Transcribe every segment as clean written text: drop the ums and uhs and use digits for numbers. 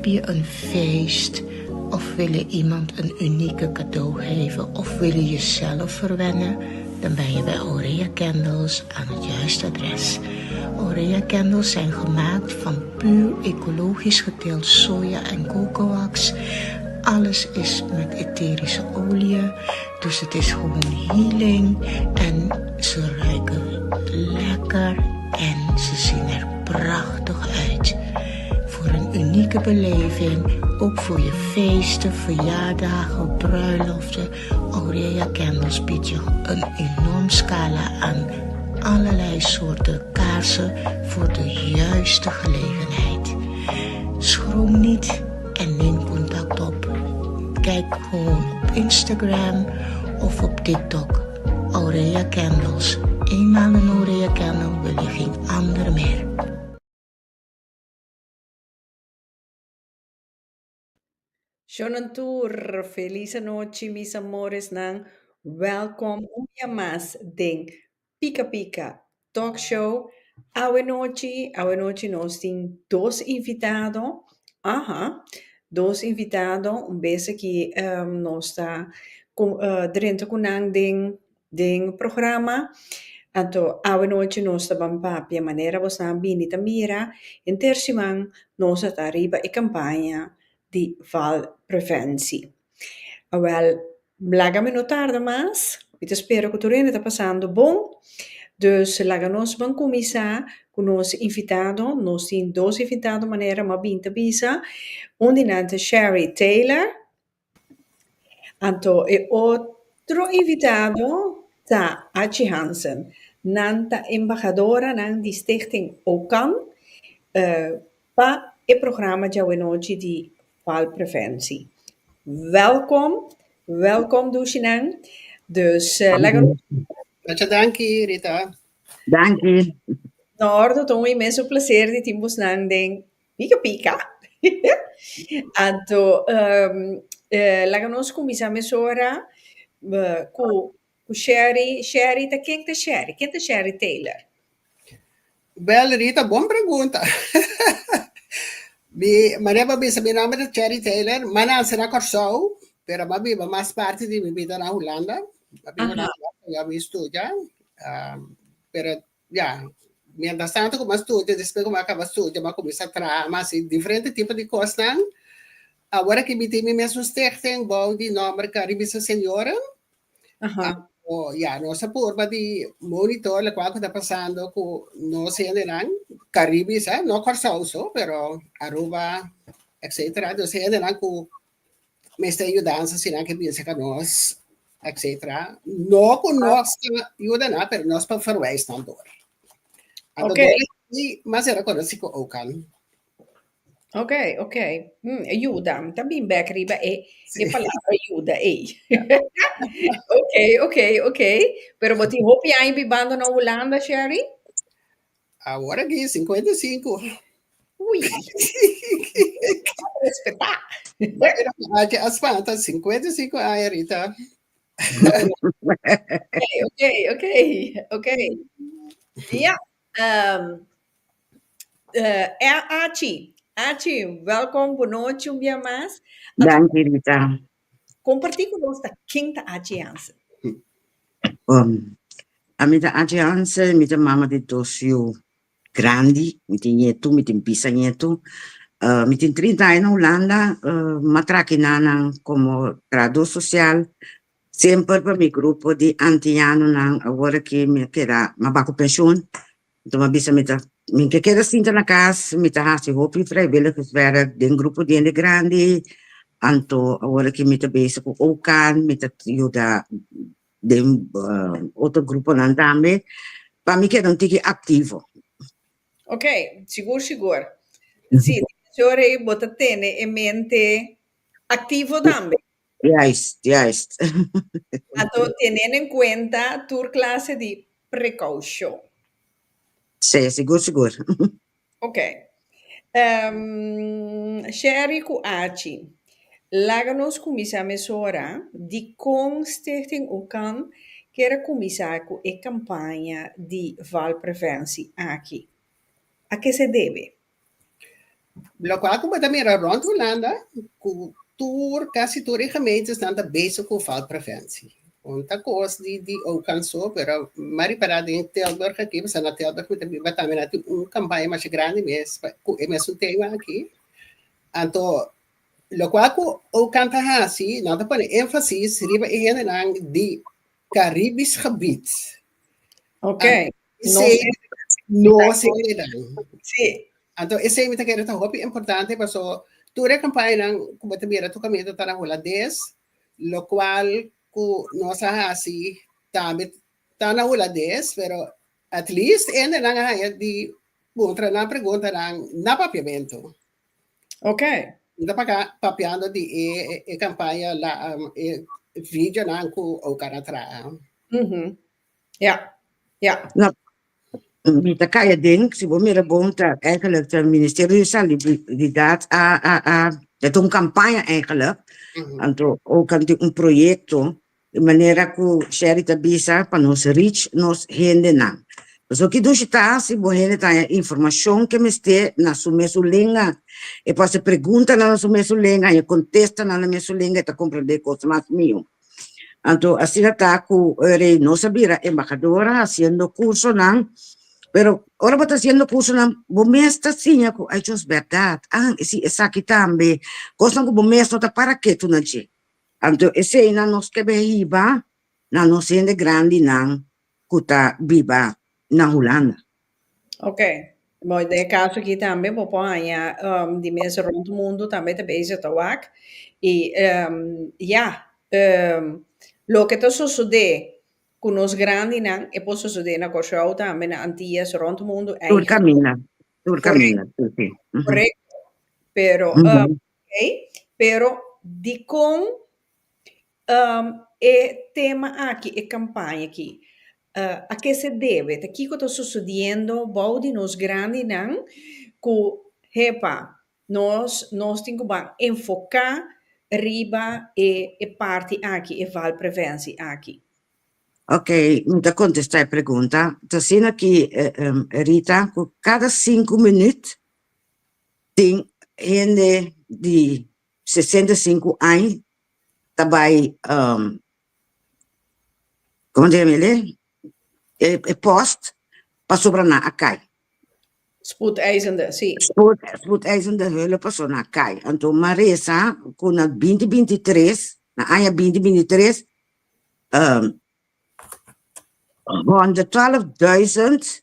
Heb je een feest of wil je iemand een unieke cadeau geven of wil je jezelf verwennen? Dan ben je bij Aurea Candles aan het juiste adres. Aurea Candles zijn gemaakt van puur ecologisch geteeld soja en cocoax. Alles is met etherische oliën, dus het is gewoon healing en ze ruiken lekker en ze zien er prachtig uit. Voor een unieke beleving, ook voor je feesten, verjaardagen, bruiloften. Aurea Candles biedt je een enorm scala aan allerlei soorten kaarsen voor de juiste gelegenheid. Schroom niet en neem contact op. Kijk gewoon op Instagram of op TikTok. Aurea Candles. Eenmaal een Aurea Candle wil je geen ander meer. Shonan tur, felis anochi mis amoresnan, welkom un bia mas den Pika Pika Talk Show. Awe nochi, awe nochi nos tin dos invitado, aha, dos invitado, un bes aki nos ta drenta ku nan den den programa. Anto awe nochi nos ta ban papia manera bosnan bini ta mira, henter siman nos a ta riba e kampaña di valpreventie. Awel, laga mi no tarda mas, mi ta spera ku tur hende ta pasando bon. Dus laga nos ban kuminsá ku nos invitado. Nos tin dos invitado manera mi a bin ta bisa. Un di nan ta Sherry Taylor, anto e otro invitado ta Achi Hansen. Nan ta embahadoranan di Stichting Ocan pa e programa djawe-nochi di valpreventie. Welkom, welkom dushinan. Dus laga nos. Masha danki, Rita. Danki. Na ordo, ta un inmenso placer di tin bosnan den Pika Pika. Anto laga nos kuminsá mesora ku ku Sherry. Sherry ta ken ta Sherry? Ken ta Sherry Taylor? Wel Rita, bon pregunta. Mi manera bo bisa mi nomber ta Sherry Taylor. Mi a nase na Kòrsou, pero mi a biba mas parti di mi bida na Hulanda. Mi a biba na Hulanda, ya mi studia. Pero ya, mientras tanto ku mi a studia, despues ku mi a kaba studia mi a kuminsá traha, mi a hasi diferente tipo di kosnan. Awor aki mi tin mi mesun stichting bou di nòmber Caribische Senioren. O ya, nos a purba di monitor lokual ku ta pasando ku nos hendenan Caribis, eh, no Kòrsou so, pero Aruba, etcetera. Dus hendenan ku mester yudansa si nan ke bisa ka nos, etcetera. No ku nos ta yuda nan, pero nos por verwijs nan dor. Anto dor esei mas era konosí ku Okan. Ok, ok. Yuda. Mi ta bin bek riba e e palabra yuda ei. Ok, ok, ok. Pero bo tin hopi aña bibando na Hulanda, Sherry? Awor aki 55. Ui. Respetá. Bueno, aki a spanta 55 aña, Rita. Ok, ok, ok. Ja. Achi, Achi, welkom, bonochi un bia mas. Danki, Rita. Kompartí ku nos ta ken ta Achi Jansen. Ami ta Achi Jansen, mi ta mama di dos yu grandi, mi tin ñetu, mi tin bisa ñetu. Mi tin 30 aña na Hulanda, m'a traha kinanan komo trahadó sosial, Semper pa mi grupo di antianonan awor aki mi a keda mi a bai ku penshun enton mi a bisa mi ta mi ke keda sinta na kas mi ta hasi hopi vrijwilligerswerk den grupo di hende grandi anto awor aki mi ta bezig ku okan mi ta yuda den otro gruponan tambe pa mi keda un tiki aktivo. Ok, sigur sigur. Si, sorry bo ta tene e mente aktivo tambe. Juist, juist. Anto teniendo en cuenta tur clase di precaucion. Sí, sigur, sigur. Ok. Sherry cu Achi, laga nos cuminsa mesora dicon Stichting Ocan kier a cuminsa cu e campaña di valpreventie aki. A ke se debe? Lokual ku bo ta mira rònt Hulanda ku tur kasi tur e gemeentesnan ta bezig ku valpreventie. Un ta kos di di Okan so, pero mi a ripará den Tilburg aki, pasobra na Tilburg mi ta biba tambe nan tin un kampaña masha grandi mes pa ku e mesun tema aki. Anto lokual ku Okan ta hasi, nan ta pone énfasis riba e hendenan di Caribisch gebied. Ok. Esei nos hendenan. Sí. Anto esei mi ta kere ta hopi importante paso tur e kampañanan ku bo ta mira tur kaminda ta na hulandes, lokual ku nos a hasi tambe ta na hulandes, pero at least hendenan a haña di puntra nan preguntanan na papiamentu. Ok. Mi ta paka papiando di e e kampaña la e videonan ku Okan a traha. Mhm. Ja, ja. No, mi ta kaya den, si bo mira bon ta eigenlijk ta Ministerio di Salubridad a a a e ta un kampaña eigenlijk, anto Okan tin un proyekto Di manera ku Sherry ta bisa pa nos reach nos hendenan. Pasobra ki dushi ta si bo hende ta haña informashon ke mester na su mesun lenga. E por hasi preguntanan na su mesun lenga, haña kontestanan na mesun lenga, e ta komprendé kos mas mihó. Anto asina ta ku rei nos a bira embahadora hasiendo kursonan, pero ora bo ta hasiendo kursonan bo mes ta siña ku ay Dios bèrdat, ah si esaki tambe, kosnan ku bo mes no ta para ketu na dje. Anto eseinan nos ke be hiba na nos hende grandinan ku ta biba na Hulanda. Ok. Bo den e kaso aki tambe bo por haña di mes rond mundu tambe ta bezig ta wak. I ya, loke ta sosodé ku nos grandinan e por sosodé na Kòrsou tambe, na Antias, rond mundu Tur kaminda, tur kaminda, si, si. Korekto. Pero Ok, pero dikon e tema aki, e kampaña aki? A ke se debe? Ta kiko ta sosodiendo bou di nos grandinan ku hepa, nos nos tin ku ban enfoká riba e e parti aki, e valpreventie aki? Ok, mi ta kontestá e pregunta. Ta asina ki, Rita, ku kada sinku minüt Tin hende di 65 aña ta bai como ta yama e e post pasobra nan a kai. Spoedeisende, si. Spoedeisende hulp pasobra nan a kai. Anto mi a resa ku na binti binti tres, na aña binti binti tres, 112.000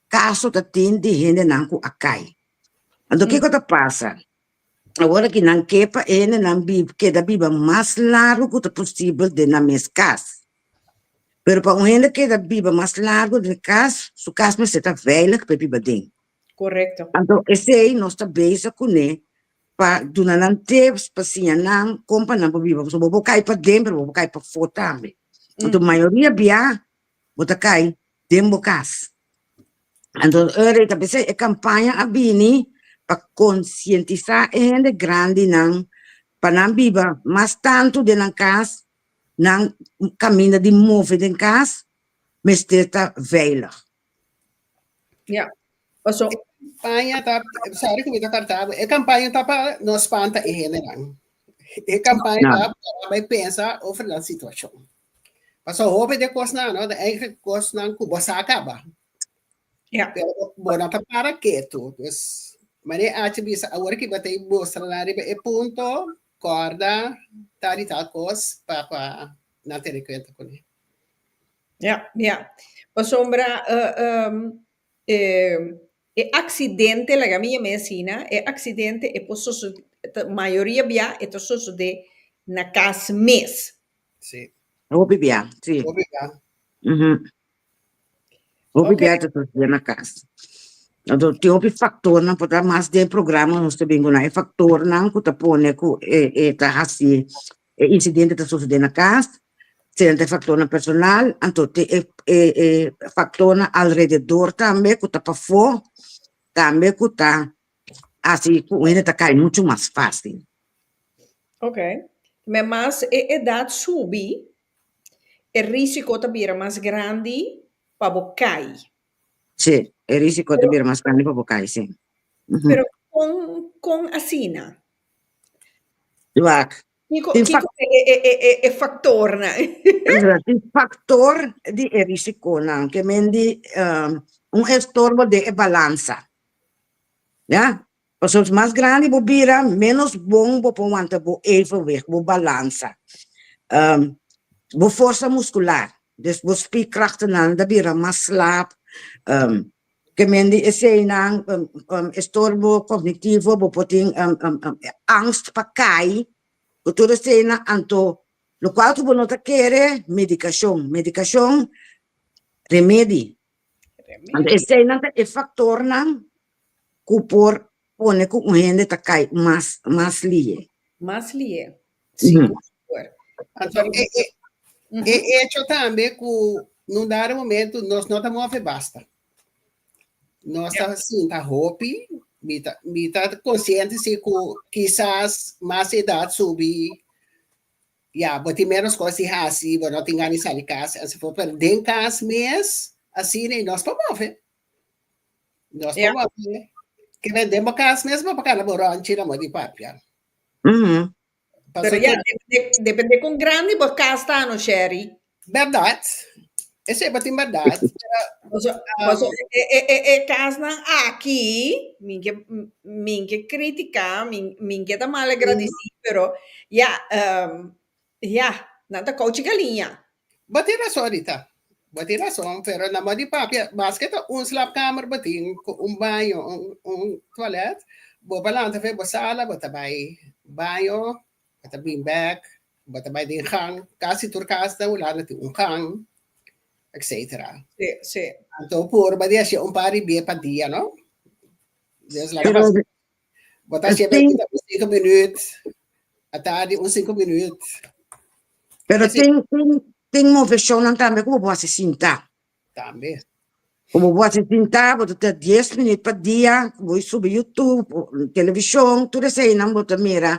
kaso ta tin di hendenan ku a kai. Anto kiko ta pasa? Awor aki nan ke pa e hendenan keda biba mas largu ku ta posibel den nan mes kas. Pero pa un hende keda biba mas largu den e kas, su kas mester ta veilig pa e biba den. Korekto. Anto esei nos ta bezig kuné pa duna nan tips, pa siña nan kon pa nan por biba. Pasobra bo por kai paden pero bo por kai pafó tambe. Anto mayoria bia bo ta kai den bo kas. Anto ora ta p'esei e kampaña a bini pa konsientisá e hende grandinan pa nan biba mas tantu den nan kas, nan kaminda di move den kas mester ta veilig. Ja. Paso. E kampaña ta, sorry ku mi ta korta bo, e kampaña ta pa no spanta e hendenan. E kampaña ta pa bai pensa over nan situashon. Paso hopi de kosnan no ta eigenlijk kosnan ku bo sa kaba. Ja. Pero bo no ta para ketu. Dus manera Achi bisa awor ki bo ta mustra nan riba e punto, kòrda tal i tal kos pa pa nan tene kuenta kuné. Ja, ja. Pasobra e aksidente, laga mi yam'é asina, e aksidente e por sosodé, mayoria bia e ta sosodé na kas mes. Sí. Hopi bia, sí. Hopi bia. Hopi bia ta sosodé na kas. Anto tin hopi faktornan, por ta mas den programa nos ta bin ku nan, e faktornan ku ta pone ku e ta hasi E insidente ta sosodé na kas, sena ta e faktornan personal, anto tin e e e faktornan alrededor tambe ku ta pafó, tambe ku ta hasi ku un hende ta kai muchu mas fásil. Ok. Me mas e edat subi, e risiko ta bira mas grandi pa bo kai. Sí, e risiko ta bira mas grandi pa bo kai, sí. Pero kon. Kon asina? Wak. Kiko, Tin kiko e, e, e, e, e faktornan? Tin faktor di e risikonan ke men di un estorbo den e balansa. Ya? Pasobra mas grandi bo bira, ménos bon bo por wanta bo evenwicht, bo balansa. Bo forsa muskular, dus bo spierkrachtennan ta bira mas slap. Ke men di eseinan, estorbo kognitivo, bo por tin angst pa kai, ku tur eseinan. Anto lokual ku bo no ta kere, medikashon. Medikashon, remedi. Anto eseinan ta e faktornan ku por pone ku un hende ta kai mas mas lihe. Mas lihe, sigur sigur. Anto e e e hecho tambe ku nun dado momento nos no ta move basta. Nos ta sinta hopi, mi ta mi ta konsiente si ku kisas mas edat subi ya bo tin menos kos di hasi, bo no tin gana di sali kas enzovoort, pero den kas mes asina i nos por move. Nos Ja. por move. Ke men den bo kas mes bo por kana bo ròntji na mo di papia. Pero Pasobra ya, depende, depende kon grandi bo kas ta no, Sherry. Bèrdat. Esei bo tin bèrdat. Pero, Paso, paso e, e, e, e kasnan aki, min ke, min ke kritiká, min, min ke ta mal agradesí, pero ya, ya, nan ta kouchi galiña. Bo tin rason, Rita. Bo tin rason, pero na mo di papia, maske ta un slaapkamer bo tin ku un baño, un, un toilet, bo por lanta fe bo sala, bo ta bai baño, bo ta bin bek, bo ta bai den gang, kasi tur kas na Hulanda tin un gang, etcetera. Sí, sí. Anto purba di haci un par di bie pa dia, no? Dus laga Pero pas, bo ta haci tin, un 5 minuut, atardi un 5 minuut. pero Esei tin, tin, tin moveshonnan tambe ku bo por hasi sintá. tambe. Ku bo por hasi sintá, bo ta ta dies minuut pa dia, bo subi YouTube, televishon, tur eseinan bo ta mira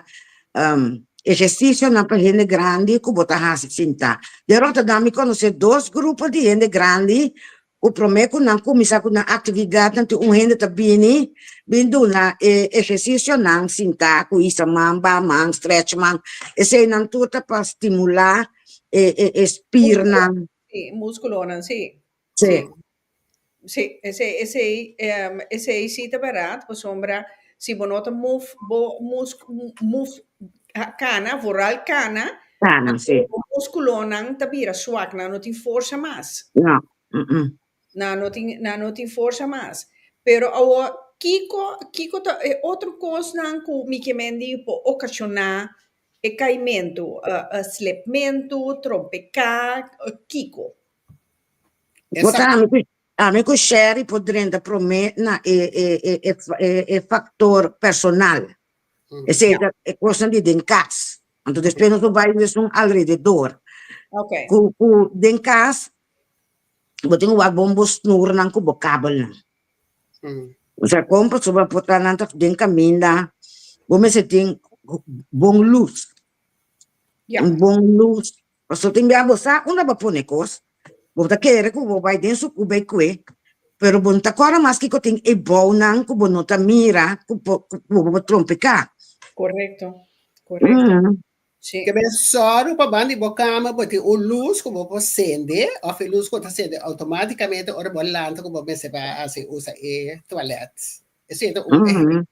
ehersisionan pa hende grandi ku bo ta hasi sintá. Den Rotterdam mi konosé dos grupo di hende grandi ku promé ku nan kuminsá ku nan aktividatnan tin un hende ta bini bin duna e ehersisionan sintá ku hisa man, baha man, stretch man. Eseinan tur ta pa stimulá e e e spirnan. Sí, múskulonan, sí. Sí. Sí. Sí, esei, esei, esei sí ta bèrdat, pasobra si bo no ta move bo mus move kana, vooral kana, Kana, sí. bo múskulonan ta bira swak, nan no tin forsa mas. No, mm-mm. Nan no tin, nan no tin forsa mas. Pero awor, kiko, kiko ta e otro kosnan ku mi ke men di por okashoná e kaimentu? Slepmentu, trompeká, kiko? Bo ta ami ku ami ku Sherry por drenta promé na e e e e e e faktor personal. Esei ta e kosnan di den kas. Anto despues nos por bai esun alrededor. Okay. Ku ku den kas bo tin ku wak bon bo snurnan ku bo kabelnan. Osea kon pasobra por ta nan ta den kaminda bo mester tin bon lus. Un bon lus. Pasobra tin bia bo sa unda bo pone kos, bo ta kere ku bo bai den su kube i kue, pero bo no ta kòrda mas kiko tin e bounan ku bo no ta mira ku por ku bo por trompiká. Korekto, korekto. Sí. Ke men sòru pa banda di bo kama bo tin un lus ku bo por sende òf e lus ku ta sende outomátikamente ora bo lanta ku bo mester bai hasi usa e tualèt. Esei ta un ehèmpel.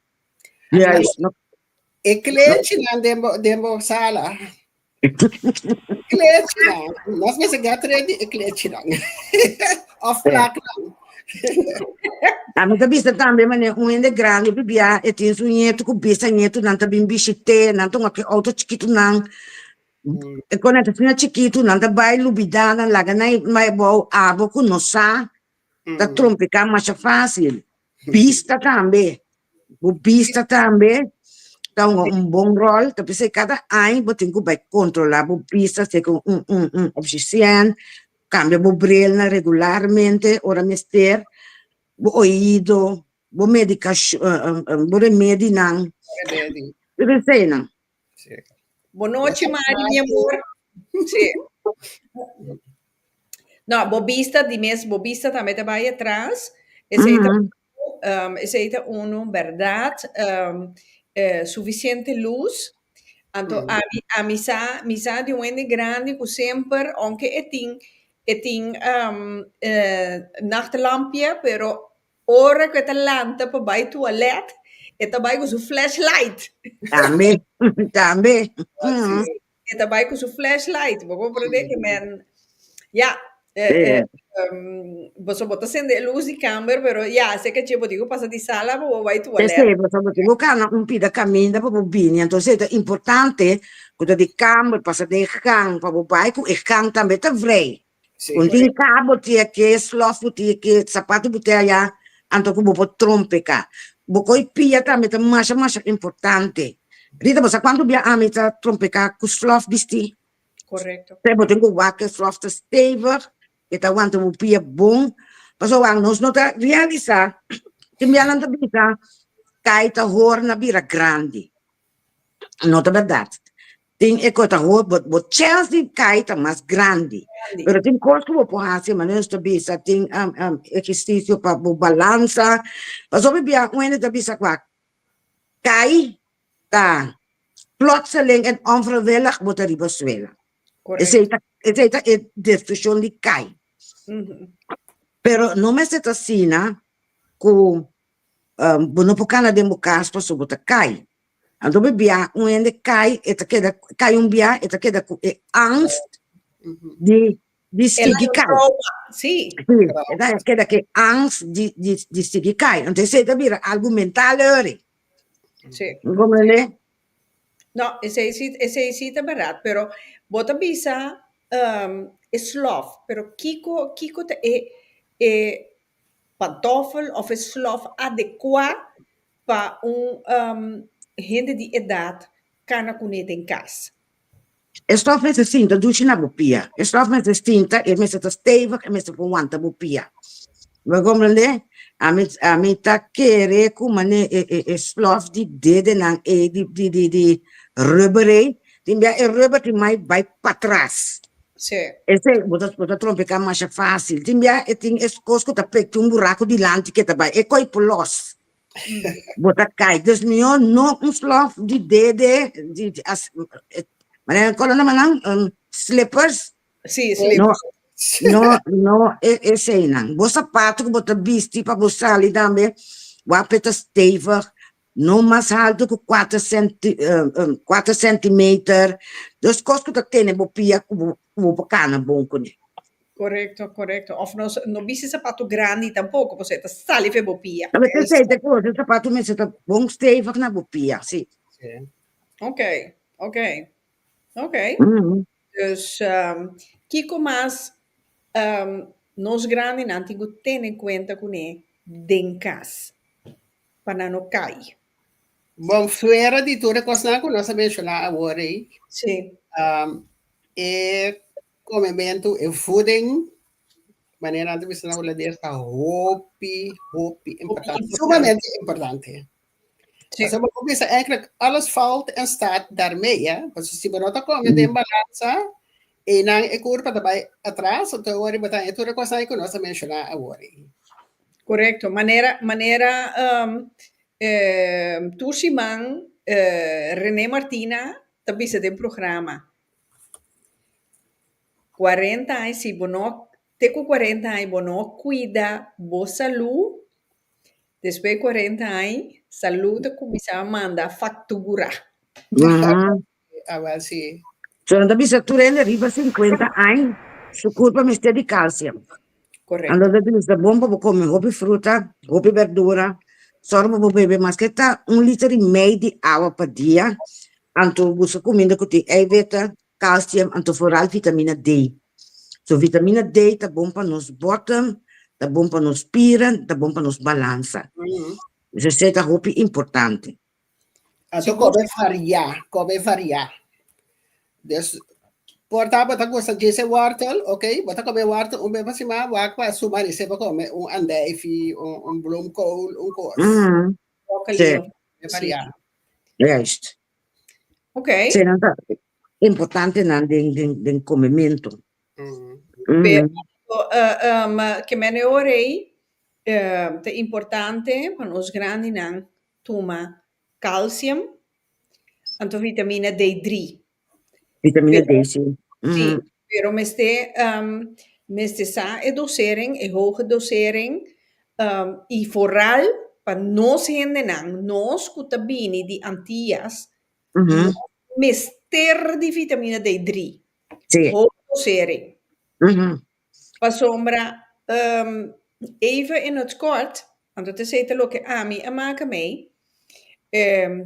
Juist. No, E klechinan den bo den bo sala. Klechinan. Nos mester get ready e klechinan. Of plaknan. Ami ta bisa tambe manera un hende grandi bibia e tin su nieto ku bisa nietonan ta bin bishit'é, nan ta un aki outo chikitonan. E kon nan ta asina chikitu nan ta bai lubidá nan laga nan mai abou abo ku no sa ta trompiká masha fásil. Bista tambe. Bo bista tambe ta hunga un bon ròl, ta p'esei kada aña bo tin ku bai kontrolá bo bista segun un un un optisien, kambia bo brilnan regularmente ora mester, bo oido, bo medikashon bo remedinan, Remedi. tur eseinan. Sí. Bon nochi, Mari, mi amor. Sí. No, bo bista di mes, bo bista tambe ta bai atras. Esei ta, esei ta uno, berdad. Sufisiente lus. Anto ami ami sa mi sa di un hende grandi ku semper ounke e tin e tin nachtlampje pero ora ku e ta lanta pa bai tualet e ta bai ku su flashlight. Tambe, tambe. E ta bai ku su flashlight. Bo komprende ke men ya eh, boso bo ta sende e lus di kamber pero ya se ke che bo tin ku pasa di sala pa bo bai tualet. Esei boso bo tin ku kana un pida kaminda pa bo bini entonces e ta importante ku ta di kamber pasa den gang pa bo bai ku e gang tambe ta vrij. Un tin kabo tin ke slof bo tin ke sapato bo tin aya anto ku bo por trompeka. Bo koi pia tambe ta masha masha importante. Rita bo sa kuantu bia ami ta trompeka ku slof bisti? Correcto. Te bo tin ku wak e slof ta stevig, e ta wanta bo pia bon. Pasobra wak nos no ta realisa, tin bia nan ta bisa kai ta hor na bira grandi. No ta bèrdat. Tin e ku ta hor, bo bo chèns di kai ta mas grandi. Pero tin kos ku bo por hasi, manera nos ta bisa, tin ehersisio pa bo balansa. Pasobra bia un hende ta bisa ku a kai ta plotseling en onvrijwillig bo ta riba suela. Esei ta esei ta e destrukshon di kai. Pero no mester ta asina ku bo no por kana den bo kas pasobra bo ta kai. Anto bo bia un hende kai e ta keda kai un bia e ta keda ku e angst di di sigui kai. Sí. Sí, e ta keda ku e angst di di di sigui kai. Anto esei ta bira algu mental ori. Sí. Bo comprende? No, esei sí, esei sí ta bèrdat, pero bo ta bisa e slòf, pero kiko kiko ta e e pantòfel òf e slòf adekuá pa un hende di edat kana kuné den kas? E stof mester sinta dushi na bo pia. E stof mester sinta, e mester ta stevig, e mester por wanta bo pia. Bo comprende? Ami, ami ta kere ku mane e, e, e slof di dedenan ei di, di, di, di rubber ei, tin bia e rubber tin mai bai patras. Sí. Esei, bo ta, bo ta trompeká masha fásil. Tin bia e tin e kos ku ta pek, tin un buraku dilanti ke ta bai, e koi por los. Bo ta kai. Dus mihó no un slof di dede, di, di as, manera kola nan manan, slippers. Sí, slippers. No, no, no e, eseinan. Bo sapato ku bo ta bisti pa bo sali tambe, wak ta stevig, no mas haltu ku kuater senti, kuater sentimeter. Dus kos ku ta tene bo pia ku bo, ku bo por kana bon kuné. Correcto, correcto. Of no, no bisti zapato grandi tampoco, pasobra e ta sali fe bo pia. Ta mester esei ta cosa, e zapato mester ta bon stevig na bo pia, si. Si. Ok, ok, ok. Dus, kiko mas nos grandinan tin ku tene kuenta kuné den kas pa nan no kai? Bon, fuera di tur e kosnan ku nos a menshoná awor ei, Si. e Komementu, e voeding, manera nan ta bisa na hulandes, ta hopi, hopi importante. Sumamente importante. Sí. Pasobra bo bisa eigenlijk alles valt en staat daarmee, hè? Pasobra si bo no ta kome den balansa, einan e kurpa ta bai atras, anto awor bo ta haña tur e kosnan ku nos a menshoná awor. Korekto. Manera, manera um, eh, tur siman eh, René Martina ta bisa den programa. Cuarenta aña si bo no te cu cuarenta aña bo no cuida bo salud despues di cuarenta aña salud ta cuminsa manda factura. Awel si. So nan ta bisa tur hende riba cincuenta aña su curpa mester di calcium. Correcto. Anto ta bisa bon pa bo come hopi fruta, hopi berdura, sòru pa bo bebe maske ta un liter y mei di awa pa dia. Anto buska kuminda ku tin eiwitten, kalsium, anto foral vitamina D. So vitamina D ta bon pa nos bòtem, ta bon pa nos spieren, ta bon pa nos balansa. Dus esei ta hopi importante. Anto kome variá, kome variá. Dus por ta bo ta gusta djis e wortel, ok, bo ta kome wortel un bes pa siman, wak pa suma di se bo kome un andijvie, un bloemkool, un kos. Broccoli Sí. of Kome variá. Juist. Ok. Sí, nan ta importante nan den, den, den comemento. Pero, uh, um, ke men e ora ei, uh, ta importante pa nos grandinan tuma calcium, anto vitamina D3. Vitamina Pero, D, sí. sí, pero mester, mester sa e dosering, e hoge dosering, i vooral pa nos hendenan, nos ku ta bini di Antillas, nos mester di vitamina D3. Hoge dosering. Pasobra, even in het kort, anto ta esei ta loke ami a maka mei,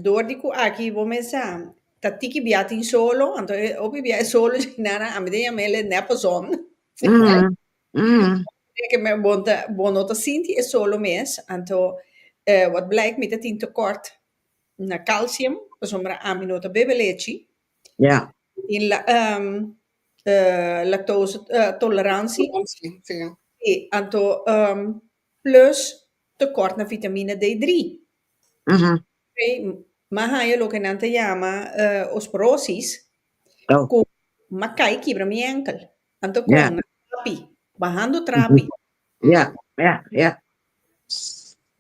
dor di ku aki bo mes sa ta tiki bia tin solo, anto e hopi bia e solo dje nana ami ta yama el e neppe zon. Ke men bo ta bo no ta sinti e solo mes, anto wat blijkt mi ta tin tekort na calcium, pasobra ami no ta bebe lechi. Tin la lactose tolerantie. Sí, anto plus tekort na vitamina D3. Mi a haña loke nan ta yama osteoporosis, ku mi a kai kibra mi enkel. Anto kon na trapi, bahando trapi.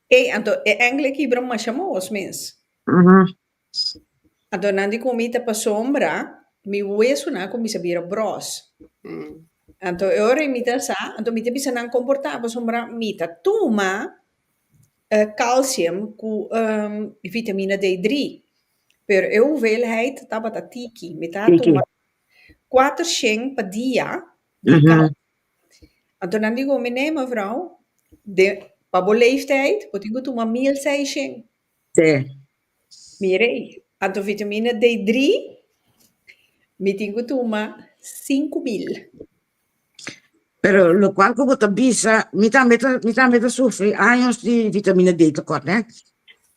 Ey, anto e enkel a kibra masha mos mes. Anto nan di ku mi ta pasobra mi wesunan a kuminsá bira bros. Anto e ora mi ta sa, anto mi ta bisa nan komportá pasobra mi ta tuma calcium ku vitamina D3. Pero e hoeveelheid tabata tiki. Mi ta tuma kuatershen pa dia di calcium. Anto nan di ku mi, nee mevrouw, de, pa bo leeftijd bo tin ku tuma 1600. Mire, anto vitamina D3 mi tin ku tuma 5000. Pero lokual ku bo ta bisa, mi tambe ta, mi tambe ta sufri años di vitamina D tekort, hè.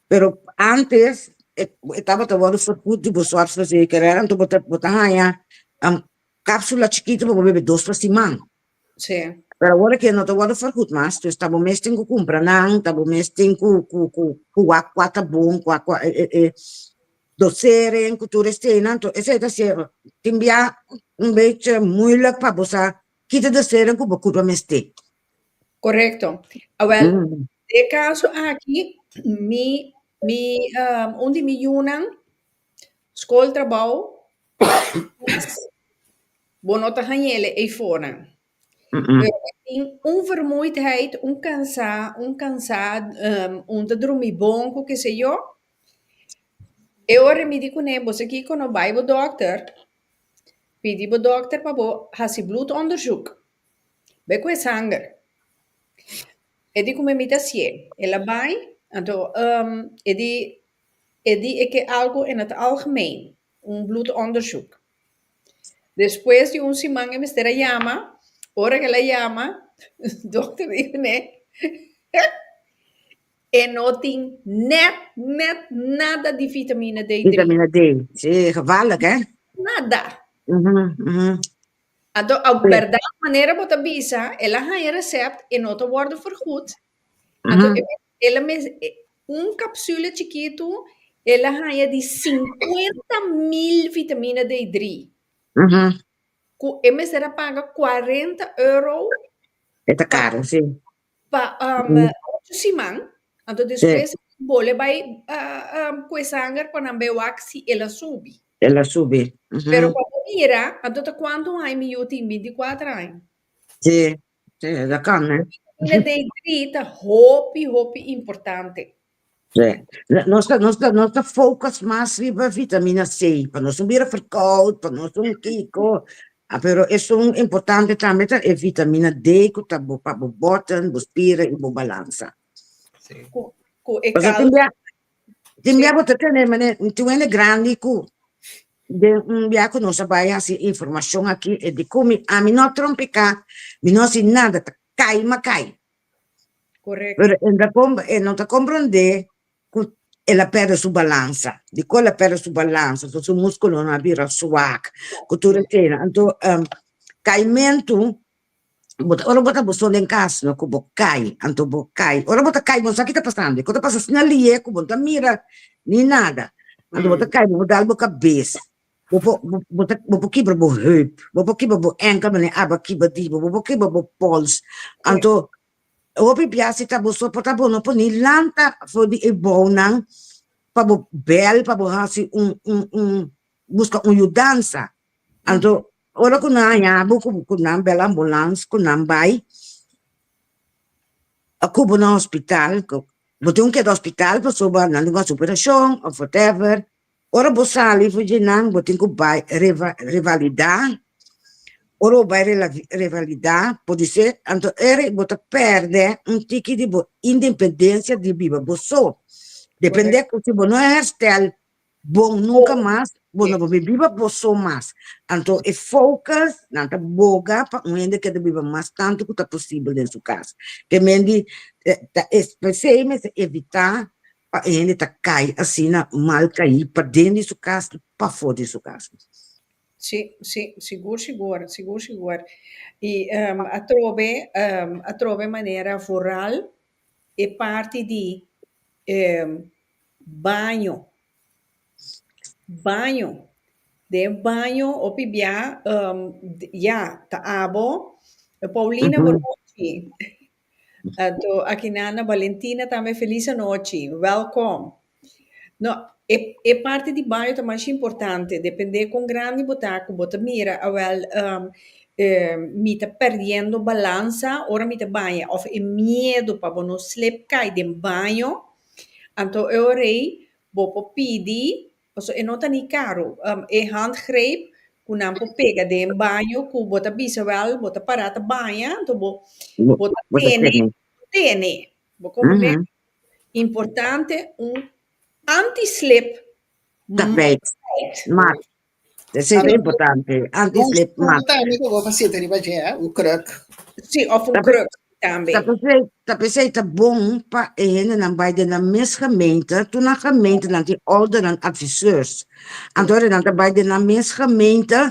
Pero antes e, e tabata wòrdu vergoed di bo zorgverzekeraar, anto bo ta, bo ta haña kapsula chikitu pa bo bebe dos pa siman. Pero awor ke no ta wòrdu vergoed mas, dus ta bo mes tin ku kumpra nan, ta bo mes tin ku ku ku ku wak kua ta bon, kua kua e e e dosering ku tur eseinan, anto esei ta ser tin bia un bechi moeilijk pa bo sa ki ta dosering ku bo kurpa mester. Korekto. Awel, den e kaso aki mi mi un di mi yunan skol trabou bo no ta hañ'el eifonan. Pero e tin un vermoeidheid, un kansá, un kansá, un ta drumi bon ku ke se yo. E ora mi di kuné, bo sa kiko no bai bo dòkter, pidi bo dòkter pa bo hasi bloedonderzoek. Bai ku e sanger. E di ku mi mi ta hasié. El a bai, anto e di e di e ke algu in het algemeen, un bloedonderzoek. Despues di un siman e mester a yama, ora ku el a yama, dokter di kuné e no tin nèt nèt nada di vitamina D3. Vitamina D, sí, gevaarlijk hè? Nada. Anto, a bèrdat manera bo ta bisa, el a haña resèpt, e no ta wòrdu vergoed. Anto, el a mes, un kapsule chikitu, el a haña di 50.000 vitamina D3. Ku e mester a paga 40 euro. E ta karo, sí. Pa ocho siman, anto despues bole bai kue sanger pa nan bai wak si el a subi. El a subi. Pero pa bo mira, anto ta kuantu aña mi yu tin? 24 aña. Sí, sí, dat kan hè. Vitamina D3 ta hopi, hopi importante. Sí. Nos ta, nos ta, nos ta focus mas riba vitamina C, pa nos no bira verkoud, pa nos no kiko. Ah, pero esun importante tambe ta e vitamina D ku ta bo pa bo botten, bo spieren i bo balansa. Sí. Ku, ku e Pasobra cal tin bia, tin Sí. bia bo ta tene mane, tin hende grandi ku den un bia ku nos a bai hasi informashon aki, e di ku mi, ami no a trompiká, mi no hasi nada, ta kai mi a kai. Correcto. Pero e ta com- e no ta comprende cu el a perde su balansa. Dicon el a perde su balansa? So su musculonan a bira swak, cu tur esena. Anto, um, caimentu, bo ta, ora bo ta bo so den cas, no, cu bo cai, anto bo cai. Ora bo ta cai, bo no sa ki ta pasando. Cu ta pasa asina lihe cu bo no ta mira ni nada. Anto bo ta cai, bo por dal bo cabes. Bo por, bo, bo ta, bo por kibra bo heup, bo por kibra bo enkel manera aba kibra di bo, bo por kibra bo pols. Anto, hopi bia si ta bo so por ta bo no por ni lanta for di e bounan. pa bo bel pa bo hasi un un un buska un yudansa. Anto ora ku nan haña bo ku ku nan bel ambulans ku nan bai a ku bo na hospital ku bo tin ku keda hospital pasobra nan tin ku hasi operashon of whatever. Ora bo sali for dje nan bo tin ku bai reva revalidá. Ora bo bai revalidá podisé anto eri bo ta pèrdè un tiki di bo independensia di biba bo so. Dependé ku si bo no herstel bon nunka mas bo no por biba bo so mas. Anto e focus nan ta boga pa un hende keda biba mas tantu ku ta posibel den su kas. Ke men di ta p'esei mester evitá pa e hende ta kai asina mal kaí paden di su kas i pafó di su kas. Sí, sí, sigur, sigur, sigur, sigur. I atrobe, atrobe manera vooral e parti di baño, baño. Den baño hopi bia, ya, ta abo. Paulina, bonochi. Anto akinana Valentina tambe feliz anochi. Welkom. No, e e parti di baño ta masha importante, depende kon grandi bo ta ku bo ta mira awel mi ta perdiendo balansa ora mi ta baña òf e miedu pa bo no slip kai den baño, anto e ora ei bo por pidi, pasobra e no ta ni karu, e handgreep ku nan por pega den baño ku bo ta bisa wèl bo ta pará ta baña anto bo bo ta tene, tene, bo komprendé? Importante un anti-slip Tapijt. Mat. Esei ta importante. Anti-slip mat. Tambe ku bo por sinta riba dje, eh? Un kruk. Sí, of un kruk tambe. Ta p'esei, ta p'esei ta bon pa e hendenan bai den nan mes gemeente. Tur nan gemeentenan tin ouderenadviseurs. Anto ora nan ta bai den nan mes gemeente,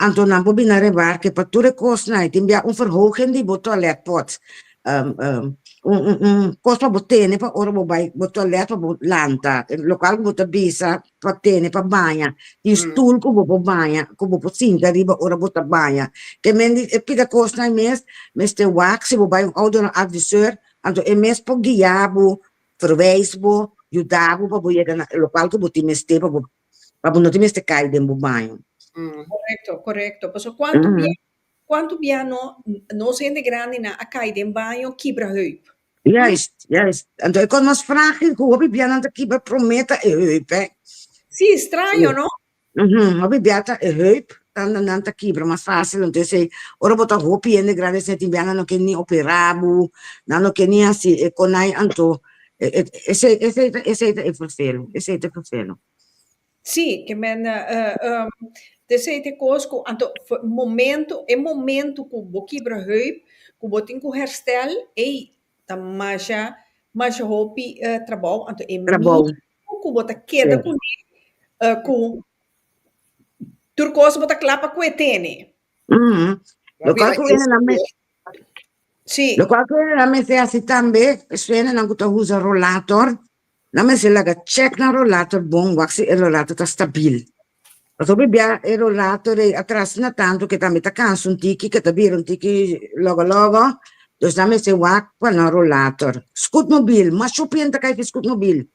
anto nan por bini rebarke pa tur e kosnan. Tin bia un verhoging di bo toiletpot. Un un kos pa bo tene pa ora bo bai bo toilet pa bo lanta, lokual ku bo ta bisa pa tene pa baña, tin stul ku bo por baña, ku bo por sinta riba ora bo ta baña. Te men di e pida kosnan mes mester wak si bo bai un ouderenadviseur, anto e mes por guia bo, verwijs bo, yuda bo pa bo yega na lokual ku bo tin mester pa bo pa bo no tin mester kai den bo baño. Korekto, korekto. Pasobra kuantu bia Cuanto bia no nos hende grandinan a cay den baño kibra heup? Juist, juist. Anto e cos mas fragil cu hopi bia nan ta kibra prome ta e heup, eh. Sí, straño, no? Mhm, hopi bia ta e heup nan nan ta kibra mas facil. Anto esey, ora bo ta hopi hende grandi esey tin bia nan no ke ni opera bo, nan no ke ni haci e conai, anto esey esey ta esey ta e vervelo, esey ta e vervelo. Sí, ke men t'esei t'e kos ku anto momento e momento ku bo kibra heup, ku bo tin ku herstel, ey ta masha masha hopi trabou, anto e Trabou. miedu ku bo ta keda kuné ku tur kos bo ta kla pa kue tene. Lokual ku hende nan mes Sí. Lokual ku hende nan mester hasi tambe, esun hendenan ku ta usa rolator, Nan mester laga check nan rolator bon wak si e rolator ta stabil. Pasobra bia e rolator ei a tras na tantu ke tambe ta kansa un tiki, ke ta bira un tiki logo logo, dus nan mester wak pa nan rolator. Scootmobiel, masho pien ta kai ku scootmobiel.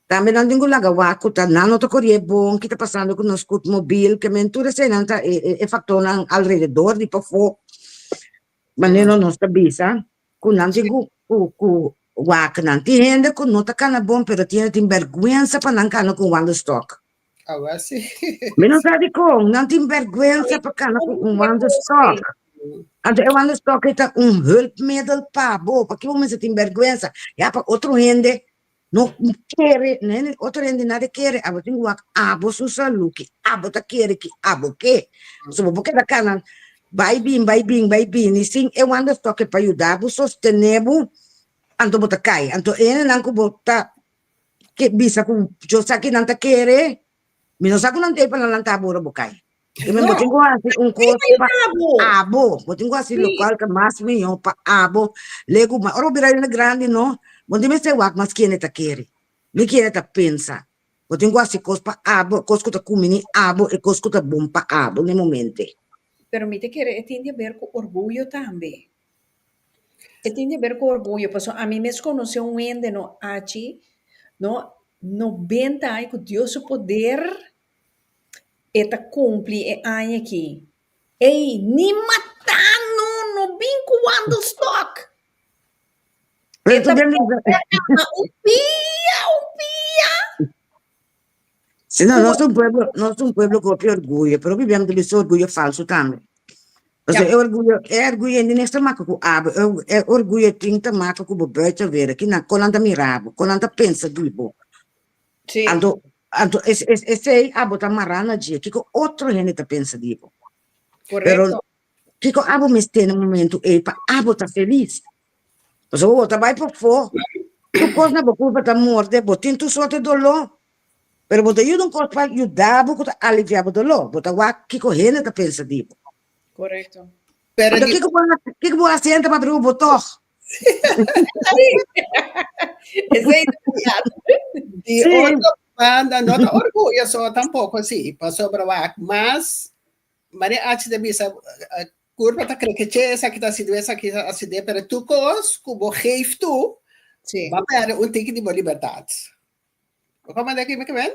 Tambe nan tin ku laga wak ku ta nan no ta korié bon, ki ta pasando ku nan scootmobiel, ke men tur eseinan ta e faktornan alrededor di pafó, manera nos ta bisa. Ku nan tin ku ku ku wak nan. Tin hende ku no ta kana bon pero tin hende tin bèrgwensa pa nan kana ku un wandelstok. Awa si. Mi no sa dikon, nan tin bèrgwensa pa kana ku un wandelstok. Anto e wandelstok ei ta un hulpmiddel pa bo, pakiko bo mester tin bèrgwensa? Ya pa otro hende No kere, nene, otro hende nada kere, abo tin ku wak abo su salú, ki abo ta kere, ki abo ke. So bo por keda kana bai bin, bai bin, bai bini sin e wandelstok pa yuda bo, sostené bo, anto bo ta kai. Anto e hendenan ku bo ta ke bisa ku yo sa ki nan ta kere, Mi no sa ku nan ta ei pa nan lanta bo ora bo kai. I men bo tin ku hasi un kos pa abo. Bo tin ku hasi lokual ta mas mihó pa abo. Legu ma ora bo bira hende grandi no, bo no tin mester wak mas kende ta kere, ni kende ta pensa. Bo tin ku hasi kos pa abo, kos ku ta kumini abo, e kos ku ta bon pa abo na e momento ei. Pero mi ta kere e tin di aber ku orguyo tambe. E tin di aber ku orguyo, pasobra ami mes konosé un hende no achi, no. 90 aña ku Dios su poder e ta kumpli e aña aki. Ey, ni mata no, no bin ku wandelstok. Pero E ta tu den na un pia, un pia. Si no, nos ta un pueblo, nos ta un pueblo ku hopi orguyo, pero hopi biaha ta bisa orguyo falso tambe. Pasobra Ja. e orguyo, e orguyo hende niks ta maka ku abo, e e orguyo tin ta maka ku bo buitenwereld, kinan, kon nan ta mira bo, kon nan ta pensa di bo. Sí. Anto, anto es es esei abo ta mará na dje, kiko otro hende ta pensa di bo. Pero Korekto. kiko abo mester na momento ei pa abo ta felis? Pasobra bo ta bai pafó, tur kos na bo kurpa ta morde, bo tin tur sorte doló, pero bo ta yuda un kos pa yuda bo ku ta aliviá bo doló, bo ta wak kiko hende ta pensa di bo. Korekto. Pero Anto di kiko bo hasi, kiko bo hasi hende ta papia ku bo tòg? Esei ta bèrdat. Di Sí. otro banda no ta orguyo so tampoko si, pasobra wak mas Mane Achi ta bisa kurpa ta krekeche esaki ta hasidu esaki ta hasidu pero tur kos ku bo geef toe Sí. bo a pèrdè un tiki di bo libertat. Bo komprende ke mi ke men?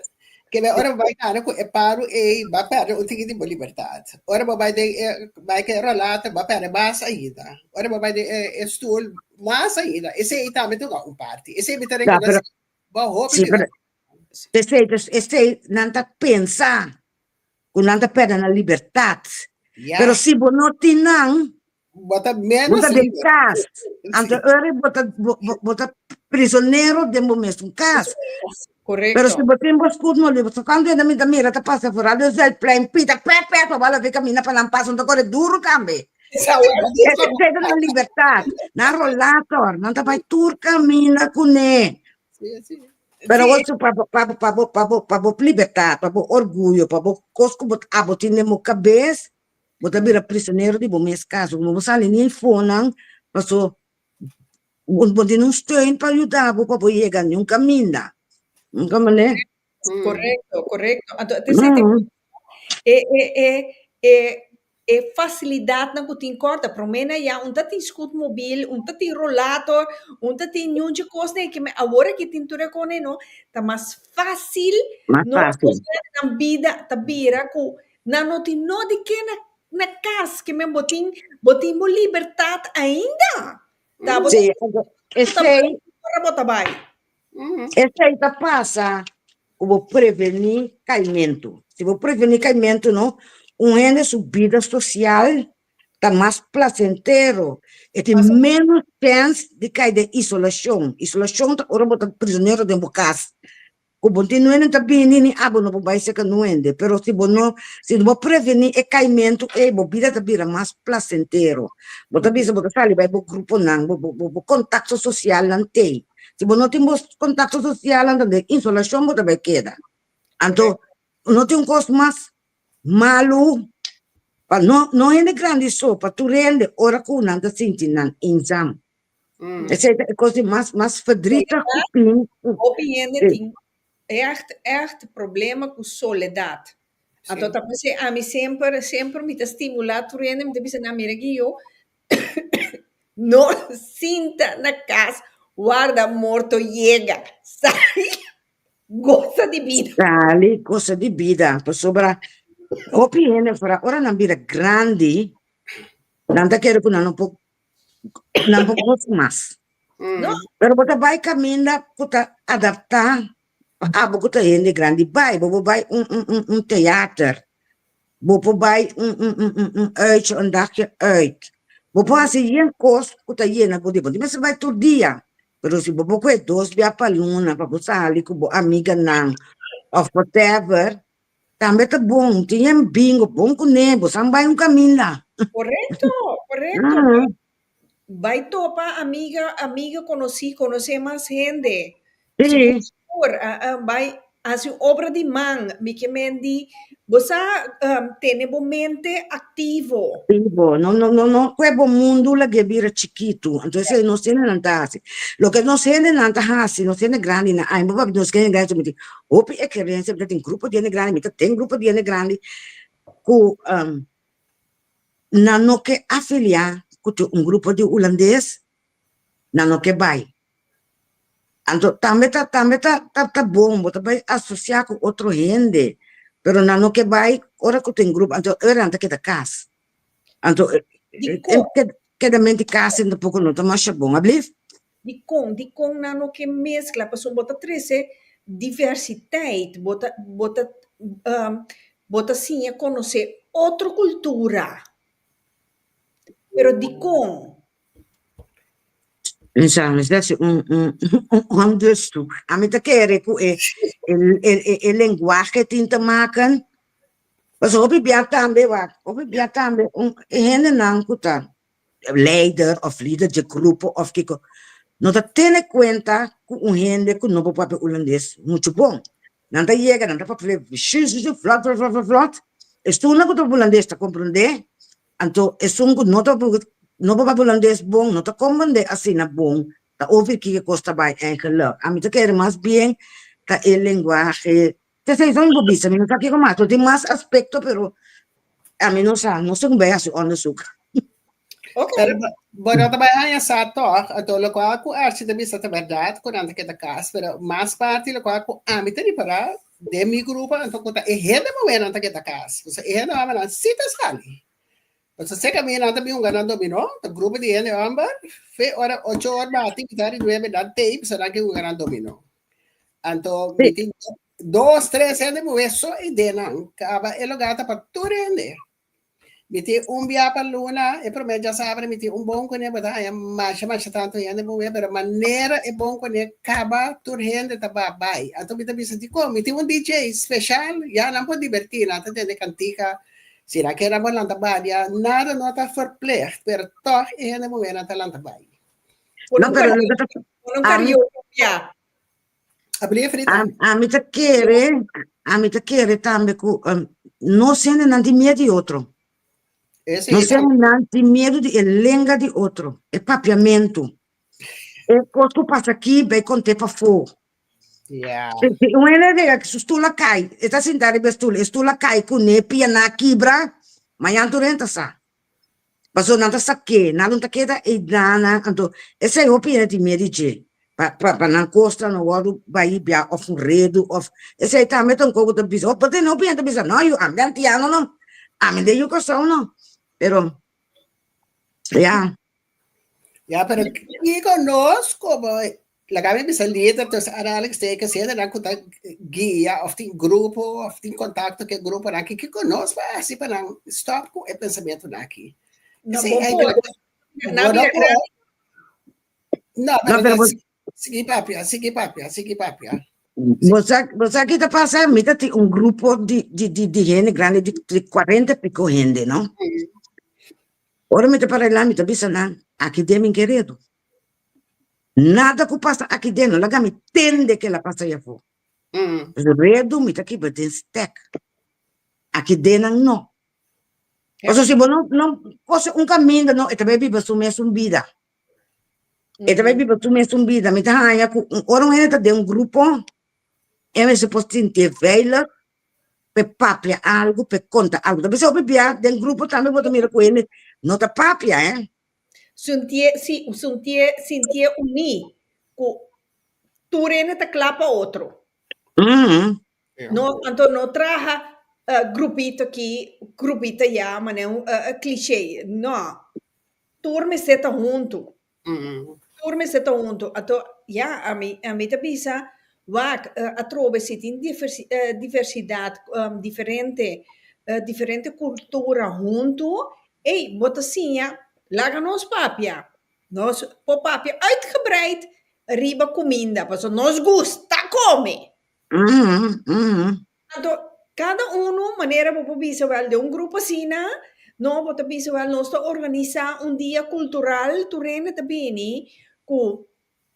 Ke men ora bo bai kana ku e paru ei bo a pèrdè un tiki di bo libertat. Ora bo bai den e bai ku e rolata bo a pèrdè mas ainda. Ora bo bai den e e stoel mas ainda. Esei tambe ta un parti. Esei mi ta Ja, pero rekonosé bo hopi sí, di pero esei esei nan ta pensa ku nan ta pèrdè nan libertat. Ja. Pero si bo no tin nan, Bo ta bo menos ta den liber. kas. Anto Sí. ora bo ta bo bo bo ta prisonero den bo mesun kas. Pero si Korekto. bo tin bo scootmobiel, bo cuando hende mi ta mira ta pasa foral den Zuidplein, pita pèt pèt pa bo a camina pa nan pasa, nan ta kore duru tambe. Esei ta nan libertat. Nan rollator, nan ta bai tur camina kuné. Sí, sí. Pero Sí. bo su pa bo pa bo pa bo pa bo pa bo libertat, pa bo orguyo, pa bo kos ku bo abo tin den bo kabes, bo ta bira prisonero di bo mes kas. Bo no por sali ni eifonan paso bo bo tin un steun pa yuda bo pa bo yega niun kaminda. Nunka manera. Korekto, korekto. Anto te sinti e e e e E facilidadnan cu tin corta, prome na ya un ta tin scootmobiel, un ta tin rollator, un ta tin niun dje cosnan ey, awor aki tin tur e cosnan no, ta mas facil, Mas no facil. nan bida ta bira cu nan no tin no di ke na na cas, ke men bo tin bo tin bo libertad ainda, ta bo Sí, ta esey ora bo ta bay. Esei ta pasa ku bo prevení kaimentu. Si bo prevení kaimentu no, un hende su bida sosial ta mas plasentero, e tin ménos chèns di kai den isolashon. Isolashon ta ora bo ta prisonero den bo kas. Ku bo tin nuende ta bini ni abo no por bai seka nuende. Pero si bo no, si bo prevení e kaimentu ei, bo bida ta bira mas plasentero. Bo ta bisa bo ta sali bai bo gruponan, bo bo bo kontakto sosialnan t'ei. Si bo no tin bo kontakto sosialnan ta den isolashon bo ta bai keda. Anto no tin un kos mas malu pa no no hende grandi so, pa tur hende ora ku nan ta sinti nan eenzaam. Esei ta e kos di mas mas verdrietig ku tin. Hopi hende tin ègt ègt problema ku soledat. Anto ta p'esei ami semper semper mi ta stimulá tur hende, mi ta bisa nan mira Guio no sinta na kas warda morto yega, sali gosa di bida. Sali gosa di bida pasobra hopi hende ora ora nan bira grandi nan ta kere ku nan no por nan por gosa mas. No. Pero bo ta bai kaminda ku ta adaptá pa abo ku ta hende grandi bai. Bo por bai un un un un teater, bo por bai un un un un un uitje, un dagje uit. Bo por hasi yen kos ku ta yena bo dia. Bo no mester bai tur dia, pero si bo por kohe dos bia pa luna pa bo sali ku bo amiganan òf whatever, Tambe ta bon, tin yen bingo, bon kuné, bo san bai un kaminda. Korekto, korekto. Bai topa amiga, amiga konosí, konosé mas hende. Sí. Sigur, bai hasi un obra di man, mi ke men di, bo sa tene bo mente aktivo. Aktivo, no, no, no, no kue bo mundu lag'é bira chikitu. Anto esei nos hendenan ta hasi. Loke nos hendenan ta hasi, nos hende grandinan, ai bo papia nos hende grandi ta Hopi eksperensia, mi ta tin grupo di hende grandi, mi ta den grupo di hende grandi ku nan no ke afiliá ku tin un grupo di hulandes, nan no ke bai. Anto tambe ta tambe ta ta ta bon bo ta bai asosiá ku otro hende pero nan no ke bai ora ku tin grupo anto ora nan ta keda kas anto Dikon? kedamenti kas tampoko no ta masha bon ablief. Dikon? Dikon nan no ke meskla? Pasobra bo ta trese diversiteit, bo ta bo ta bo ta siña konosé otro kultura. Pero dikon? Mi sa, mi sa si un un un onderzoek. Ami ta kere ku e e e e lenguahe tin te maken. Pasobra hopi bia tambe wak, hopi bia tambe un e hendenan ku ta leider òf lider dje grupo òf kiko no ta tene kuenta ku un hende ku no por papia hulandes muchu bon. Nan ta yega, nan ta papia vlòt vlòt vlòt vlòt. Esunnan ku ta papia hulandes ta komprondé. Anto esun ku no ta no por papia hulandes bon no ta komprendé asina bon ta over kiko kos ta bai eigenlijk. Ami ta kere mas bien ta e lenguahe P'esei mi por bisa mi no sa kiko mas lo tin mas aspekto pero ami no sa no sé ku bai hasi onderzoek. Ok. Pero bo no ta bai haña sa tòg, anto lokual ku Archie ta bisa ta bèrdat ku nan ta keda kas, pero mas parti lokual ku ami ta ripará den mi grupo anto ku ta e hende muhénan ta keda kas. Pasobra e hende hòmbernan sí ta sali. Pasobra seka mi nan ta bin hunga nan dominó, ta grupo di hende hòmber, fe ora ocho or bati, mitar di nuebe nan tei pasobra nan ke hunga nan dominó. Anto mi tin dos, tres hende muhé so ei den nan, kaba e lugá ta pa tur hende. Mi tin un bia pa luna, e promé djasabra mi tin un bon kuné, bo ta haña masha masha tantu hende muhé, pero manera e bon kuné kaba tur hende ta ba bai. Anto mi ta bisa dikon? Mi tin un DJ speshal, ya nan por dibertí, nan ta tende kantika, si nan kere nan por lanta balia, nada no ta verplicht, pero tòg e hende muhénan ta lanta bai. No, pero loke ta Pon un karaoke bia. Ami ta kere, ami ta kere tambe ku nos hendenan tin miedu di otro. Nos hendenan tin miedu di e lenga di otro, e papiamentu. E kos ku pasa aki bai kont'é pafó. Si un hende yega ku su stul a kai, e ta sinta riba e stul, e stul a kai kuné, pianan a kibra, mañana tur hende ta sa. Pasobra nan ta sak'é, nan no ta keda eidanan, anto esei hopi hende tin miedu di dje, pa pa pa nan kosnan no wòrdu bai bia òf un redu òf esei tambe ta un kos ku ta bisa, hopi tene hopi hende ta bisa no yu ami ta antiano no, ami ta yu Kòrsou no, pero ya. Ya, pero kiko nos komo Laga mi bisa lider, dus aanhalingstekens, hendenan ku ta guia òf tin grupo òf tin kontakto ku e gruponan aki, kiko nos por hasi pa nan stòp ku e pensamentunan aki? No, Esei bo por. eigenlijk Na bo no bira por. grandi. No, No, pero pero bo, sigui papia, sigui papia, sigui papia. bo sa, bo sa ki ta pasa? Mi ta tin un grupo di, di, di, di hende grandi, di, di 40 i piko hende, no? Ora mi ta para einan, mi ta bisa nan, aki den mi keredo. Nada ku pasa aki den no laga mi tende ke la pasa ayafó. Redu mi ta kibra den stek. Aki den nan no. Pasobra si bo no no kose un kaminda no e ta bai biba su mesun bida. E ta bai biba su mesun bida. Mi ta haña ku ora un hende ta den un grupo e mester por sintié veilig p'e papia algu, p'e konta algu. Ta bisa hopi bia den grupo tambe bo ta mira ku hende no ta papia eh. Sintié, si, sintié, sintié uní ku tur hende ta kla pa otro. No, anto no traha grupito aki, grupito allá, manera un cliché. No. Tur mester ta huntu. Tur mester ta huntu. Anto, ya, ami, ami ta bisa, wak, atrobe si tin diversidat, diferente, diferente kultura huntu, Ey, bo ta siña, laga nos papia. Nos por papia uitgebreid riba kuminda, pasobra nos gusta kome. Anto, kada unu, manera bo por bisa wèl den un grupo asina, no, bo ta bisa wèl nos ta organisá un dia kultural, tur hende ta bini ku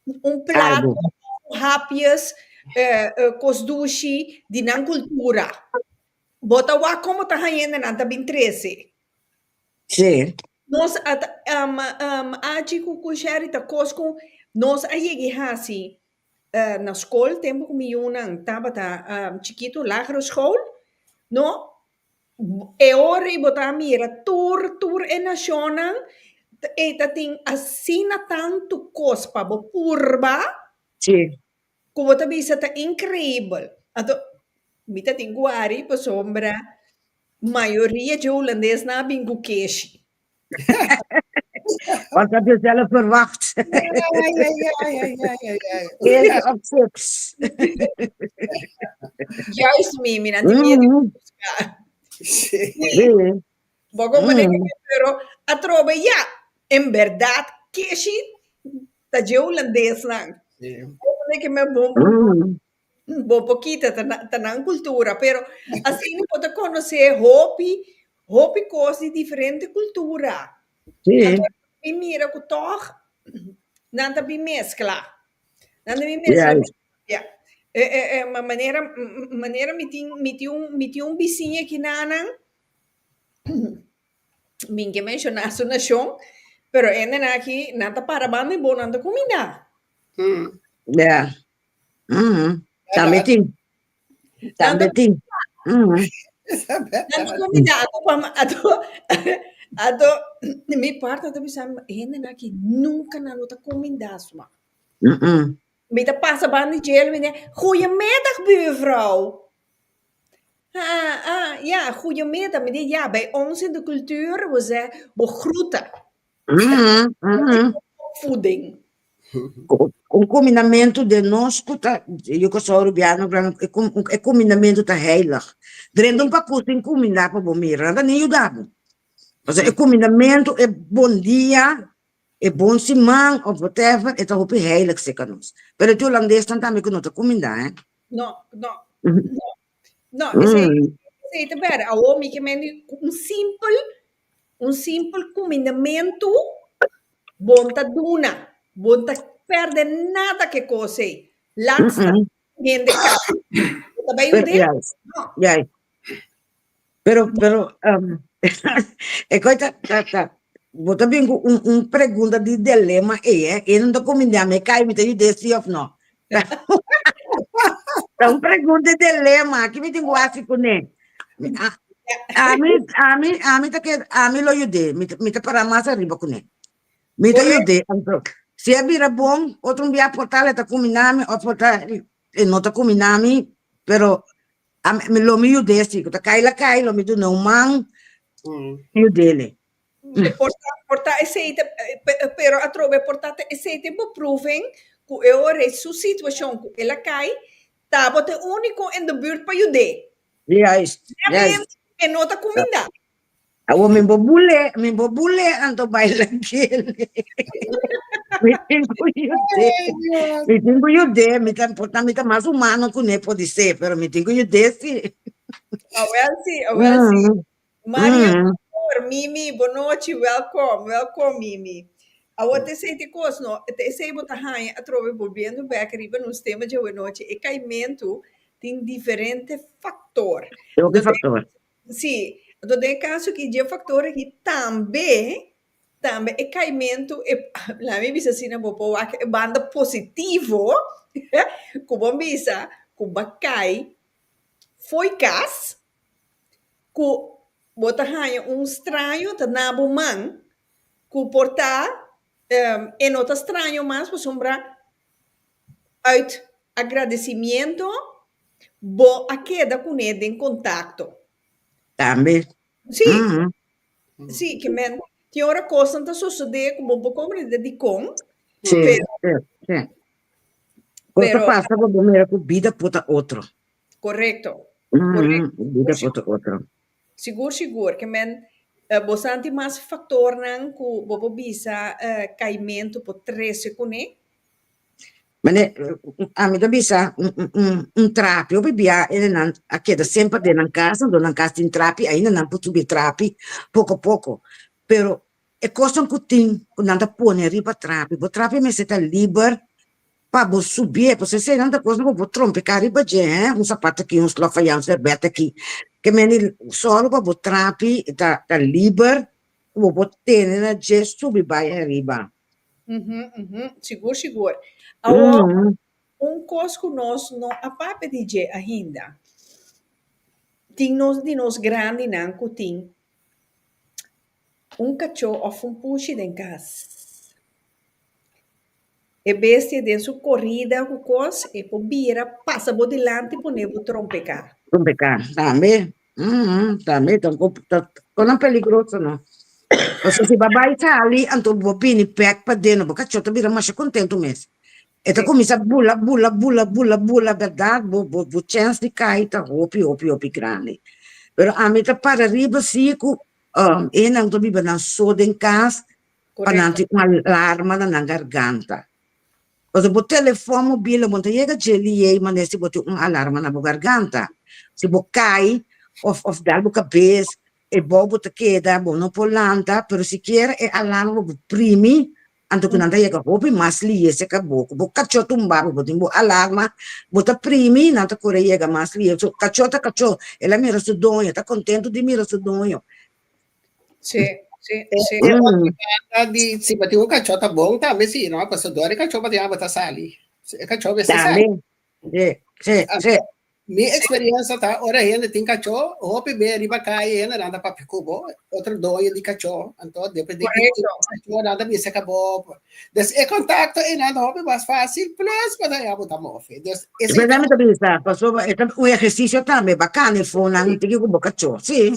un plato, hapjes, kos dushi di nan kultura. Bo ta wak komo ta haña nan ta bin trese. Sí. Nos a ta Achi ku ku Sherry ta kos ku nos a yega i hasi na skol tempu ku mi yunan tabata chikitu, lagere school, no? E ora ei bo ta mira tur tur e nashonnan e ta tin asina tantu kos pa bo purba. Sí. Ku bo ta bisa ta inkreibel. Anto mi ta tin guari pasobra mayoria dje hulandesnan a bin ku keshi. Wat heb je zelf verwacht? Ja, ja, ja, ja, ja, ja, ja. Keshi of chips? Juist mi, mi nan tin miedu busca. Sí. Sí. Bo comprende que pero atrobe ya, en berdad keshi ta dje hulandesnan. Sí. Bo ke me bon bo por kita ta ta nan cultura, pero asina bo ta conoce hopi hopi cos di diferente cultura. Sí. Anto mi mira cu toch nan ta bin mezcla. Nan ta bin mezcla. Juist. Ja. E, e, e, ma manera manera mi tin mi tin un mi tin un bisiña kinanan Mi ke menshoná su nashon, pero hendenan aki nan ta para banda i bo nan ta kumindá. Ja. Tambe tin. Tambe tin. Nan ta kumindá. Ato pa ato ato mi partner ta bisa mi hendenan aki nunka nan no ta kumindá suma. Mi ta pasa banda di djel mi di, Goeiemiddag buurvrouw. Ah, ah, ja, goeiemiddag. Mi di, ja, bij ons in de cultuur, we zeggen, we groeten. Opvoeding. Un kumindamentu den nos ku ta, yo ku sou rubiano, e kumindamentu ta heilig. Drenta un pakus sin kumindá pa bo mira, nan ta ni yuda bo. Pasobra e kumindamentu, e bon dia, E bon siman of whatever, e ta hopi heilig serka nos. Pero e holandesnan tambe ku no ta kumindá, eh. No, no, no. No, esei, esei ta bèrdè. Awor mi ke mende ku un simpel, un simpel kumindamentu bon ta duna. Bon ta pèrdè nada ku e kos ei. Laatste hende kaba. Bo ta bai Pero, yud'é? juist, No. juist. Pero, pero, e koi ta, ta, ta, bo ta bin ku un, un pregunta di dilema ei, eh? E no ta kumindá mi, e kai mi ta yud'é sí òf no? Ta un pregunta di dilema, ki mi tin ku hasi kuné? Mi, a, ami, ami, ami ta ke, ami lo yud'é, mi ta, mi ta pará mas ariba kuné. Mi ta yud'é, anto, si e bira bon, otro un bia por tal e ta kumindá mi òf por tal e no ta kumindá mi, pero Ami lo mi yud'é si ku ta kai la kai lo mi duna un man yud'é. Por ta por ta esei ta pero atrobe por ta ta esei ta e beproeving ku e ora su situashon ku el a kai tabata e úniko in de buurt pa yud'é. Juist, juist. E no ta kumindá. Awor mi bo bule, mi bo bule anto baila kele. Mi tin ku yud'é. Mi tin ku yud'é, mi ta por ta mi ta mas humano kuné podisé, pero mi tin ku yud'é sí. Awel sí, awel sí. Maria Flor, Mimi, bonochi, welkom, welkom Mimi. Awor ta esei ta e kos no, ta esei bo ta haña atrobe bolbiendo bek riba nos tema djawe nochi, e kaimentu tin diferente faktor. Hopi faktor. Sí, anto den e kaso aki dje faktor aki tambe, tambe e kaimentu, e, laat mi bisa asina bo por wak e banda positivo ku bo bisa ku bo a kai fo'i kas, ku bo ta haña un straño ta na bo man, ku por ta e no ta straño mas pasobra uit agradecimiento bo a keda kuné den kontakto. Tambe. Sí, sí, ke men tin ora kosnan ta sosodé ku bo por komprendé dikon, Sí, pero sí, sí. Kos ta pero pasa ku bo mira ku bida por ta otro. korekto, korekto. Bida por ta otro. Sigur, sigur, ke men bo sa tin mas faktornan ku bo por bisa kaimentu por trese kuné? Mane, ami ta bisa un trapi, hopi bia nan a keda semper den nan kas, anto nan kas tin trapi, ainda nan por subi trapi poko poko, pero e kosnan ku tin ku nan ta pone riba trapi, bo trapi mester ta liber pa bo subié, pasobra esei nan ta kosnan ku bo trompiká riba dje, he, un sapato aki, un slof aya, un serbèt aki, ke mende sòru pa bo trapi ta liber ku bo por tene na dje subi bai ariba. Sigur, sigur. Awor, un kos ku nos no a papia di dje ainda, tin nos di nos grandinan ku tin un kachó òf un pushi den kas. E bestia den su korida ku kos e por bira pasa bo dilanti pone bo trompeká. Trompeká tambe. Tambe ta ta konan peligroso no. Pasobra si bo a bai sali anto bo bini bek paden bo kachó ta bira masha kontentu mes. E ta kuminsá bula bula bula bula bula bèrdat bo bo bo chèns di kai ta hopi hopi hopi grandi. Pero ami ta para riba si ku e nan ta biba nan so den kas pa nan tin un alarma na nan garganta. Pasobra bo telefòn mobil bo no ta yega dje liei manera si bo tin un alarma na bo garganta. Si bo kai òf òf dal bo kabes e bou bo ta keda bo no por lanta pero sikiera e alarma bo por primi anto ku nan ta yega hopi mas lihe serka bo. Ku bo kachó tumba bo bo tin bo alarma bo ta primi nan ta kore yega mas lihe. So kachó ta kachó el a mira su doño ta kontentu di mira su doño. Sí, sí, sí. E otro banda di si bo tin un kachó ta bon tambe si no, pasobra dor e kachó bo tin abo ta sali. E kachó mester sali. Tambe. Sí, sí, sí. Mi experiencia ta ora hende tin kachó, hopi be riba calle hende nan ta papia ku bo, otro doño di kachó, anto depende di Correcto. kachó nan ta bisa ka bo. Dus e contacto einan ta hopi mas fácil, plus bo ta abo ta mofe. Dus esei ta. Verdad mi ta bisa, pasobra e ta un ehercicio tambe, bacana e fonan tiki ku bo kachó, sí.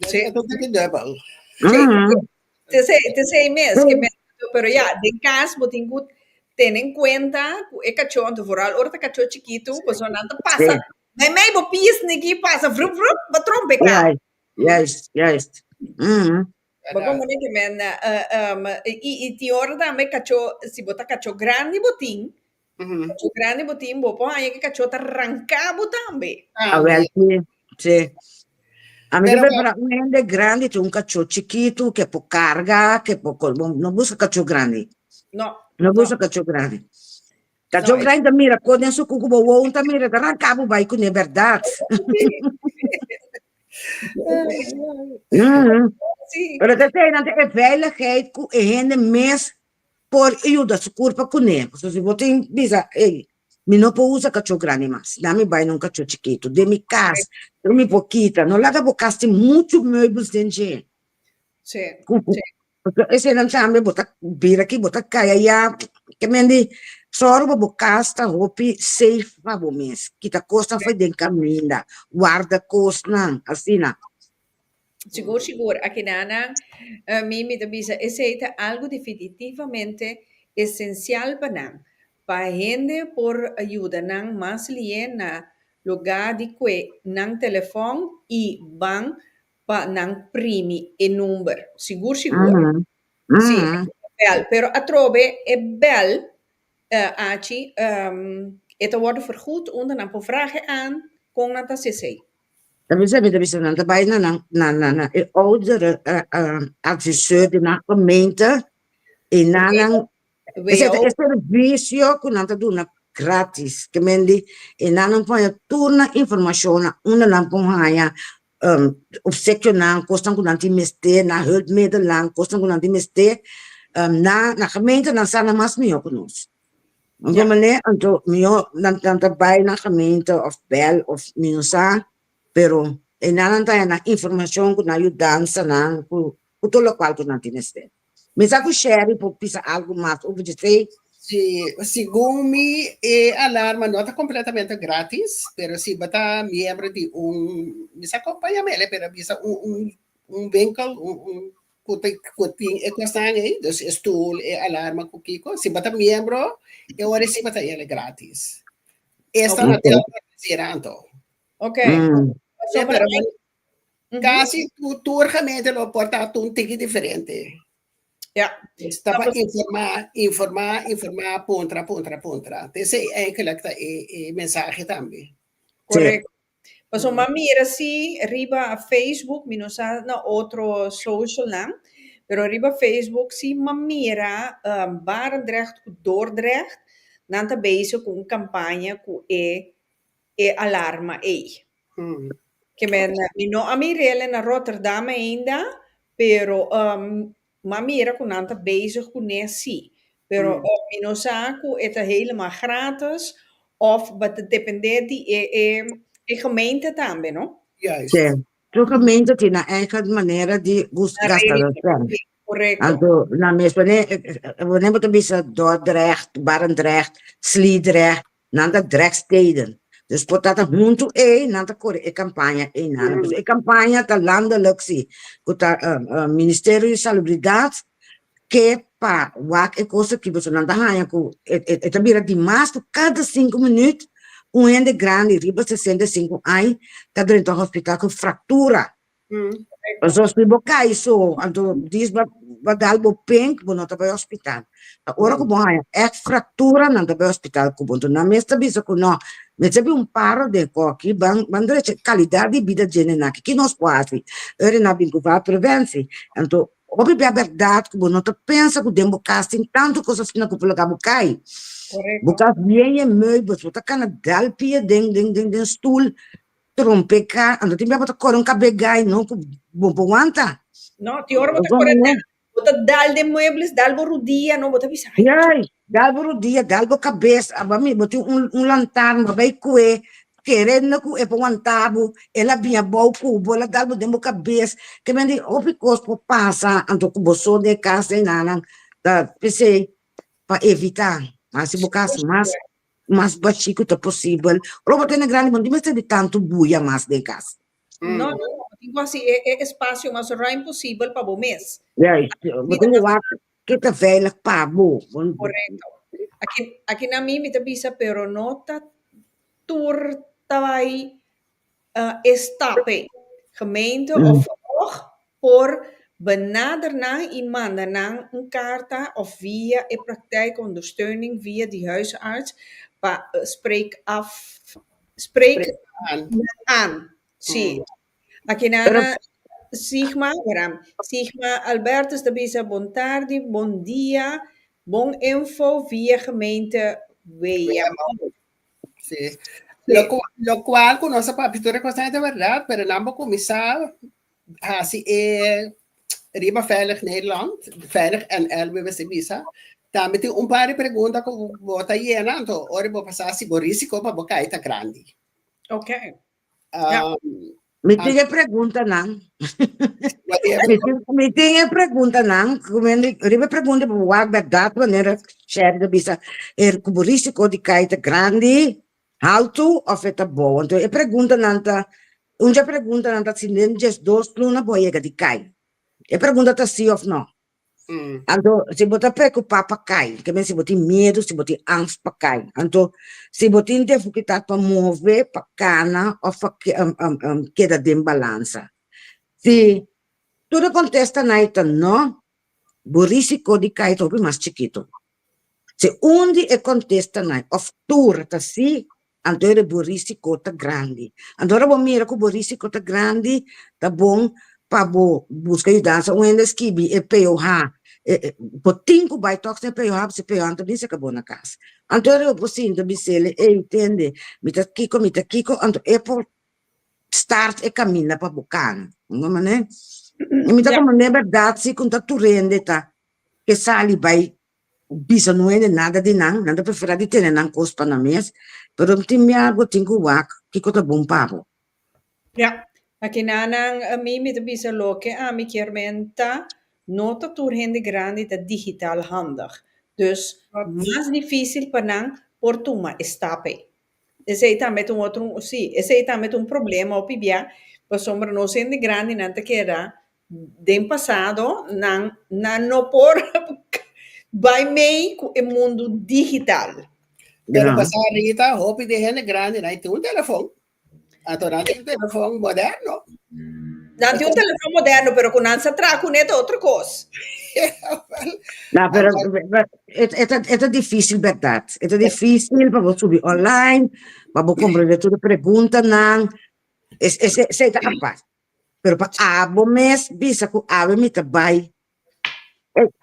Sí. E ta un tiki dubbel. Sí. Tesei mes, ke mes, pero ya, den kas bo tin ku tene en kuenta ku e kachó, anto vooral ora ta kachó chikitu, pasobra nan ta pasa, mei mei bo pis niki pasa vrup vrup, bo trompeká. Juist, juist. Bo komo ke men, i tin ora tambe kachó, si bo ta kachó grandi bo tin, kachó grandi bo tin, bo por haña ke kachó ta ranká bo tambe. Awel, sí, sí. A mi ta prefera un hende grandi ke un kachó chikitu ke por karga, ke por, no buska kachó grandi. No. No buska kachó grandi. Kachó grandi ta mira kos den su kuku, bo wowo ta mira, ta ranká bo bai kuné, bèrdat. Pero ta esei nan ta e veiligheid ku e hende mes por yuda su kurpa kuné. Pasobra si bo tin bisa, ey, mi no por usa kachó grandi mas, na mi bai na un kachó chikitu den mi kas, pero mi por kita. No laga bo kas tin muchu meubels den dje. Sí, sí. Pasobra eseinan tambe bo ta bira aki, bo ta kai aya. Ke men di sòru pa bo kas ta hopi safe pa bo mes. Kita kosnan for den kaminda, warda kosnan, asina. Sigur, sigur. Akinanan mi mi ta bisa esei ta algu definitivamente esensial pa nan. Pa hende por yuda nan mas lié na lugá di kue nan telefòn i ban pa nan primi e number. Sigur sigur. Sí, bel. Pero atrobe e bel achi e ta wordo vergoed unda nan por vraag aan kon nan ta haci esey. Ta bisa mi ta bisa nan ta bai na nan na na na e oudere adviseur di nan gemeente y nan nan Esei ta e servisio ku nan ta duna gratis. Ke men di e nan nan por haña tur nan informashonnan unda nan por haña opsekionan, kosnan ku nan tin mester, nan hulpmiddelnan, kosnan ku nan tin mester. Na na gemeente nan sa nan mas mihó ku nos. Anto manera anto mihó nan nan ta bai na gemeente òf bèl òf mi no sa, pero e nan nan ta haña nan informashon ku nan yudansanan ku ku tur lokual ku nan tin mester. Mi sa ku Sherry por bisa algu mas over dje. Si, segun mi e alarma no ta completamente gratis, pero si bo ta miembro di un, mi sa kon pa yam'el, pero bisa un un un winkel, un un ku ta ku tin e kosnan ei, dus e stoel, e alarma ku kiko, si bo ta miembro e ora si bo ta yele gratis. Esta na Tilburg sera anto. Ok. Sí, pero Casi tur gemeente lo por ta un tiki diferente. Ja. Dus ta pa informa, informa, informa, puntra, puntra, puntra. Esei eigenlijk ta e, e mensahe tambe. Correcto. Pasobra mi mira si riba Facebook, mi no sa na otro social nan, pero riba Facebook si mi mira um, Barendrecht ku Dordrecht, nan ta bezig ku un campaña ku e e alarma ei. Ke men, mi no a mir'el na Rotterdam ainda, pero um, m'a mira ku nan ta bezig kuné sí. Pero mi no sa ku e ta helemaal gratis of bo ta dependé di e e e gemeente tambe, no? Juist. Sí. Tur gemeente tin nan eigen manera di Nan gasta regel. nan sèn. Korekto. Anto nan mes wanneer wanneer bo ta bisa Dordrecht, Barendrecht, Sliedrecht, nan ta Drechtsteden. Dus por ta ta huntu ei nan ta kore e kampaña einan. Pues e kampaña ta landelijk si, ku ta Ministerio di Salubridat ke pa wak e kos aki pasobra nan ta haña ku e ta bira dimas ku kada sinku minüt un hende grandi riba 65 aña ta drenta hospital ku fraktura. Pasobra si bo kai so anto dis bo a dal bo pink bo no ta bai hospital. Ta ora ku bo haña ègt fraktura nan ta bai hospital ku bo. Anto nan mes ta bisa ku no mester bin un paro den koki ban ban drecha kalidat di bida dje nan aki. Ki nos por hasi? Ora nan bin ku valpreventie. Anto Hopi bia bèrdat ku bo no ta pensa ku den bo kas tin tantu kos asina ku por laga bo kai. Bo kas bien e meubels, bo ta kana dal pia den den den den stul, trompeka, anto tin bia bo ta kore un kabe gai no ku bo por wanta. No, tin ora bo ta kore dal, bo ta dal den muebles, dal bo rudia, no, bo ta bisa, ay. Ay, dal bo rudia, dal bo kabes, aba mi bo tin un un lantarn, bo a bai kue, Kerendo ku e por wanta bo, el a bin abou ku bo, el a dal bo den bo kabes. Ke men di hopi kos por pasa anto ku bo so den e kas enanan. Ta p'esei pa evitá hasi bo kas mas mas bashí ku ta posibel. Ora bo tene grandi bo no tin mester di tantu buya mas den kas. No, no, bo tin ku hasi e e espasio mas ruim posibel pa bo mes. Juist, bo tin ku wak ke ta veilig pa bo. Korekto. Aki aki na mi mi ta bisa pero no ta Tur ta bai e stap ei. Gemeente of verhoog por benader nan i manda nan un karta of via e praktijkondersteuning via di huisarts pa spreek af spreek nan aan. Sí. Aki nan Sigma, wera, Sigma Albertus ta bisa bon tardi, bon dia, bon info via gemeente Weeamou. Sí. Lo, cu, lo cual cu nos a papia tur e cosnan ta verdad, pero nan bo cuminsa hasi e riba Veilig Nederland, Veilig NL we se bisa, tambe tin un par di pregunta cu bo ta yena, anto ora bo pasa si bo risico pa bo kai ta grandi. Ok. Ja. Mi tin e preguntanan. Mi tin e preguntanan. Riba e pregunta bo wak bèrdat manera Sherry ta bisa e ku bo risiko di kai ta grandi, haltu òf e ta bou. Anto e preguntanan ta, un dje preguntanan ta si den 12 luna bo a yega di kai. E pregunta ta si òf no. Anto, si bo ta preokupá pa kai, ke men si bo tin miedu, si bo tin angst pa kai. Anto, si bo tin difikultat pa move, pa kana òf pa keda den balansa. Si tur e kontestanan ei ta nò, bo risiko di kai ta hopi mas chikitu. Si un di e kontestanan òf tur ta sí, Anto ora bo risiko ta grandi. Anto ora bo mira ku bo risiko ta grandi, ta bon pa bo buska yudansa. Un hende skibi e POH, bo tin ku bai tòg na e POH, pasobra e POH no ta bin saka bo na kas. Anto ora bo sinta bis'el, ey tende, mi ta kiko, mi ta kiko, anto e por start e kaminda pa bo kana. Bo mane? I mi ta komprende bèrdat si ku ta tur hende ta ke sali bai Bisa no hende nada di nan, nan ta prefera di tene nan kos pa nan mes, pero tin bia bo tin ku wak kiko ta bon pa bo. Ja, akinanan ami mi ta bisa loke ami kier men ta, no ta tur hende grandi ta digital handig, dus mas dificil pa nan por tuma e stap ei. Esei tambe ta un otro, sí, esei tambe ta un problema hopi bia, pasobra nos hende grandinan ta keda Den pasado nan nan no por bai mei ku e mundu digital. Pero pasá Rita, hopi di hende grandi nan tin un telefon. Anto nan tin un telefon moderno. Nan tin un telefon moderno, pero ku nan sa traha kuné ta otro kos. No, pero e ta difícil bèrdat. E ta difícil pa bo subi online, pa bo komprendé tur e preguntanan. Esei ta apart. Pero pa abo mes bisa ku awe mi ta bai.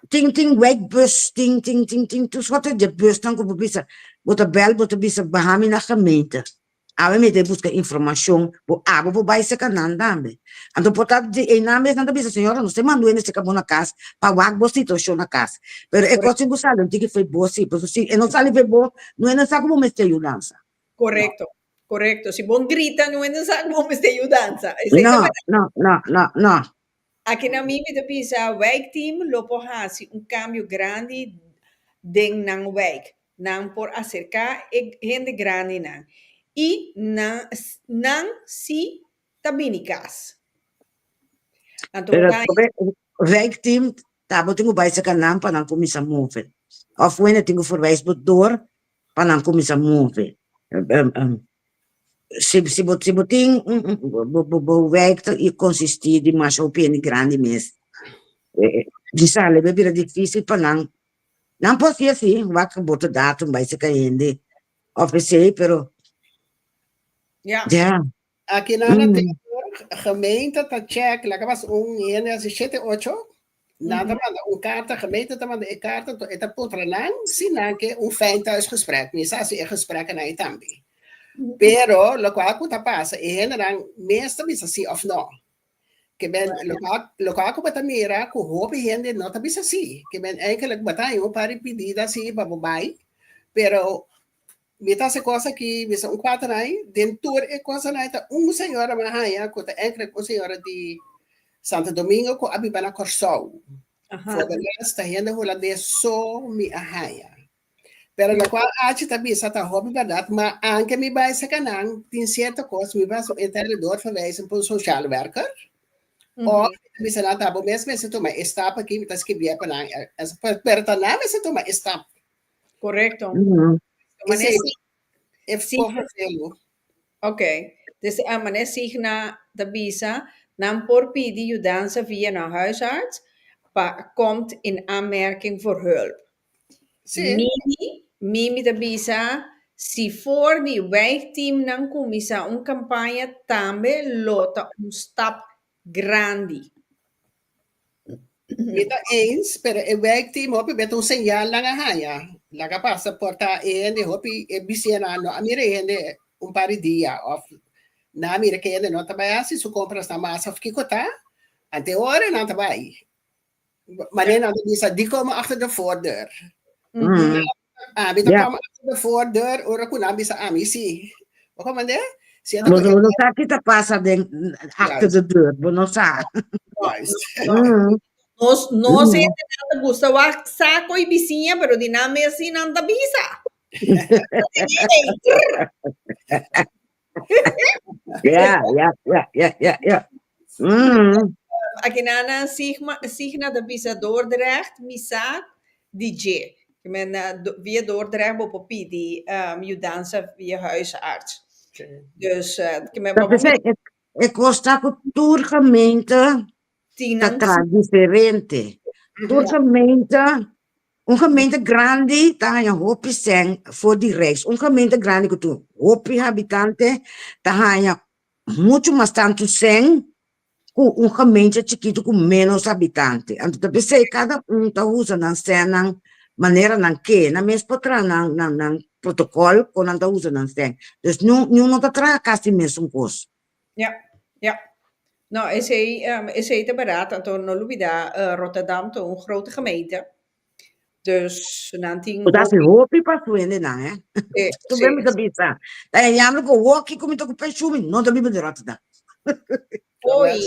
Tin tin wijkbus, tin tin tin tin tur sorte di busnan ku bo bisa, bo ta bel bo ta bisa baha mi na gemeente. Awe mi ta buska informashon, bo abo por bai serka nan tambe. Anto por ta di einan mes nan ta bisa señora nos ta manda hende serka bo na kas pa wak bo situashon na kas. Pero e kos tin ku sali un tiki fo'i bo si, pasobra si e no sali fo'i bo, no hende sa ku bo mester yudansa. Korekto. Korekto. Si bon grita no hende sa ku bo mester yudansa. Esei ta No, no, no, no, no. Aki na mi mi ta bisa wijkteam lo por hasi un kambio grandi den nan wijk. Nan por aserká e hende grandinan i nan nan si ta bini kas. Anto Pero ta wijkteam ta bo tin ku bai saka nan pa nan kuminsá move. Òf wende tin ku verwijs bo dor pa nan kuminsá move. Si si bo si bo tin un un bo bo bo wijk ta konsistí di masha hopi hende grandi mes di sali bo a bira difísil pa nan. Nan por hasi así, wak bo ta datum bai saka hende òf esei pero Ya. ya. Aki nan na Tilburg, gemeente ta check, laga mas un hende hasi shete ocho, nan ta manda un karta, gemeente ta manda e karta, enton e ta puntra nan si nan ke un fijn thuisgesprek. Mi sa hasi e gespreknan ei tambe. Pero lokual ku ta pasa, e hendenan mes ta bisa si òf no. Ke men lokual lokual ku bo ta mira ku hopi hende no ta bisa si. Ke men eigenlijk bo ta haña un par di pidida si pa bo bai, pero Mi ta hasi kos aki, mi sa un kuater ai, den tur e kosanan ai ta un señora mi a haña ku ta enkele un señora di Santo Domingo ku a biba na Kòrsou. For de rest ta hende hulandes so mi a haña. Pero lokual Archie ta bisa ta hopi bèrdat, ma anke mi bai seka nan tin sierto kos mi bai hasi un interne doorverwijzing pa un sociaal werker òf mi ta bisa nan ta bo mes mester tuma e stap aki, mi ta skibié pa nan, pero ta nan mester tuma e stap. Correcto. Esei e vervelo. Ok. Dus a manera Signa ta bisa, nan por pidi yudansa via nan huisarts pa komt in aanmerking voor hulp. Sí. Mimi, Mimi ta bisa, si for di wijkteamnan kuminsá un kampaña tambe lo ta un stap grandi. Mi ta eens, pero e wijkteam hopi bet un señal nan a haña. Laga pasa por ta e hende hopi e bisianan no a mira e hende un par di dia of nan a mira ke hende no ta bai hasi su comprasnan mas of kiko ta, ante ora nan ta bai. Manera nan ta bisa dikon achter de voordeur. Ami ta Ja. kom achter de voordeur ora ku nan bisa ami si. Bo komprendé? Si Bo bo no sa ki ta pasa den achter de deur, bo no sa. Juist. Nos nos hende nan ta gusta wak sako i bisiña, pero di nan mes si nan ta bisa. Ja, ja, ja, ja, ja, ja. Aki nan nan sigma, signa ta bisa Dordrecht, mi sa di dje. Ke men via Dordrecht bo por pidi yudansa via huisarts. Dus ke men Dat is e, e kos ta ku tur gemeente tin ta nan traha diferente. Tur gemeente, un gemeente grandi ta haña hopi sèn for di Rijks. Un gemeente grandi ku tin hopi habitante ta haña muchu mas tantu sèn ku un gemeente chikitu ku ménos habitante. Anto ta p'esei kada un ta usa nan sènnan manera nan ke. Nan mes por traha nan nan nan protokòl kon nan ta usa nan sèn. Dus niun niun no ta traha kasi mesun kos. Ja, ja. No, esei, esei ta berdad. Anto no lubida, Rotterdam ta un grote gemeente. Dus nan tin Bo ta hasi hopi. hopi pa su hendenan, hè? Sí, Tu sí. ben mi ta bisa. Ta e yamber ku woki ku mi ta ku penshun mi no ta biba di Rotterdam. Oei.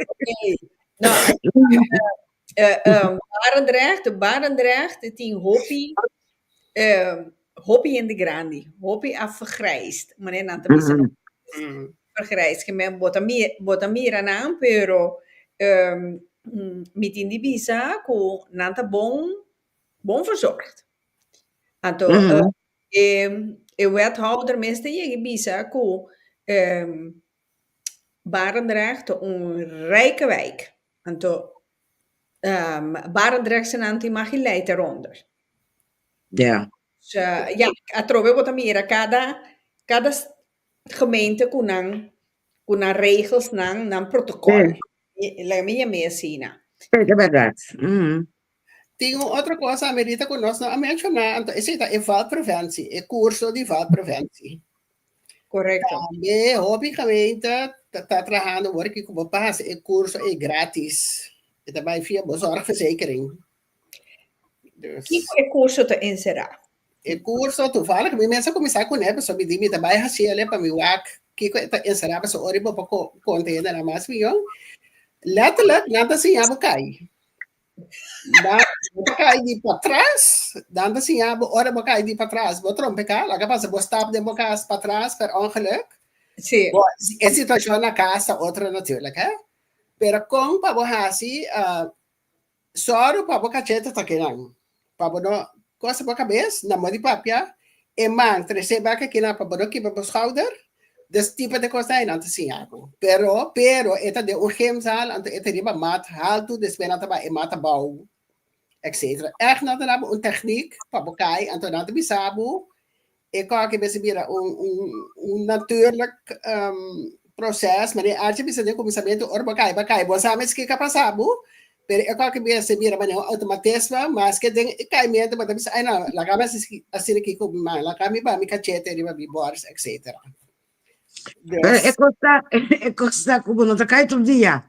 Oké. No, Barendrecht, Barendrecht tin hopi, hopi hende grandi, hopi a vergrijsd, manera nan ta bisa. Vergrijsd, ke men bo ta mi, bo ta mira nan, pero mi tin di bisa ku nan ta bon, bon verzorgd. Anto e e wethouder mes ta yega bisa ku Barendrecht ta un rijke wijk. Anto Barendrechtsenan tin mag leit eronder. Ja. Dus ja, atrobe bo ta mira kada kada gemeente ku nan ku nan regelsnan, nan protokòl. Laga mi yam'é asina. Sí, ta bèrdat. Tin un otro kos, Amerita, ku nos no a menshoná, anto esei ta e valpreventie, e kurso di valpreventie. Korekto. Tambe hopi gemeente ta ta trahando awor aki ku bo pa hasi e kurso ei gratis. E ta bai via bo zorgverzekering. Dus. Kiko e kurso ta enserá? E kurso toevallig mi mes a kuminsá kuné pasobra mi di mi ta bai hasi el pa mi wak kiko e ta enserá pasobra ora bo por konta hende nan mas mihó. Letterlijk, nan ta siña bo kai. Nan bo ta kai di patras, nan ta siña bo ora bo kai di patras, bo trompeká, laga pasa bo stap den bo kas patras per ongeluk. Sí. Bo, e situashon na kas ta otro natuurlijk, hè. Pero kon pa bo hasi, uh, Sòru pa bo kachete ta kinan, pa bo no kosa bo kabes na mo di papia, e man trese bek akinan pa bo no kibra bo skouder, des tipo de kosnan ei nan ta siña bo. Pero, pero e ta den un gymzaal, anto e ta riba mat haltu, despues nan ta bai e mat abou, etcetera. Ègt nan ta daba un tèknik pa bo kai, anto nan ta bisa bo E kòke mester bira un un un natuurlijk proces, manera Archie bisa den kuminsamentu, ora bo kai, bo kai, bo sa mes kiko a pasa bo, pero e kòke mester bira manera un automatisme, maske den e kaimentu bo ta bisa, ai no, laga mi hasi asina aki ku mi man, laga mi baha mi kachete riba mi bòrs, etcetera. Pero Dus, e kos ta, e kos ta ku bo no ta kai tur dia.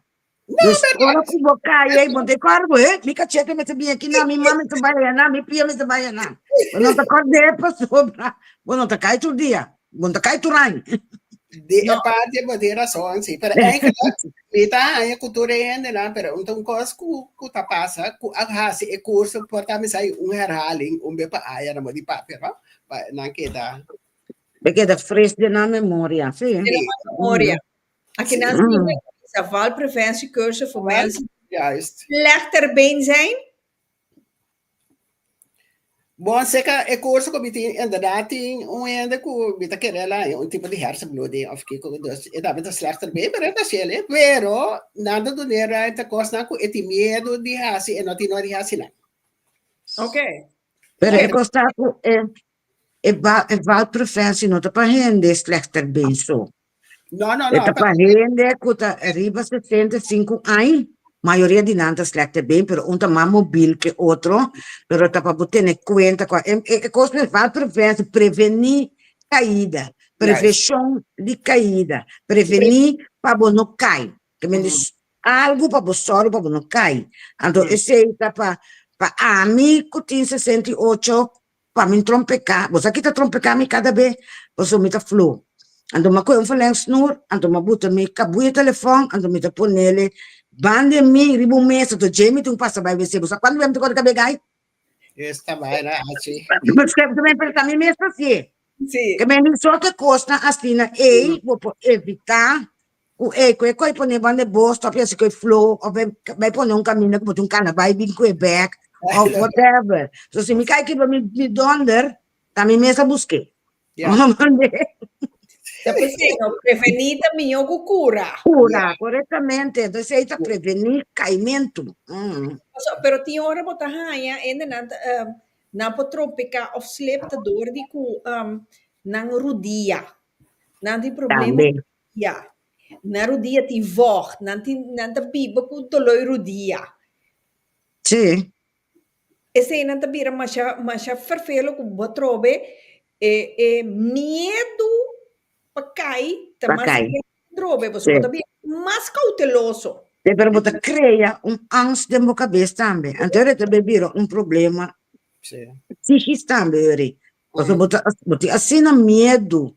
no, Dus ora bèrdat. ku bo kai ei, bo ta kòrda bo, eh, mi kachete mester bin aki na, mi man mester bai ayá na, mi pia mester bai ayá na. Bo no ta kòrd'é pasobra bo no ta kai tur dia, bo no ta kai tur aña. Di e No. parti bo tin rason, sí, pero eigenlijk mi ta haña ku tur e hendenan, pero un ta un kos ku ku ta pasa ku a hasi e kurso por ta mester hay un herhaling un be pa aña na bo di papia, no? Pa nan keda. Bo keda fres den nan memoria, sí. Den nan memoria. Aki nan Mm. si bisa valpreventiecursus voor mensen die Juist. slecht ter been zijn. Bon, seka e curso ku mi tin, inderdaad tin un hende ku mi ta kere la un tipo di hersenbloeding of kiko, dus e tambe ta slecht ter been, pero e ta hasiel, eh. Pero nan ta dun'é ruimte kosnan ku e tin miedu di hasi, e no tin nodi hasi nan. Oké. Pero e kos ta ku e e val e valpreventie no ta pa hende slecht ter been so. No, no, E no. ta pa hende ku ta riba 65 aña, mayoria di nan ta slechte been, pero un ta mas mobil ke otro, pero ta pa bo tene kuenta kua e e kos mes valpreventie, prevení kaida, prevenshon di kaida, prevení pa bo no kai. Ke men di algu pa bo sòru pa bo no kai. Anto esei ta pa pa ami ku tin 68 Pa mi trompeká, bo sa ki ta trompeká mi kada be? Pasobra mi ta flo. Anto mi a kohe un verlengsnoer, anto mi a buta mi kabuya telefòn, anto mi ta ponele banda di mi riba un mesa, anto dje mi tin ku pasa bai wc. Bo sa kuantu bia mi ta kore kab'e gai? Esta vaina haci. Pero ta mi mes ta hacié. Sí. Ke men di soort kosnan asina ei bo por evitá Ku e ku e koi pone banda e bos stop yasi ku e flow of e bai pone un kaminda ku bo tin un kana bai bin ku e bek of whatever. So si mi kai kibra mi mi donder ta mi mes a busk'é. Ja. Ta p'esei no prevení ta mihó ku kura. Kura, korektamente. Entonces esei ta prevení kaimentu. Mm. Paso, pero tin ora bo ta haña hendenan ta nan por trompeka of slip ta dor di ku nan rudia. Nan tin problema Tambe. Ya. Nan rudia tin vocht, nan tin, nan ta biba ku doló i rudia. Sí. Eseinan ta bira masha, masha ferfelo ku bo trobe e, e miedu pa kai ta Pa mas kai. grandi trobe, pasobra Sí. bo ta bira mas kouteloso. Sí, pero bo ta krea un angst den bo kabes tambe. Anto e ta bay bira un problema Sí. psíkis tambe, Yuri. Pasobra bo ta, bo tin asina miedu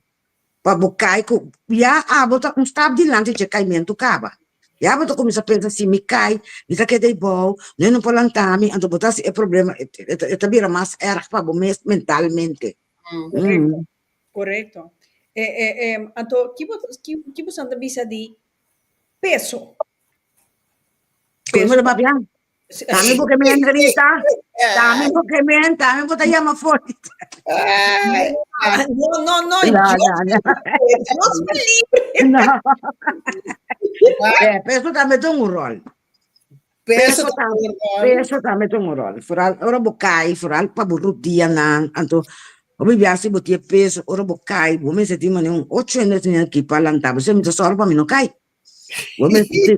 Pa bo kai ku ya abo ta un stap dilanti dje kaimentu kaba. Ya bo ta kuminsá pensa si mi kai, mi ta keda eibou, no e no por lanta mi, anto bo ta hasi e problema e ta bira mas erg pa bo mes mentalmente. Korekto, korekto. E e e anto ki bo ki bo san ta bisa di peso? Komo ta papia? Tami bo ke men Rita, tami bo ke men, tami bo ta yama for. No, no, no, No, yo, no, no. Dios me libre. No. Eh, peso tambe ta un rol. Peso Peso ta tambe, un rol. peso tambe ta un rol. Vooral ora bo kai, vooral pa bo rudianan, anto hopi biaha si bo tin e peso, ora bo kai, bo mester tin manera un ocho hende tin aki pa lanta bo. Esei mi ta sòru pa mi no kai. Bo mester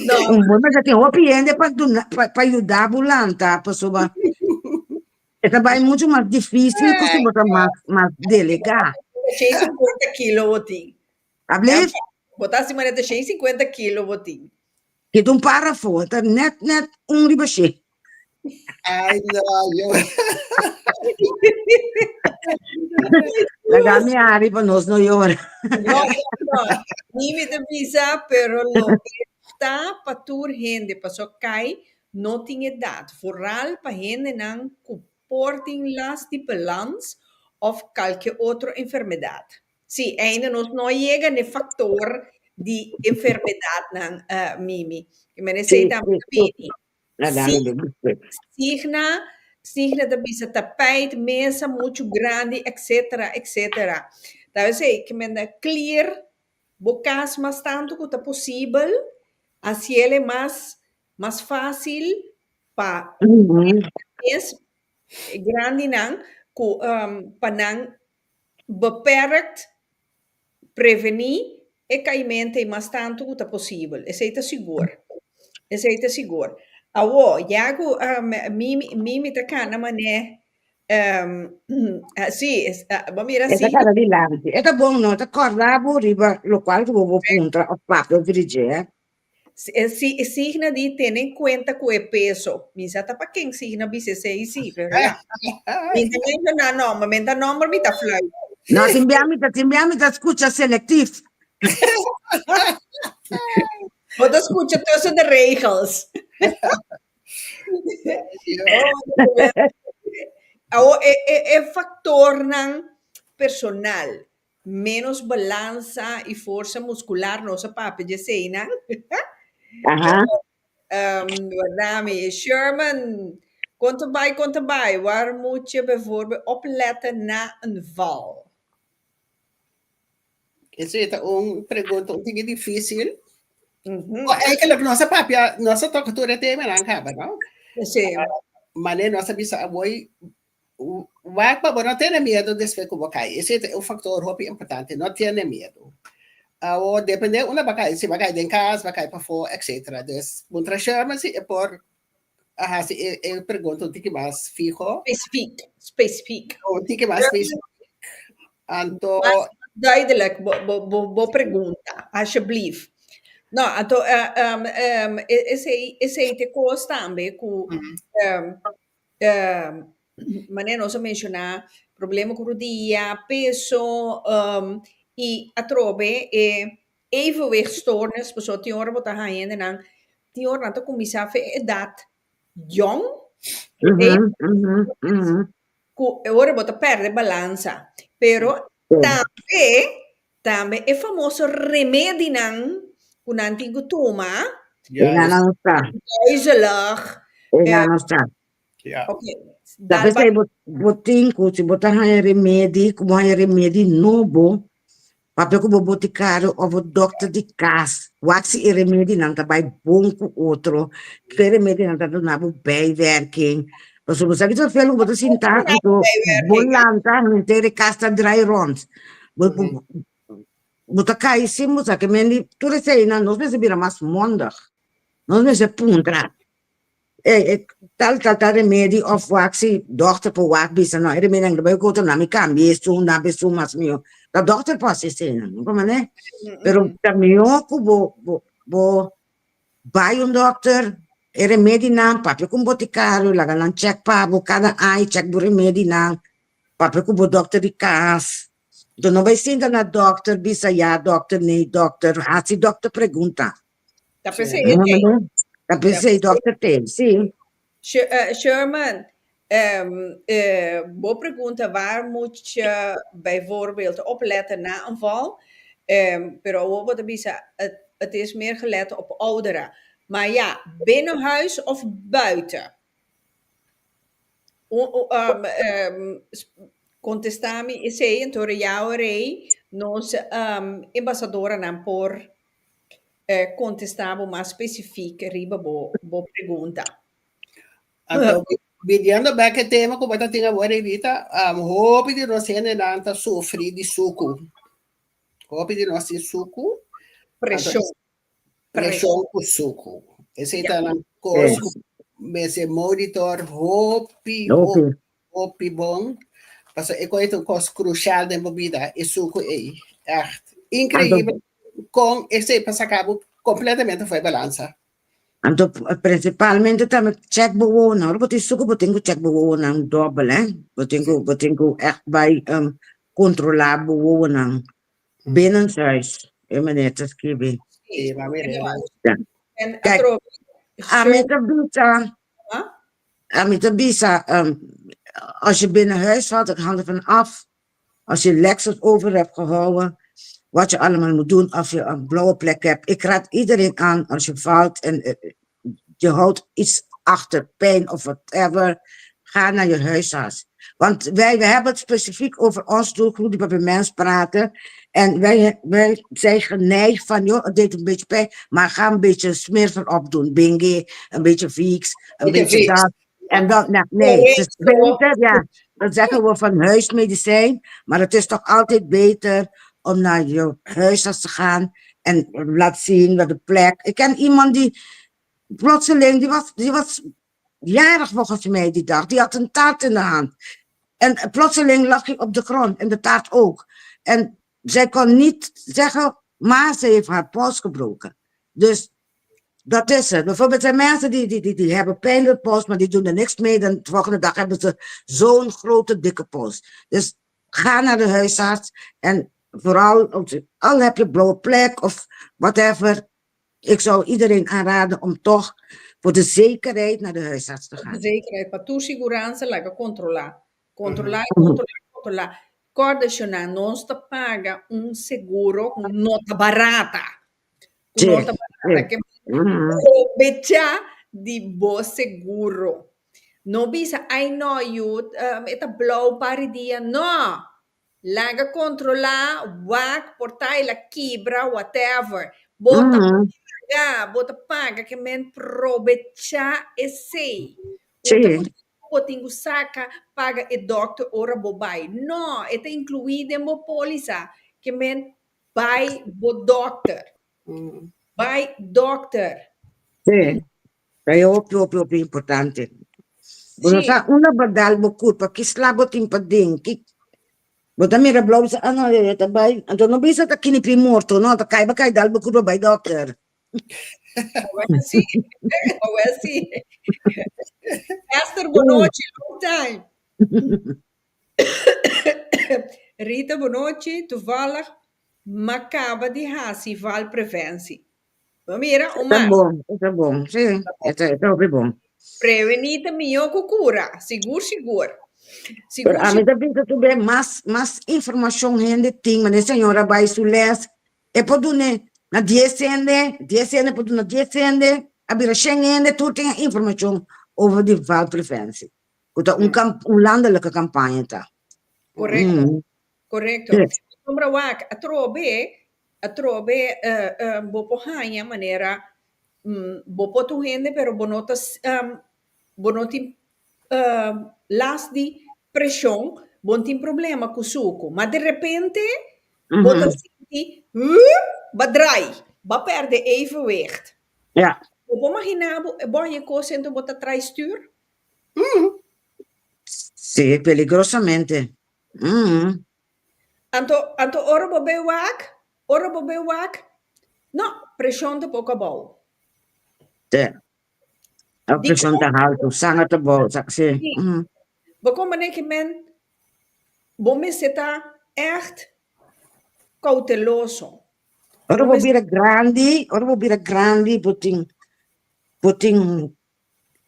No. bo mester tin hopi hende pa duna pa pa yuda bo lanta pasobra e ta bai mucho mas dificil ku si bo ta mas mas delegá. 150 kilo bo tin. Ablief? Bo ta hasi manera 150 kilo bo tin. Kita un párrafo, ta net net un riba she. Ay, no, yo. Laga mi hari pa nos no yora. No, no, no. Ni mi ta bisa, pero loke. Adaptá pa tur hende paso kai no tin edat, vooral pa hendenan ku por tin last di balans òf kalke otro enfermedat. Sí, ainda nos no a yega n'e faktor di enfermedatnan, Mimi. Ke men esei tambe ta bini. Signa, signa ta bisa tapijt, mesa muchu grandi, etcetera, etcetera. Ta esei, ke men clear bo kas mas tantu ku ta posibel, hasiel e mas mas fásil pa mes grandinan ku pa nan beperkt prevení e kaimente mas tantu ku ta posibel. Esei ta sigur. Esei ta sigur. Awor, ya ku Mimi, Mimi ta kana manera sí, bo mira E ta kana dilanti. E ta bon no, e ta kòrda bo riba lokual ku bo por puntra òf papia over di dje. Si, signa di tene en cuenta cu e peso. Mi sa ta pa ken signa bisa esey si, pero ya. Mi ta menciona nomber, mi ta nomber mi ta fluit. No, sin bia mi ta, sin bia mi ta scucha selectief. Bo ta scucha tussen de regels. Awor e, e, e factornan personal Menos balansa i forsa muskular nos a papia dje eseinan. Aha. Wardá mi. Sherman, kon ta bai, kon ta bai? Waar moet je bijvoorbeeld opletten na een val? Esei ta un pregunta un tiki difícil. O eigenlijk nos a papia, nos a toca tur e temanan kaba, no? Sí. Mane nos a bisa awor Wak pa bo no tene miedu despues ku bo kai. Esei ta un faktor hopi importante, no tene miedu. Awor depende unda bo kai, si bo kai den kas, bo kai pafó, etcetera. Dus puntra Sherman si e por a hasi e e pregunta un tiki mas fiho. Specifiek, specifiek. Un tiki mas specifiek. Anto. Mas duidelijk bo bo bo bo pregunta, alsjeblieft. No, anto esei esei ta e kos tambe ku Manera nos a menshoná, problema ku rudia, peso, i atrobe e evenwichtstoornis, pasobra tin ora bo ta haña hendenan, tin ora nan ta kuminsá fe e edat yòn, ku e ora bo ta pèrdè balansa. Pero tambe, tambe e famoso remedinan ku nan tin ku tuma, Einan nan sa. Duizelig. Einan nan sa. Ja. Ok. Ta p'esei bo, bo tin ku si bo ta haña remedi, ku bo haña remedi nobo, papia ku bo botikario òf bo dòkter di kas, wak si e remedinan ta bai bon ku otro, ku e remedinan ta duna bo bijwerking. Pasobra bo sa ki ta fel ku bo ta sinta, anto bo lanta, henter e kas ta drai rònt. Bo, bo, Bo ta kai sin bo sa ke men di tur eseinan nos mester bira mas mondig. Nos mester puntra e e tal tal tal remedi of wak si dokter por wak bisa no e remedinan ta bai ku otro nan mi kambia esun nan pa esun mas mihó. Ta dokter por hasi eseinan no por manera? Pero ta mihó ku bo bo bo bai un dokter e remedinan papia ku un botikario laga nan chèk pa bo kada aña chèk bo remedinan papia ku bo dokter di kas. Enton no bai sinta na dokter bisa ya dokter nee dokter hasi dokter pregunta. Ta p'esei e tei. Ta p'esei dokter tei, si. Sherman, bo pregunta waar moet je bijvoorbeeld opletten na een val, pero awor bo ta bisa het is meer gelet op ouderen. Maar ja, binnenhuis of buiten? Kontestá mi esei, anto Riao Rey, nos embasadoranan por kontestá bo mas spesifik riba bo bo pregunta. Anto, biniendo bek e tema ku bo ta tin awor Rita, hopi di nos hendenan ta sufri di suku. Hopi di nos tin suku. Preshon. Preshon ku suku. Esei ta nan kos ku mester monitor hopi, hopi, hopi bon. Pasobra e kos ei ta un kos krushal den bo bida, e suku ei. Ègt inkreibel kon esei por saka bo kompletamente for e balansa. Anto prinsipalmente tambe chèk bo wowonan. Ora bo tin suku bo tin ku chèk bo wowonan dòbel, hè. Bo tin ku bo tin ku ègt bai kontrolá bo wowonan. Binnenshuis, e meneer ta skibi. Sí, mami Rena. Ja. En Kijk, atrobe, ami ta bisa, Huh? ami ta bisa, als je binnen huis valt, het hangt ervan af. Als je letsels over hebt gehouden, wat je allemaal moet doen als je een blauwe plek hebt. Ik raad iedereen aan als je valt en je houdt iets achter, pijn of whatever, ga naar je huisarts. Want wij hebben het specifiek over ons doelgroep die bij mens praten. En wij zijn geneigd van, joh, het deed een beetje pijn, maar ga een beetje smeer erop doen. Bingé, een beetje Vicks, een Beetje beetje Vicks. dat. En dan, nou, nee, het is beter, ja. Dat zeggen we van huismedicijn, maar het is toch altijd beter om naar je huisarts te gaan en laat zien wat de plek. Ik ken iemand die plotseling, die was jarig volgens mij die dag, die had een taart in de hand. En plotseling lag hij op de grond en de taart ook. En zij kon niet zeggen, maar ze heeft haar pols gebroken. Dus dat is het. Bijvoorbeeld zijn mensen die hebben pijn in de pols, maar die doen er niks mee. Dan de volgende dag hebben ze zo'n grote, dikke pols. Dus ga naar de huisarts en vooral, al heb je blauwe plek of whatever. Ik zou iedereen aanraden om toch voor de zekerheid naar de huisarts te De gaan. zekerheid, pa tur siguransa laga kontrolá. Kontrolá, kontrolá, kontrolá. Kòrda shonnan, nos ta paga un seguro no ta barata. No ta barata. Ke probechá di bo seguro. No bisa, ai no, yu, e ta blou par di dia. No! Laga kontrolá, wak, por ta el a kibra, whatever. Bo ta paga, bo ta paga ke men probechá esei. Bo tin ku saka paga e dòkter ora bo bai. No, e ta inkluí den bo pólisa. Ke men bai bo dòkter. Bai dòkter. Sí. Ta hopi, hopi, hopi importante. Bo no sa unda bo dal bo kurpa, ki sla bo tin paden, ki bo ta mira blou bisa, ah no, e ta bai. Anto no bisa ta kinipi morto, no, ta kai bo kai dal bo kurpa bai dòkter. Awor sí, awor sí. Esther, bon nochi, long time. Rita, bon nochi. Toevallig, m'a kaba di hasi valpreventie. Ma mira, un Ta mas. bon, ta bon. Sí, ta hopi bon. Prevení ta mihó ku kura, sigur sigur. Sigur Pero ami ta bisa tambe mas informashon hende tin, manera señora bai su les, e por duna na 10 hende, 10 hende por duna 10 hende, a bira 100 hende, tur tin e informashon over di valpreventie. Ku ta un landelijke campagne ta. Korekto. Sombra wak, atrobe bo por haña manera bo por tur hende pero bo no ta bo no tin last di preshon, bo no tin problema ku suku, ma de repente bo ta sinti bo a drai, bo a pèrdè evenwicht. Bo por imaginá bo bo haña kos ento bo ta trai stür? Sí, peligrosamente. Anto ora bo bai wak, ora bo bai wak, no, preshon ta poko abou. Sí. A preshon ta haltu, sanger ta abou, sí. Bo komprendé ke men bo mester ta ègt kouteloso. Ora bo bira grandi, ora bo bira grandi, bo tin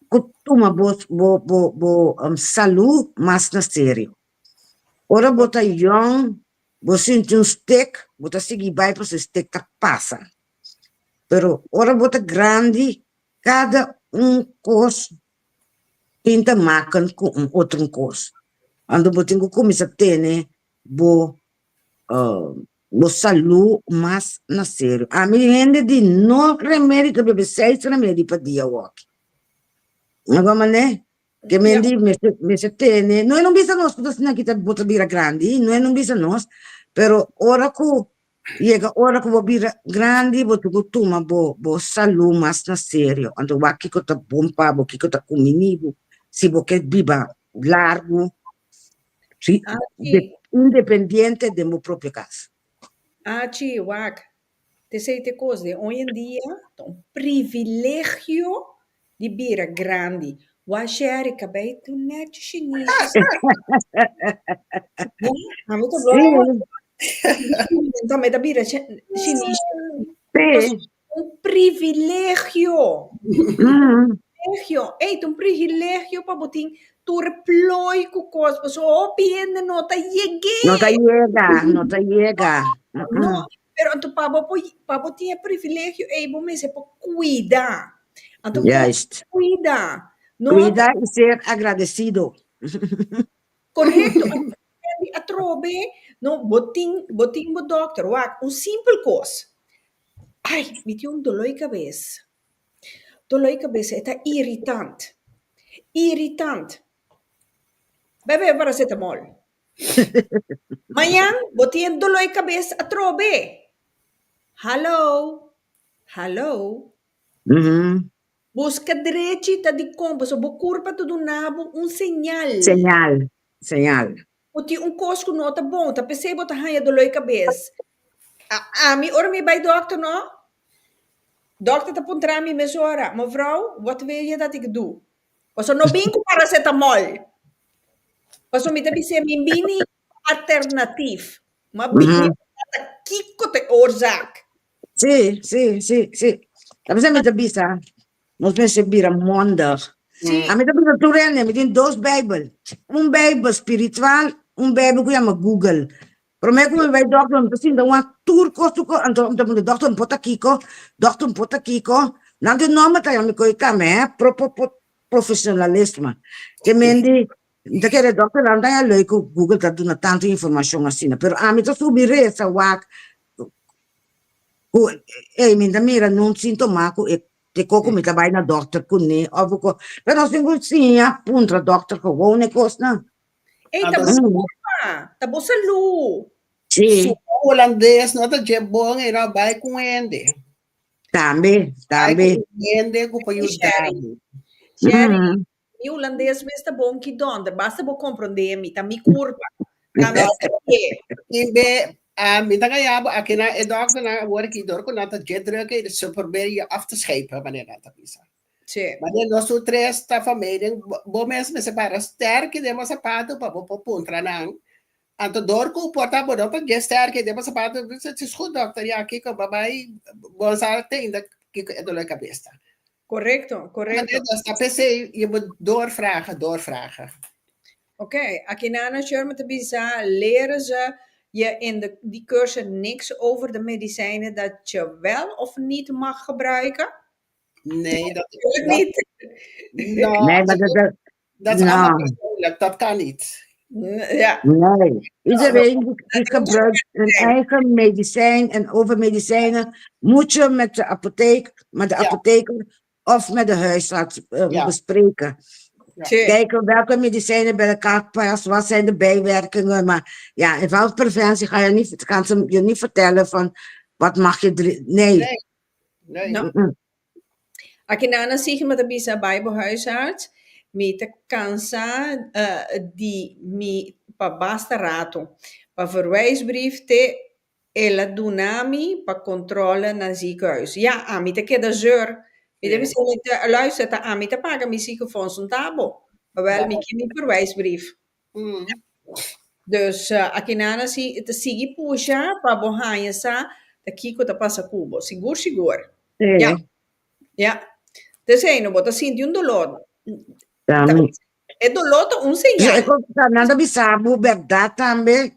ku tuma bo salú mas na serio. Ora bo ta yòn, bo sinti un stek, bo ta sigui bai pasobra e stek ta pasa. Pero ora bo ta grandi, kada un kos tin te maken ku un otro kos. Anto bo tin ku kuminsá tene bo salú mas na serio. Ami hende di no remedi ta bebe seis remedi pa dia awoki. Bo manera? Ke men di mester tene, no e no bisa nos ku ta asina ki bo ta bira grandi, no e no bisa nos, pero ora ku yega ora ku bo bira grandi bo tin ku tuma bo salú mas na serio. Anto wak kiko ta bon pa bo, kiko ta kumini bo, si bo ke biba largu, si independiente den bo propio kas. Achi, wak, t'esei t'e kos den hoy en dia ta un privilegio di bira grandi. Wak Sherry kabei tur nechi shinishi. Ami ta blou. Tambe ta bira shinishi. Un privilegio. Privilegio. Ey, ta un privilegio pa bo tin tur e plooi ku kos, pasobra hopi hende no ta yeg'é. No ta yega, no ta yega. No, pero anto pa bo por, pa bo tin e privilegio ey, bo mester por kuida. Anto Juist. kuida. No Kuida i ser agradesido. Korekto. Anto atrobe, no, bo tin, bo tin bo dòkter, wak, un simpel kos. Ai, mi tin un doló di kabes. Doló di kabes e ta iritant. Iritant. Bai bebe paracetamol. Mañan bo tin e doló di kabes atrobe. Hallo, hallo. Buska drechi ta dikon, pasobra bo kurpa ta duna bo un señal. Señal, señal. Ku tin un kos ku no ta bon, ta p'esei bo ta haña doló di kabes. Ami ora mi bai dòkter no, dòkter ta puntra mi mesora, Mevrouw, wat wil je dat ik doe? Pasobra no bin ku paracetamol. Pasobra mi ta bis'é mi bini alternatif, ma bini ta kiko ta e oorzaak. Sí, sí, sí, sí. Ta bisa mi ta bisa, nos mester bira mondig. Sí. Ami ta bisa tur hende, mi tin dos Bijbel. Un Bijbel spiritual, un Bijbel ku yama Google. Promé ku mi bai dokter, mi ta sinta wak tur kos, tur kos. Anto mi ta puntra, dokter, mi por ta kiko? Dokter, mi por ta kiko? Nan tin nomber ta yama mi koe kame, hè, pro, pro, pro, profesionalisme. Ke men di, Mi ta kere dokternan ta haña leuk ku Google ta duna tantu informashon asina, pero ami ta subi resa wak ku ey mi ta mira nun sintoma ku e te koko mi ta bai na dokter kuné òf ku pero nos tin ku siña puntra dokter gewoon e kosnan. Ey ta bo kurpa, ta bo salú. Sí. Su Hulandes no ta dje bon e no bai ku hende. Tambe, tambe. Bai ku hende ku por yuda bo. Sherry, Mi hulandes mes ta bon ki donder, basta bo comprende mi, ta mi curpa. Ta mi ke. Tin be, ah, mi ta gaya bo aki na e dokternan awor aki dor ku nan ta dje druk ei ze probeer je af te schepen wanneer nan ta bisa. Sí. Wanneer nos tur tres ta van mening, bo, bo mes mester para sterki den bo sapato pa bo por puntra nan. Anto dor ku por ta bo no ta dje sterki den bo sapato, bisa, het is goed dokter, ja kiko, bo bai, bo sa te ainda kiko e dolor kabes ta. Correcto, correcto. Dat ta p'esei je moet doorvragen, doorvragen. Oké, okay, aki nana Sherman ta bisa, leren ze je in de, die cursus niks over de medicijnen dat je wel of niet mag gebruiken? Nee, dat, Natuurlijk dat, niet. No, Nee, maar dat, dat, dat is no. allemaal persoonlijk, dat kan niet. Ja. Nee, iedereen die gebruikt hun eigen medicijn en over medicijnen moet je met de apotheek, met de apotheker of met de huisarts bespreken. Kijken welke medicijnen bij elkaar passen, wat zijn de bijwerkingen. Maar ja, in valpreventie ga je niet, gaan ze je niet vertellen van wat mag je drinken. Nee. Nee. Nee. No. Aki nan a sigui mi ta bisa bai bo huisarts, mi ta kansa di mi pa basta rato. Pa verwijsbrief te el a duna mi pa controle na ziekenhuis. Ya, ami ta keda zeur. Mi ta bisa mi ta luister ta ami ta paga mi ziekenfonds no ta bo. Awel mi ke mi verwijsbrief. Dus aki nan a si ta sigui pusha pa bo haña sa ta kiko ta pasa ku bo. Sigur sigur. Sí. Ya. Ya. T'esei no bo ta sinti un doló. Tambe. E doló ta un Sí, e señal. kos ta nan ta bisa bo bèrdat tambe.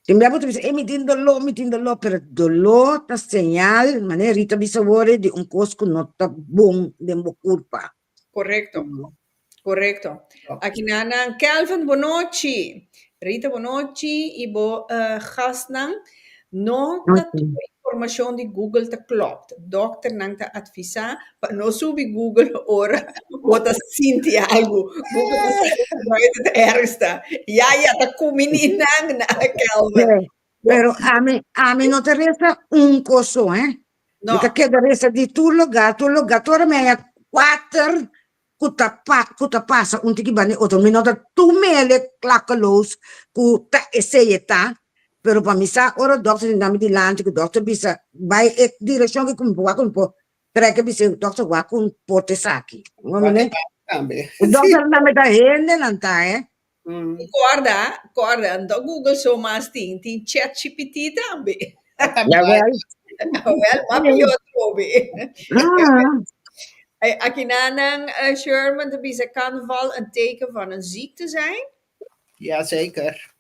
Tin bia bo ta bisa, e mi tin doló, mi tin doló, pero doló ta señal, manera Rita a bisa awor, di un kos ku no ta bon den bo kurpa. Korekto. Korekto. Aki nan nan Kelvin bonochi. Rita bonochi i bo uh, gastnan. No ta tur informashon di Google ta klopt. Dokternan ta advisá pa no subi Google ora bo ta sinti algu. Google ta sa ku ta ergsta. Ya ya ta kumini nan na Kelvin. Pero ami, ami no ta resa un kos so, eh. No. Mi ta keda resa di tur lugar, tur lugar. Tur ora mi haña kuater ku ta pa ku ta pasa un tiki banda di otro. Mi no ta tur mele klakkeloos ku ta esei e ta, pero pa mi sa ora dòkter sinta mi dilanti ku dòkter bisa bai e direkshon ku mi por wak ku mi por trek e bisa dòkter wak ku mi por ta esaki. Dòkter nan ta hendenan ta eh. Kòrda, kòrda, no Google so mas tin, tin ChatGPT tambe. Jawel. Wel, ma pió atrobe. Ah. Aki nan Sherman ta bisa kan val een teken van een ziekte zijn? Jazeker.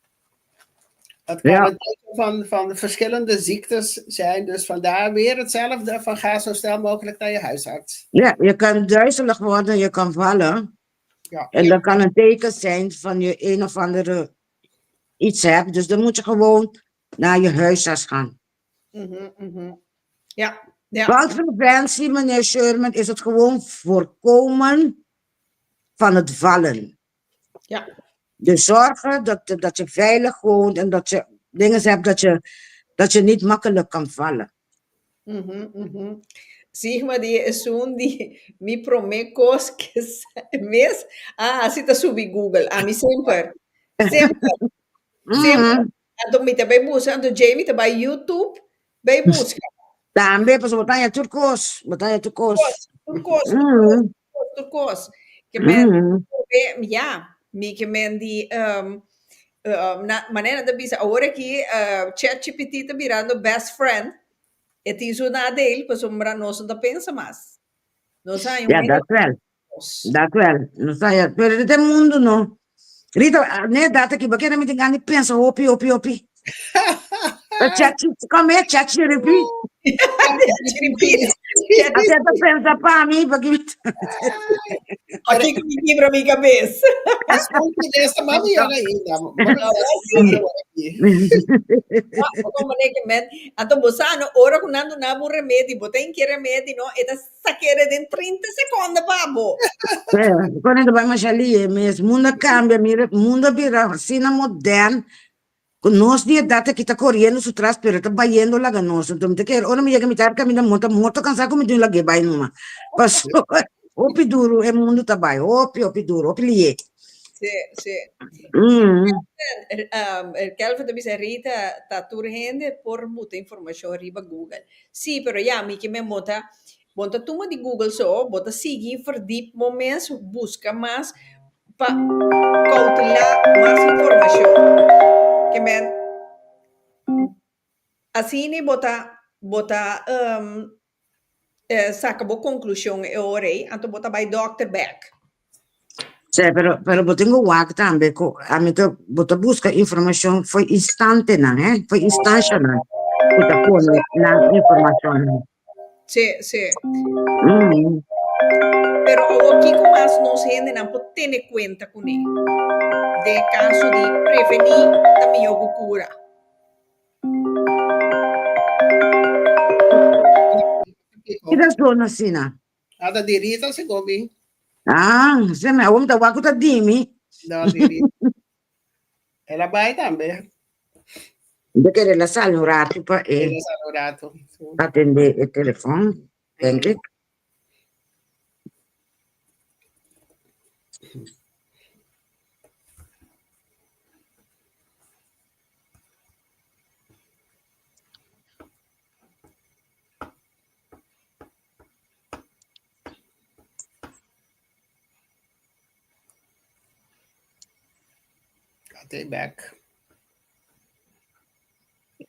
Het kan Ja. een teken van verschillende ziektes zijn. Dus vandaar weer hetzelfde van ga zo snel mogelijk naar je huisarts. Ja, je kan duizelig worden, je kan vallen. Ja. En dat kan een teken zijn van je een of andere iets hebt. Dus dan moet je gewoon naar je huisarts gaan. Ja, ja. Valpreventie, meneer Sherman, is het gewoon voorkomen van het vallen. Dus zorgen dat je veilig woont en dat je dingen hebt dat je niet makkelijk kan vallen. Sigma di esun di mi promé kos ke mes a hasi ta subi Google. Ami semper. Semper. Semper. Anto mi ta bai buska, anto Jamie ta bai YouTube bai buska. Tambe, pasobra bo ta haña tur kos. Bo ta haña tur kos. Tur kos, tur kos, tur kos. Ke men, ya, mi ke men di, na, manera nan ta bisa awor aki, ChatGPT ta birando best friend. E tin su nadeel, pasobra nos no ta pensa mas. Nos haña un Ja, hende dat wel. nos. Dat wel. Nos haña, pero den mundo no. Rita, ne dat aki, bo kere mi tin gana di pensa hopi, hopi, hopi. Chat, come here, ChatGPT. ChatGPT. Así ta pensa pa mi, porque Aki ku mi kibra mi kabes. Escuche de esta mami yo ainda. Como ne ke men, anto bo sa no, ora ku nan duna bo remedi, bo ta inke remedi no, e ta sakere den 30 sekonde pa bo. Cuando bai masha lihe mes, mundo a cambia, mira, mundo a bira asina modern, cu nos di edad aki ta coriendo su tras, pero ta bayendo laga nos. Enton mi ta kere, ora mi yega mitad caminda mi ta morto cansa cu mi tin lag'e bai numa. Pasobra hopi duro e mundo ta bai, hopi, hopi duro, hopi lihe. Sí, sí. Kelvin ta bisa Rita ta tur hende por buta informacion riba Google. Sí, pero ya mi ke men bo ta bo ta tuma di Google so, bo ta sigui verdiep bo mes, busca mas pa cautela mas informacion. Ke men asina bo ta bo ta saka bo konklushon e ora ei, anto bo ta bai dòkter bèk. Sí, pero, pero bo tin ku wak tambe ku ami ta bo ta buska informashon for instantenan, hè, for instanshanan ku ta pone nan informashonnan. Sí, sí. Pero awor kiko mas nos hendenan por tene kuenta kuné den e kaso di prevení ta mihó ku kura? Ki razon asina? Ata di Rita segun mi. Ah, se me awor mi ta wak ku ta di mi. No, di Rita. El a bai tambe. Mi ta kere el a sali un ratu pa e El a sali un ratu. atende e telefon, denk ik. Ate back.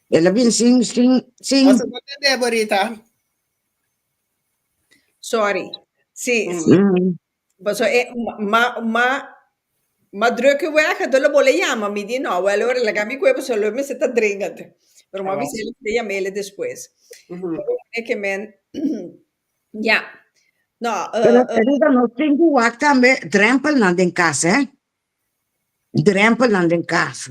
El a bin sin, sin, sin. Nos no tende, Borita. Sorry. Sí, sí. Paso e ma ma ma drukke weg, enton lo bole yama mi di no, wel ora laga mi kue pasobra lo mester ta dringend. Pero mi a bisa el ku yam'el despues. Pero ke men ya. No, Pero Rita nos tin ku wak tambe drempelnan den kas hè. Drempelnan den kas.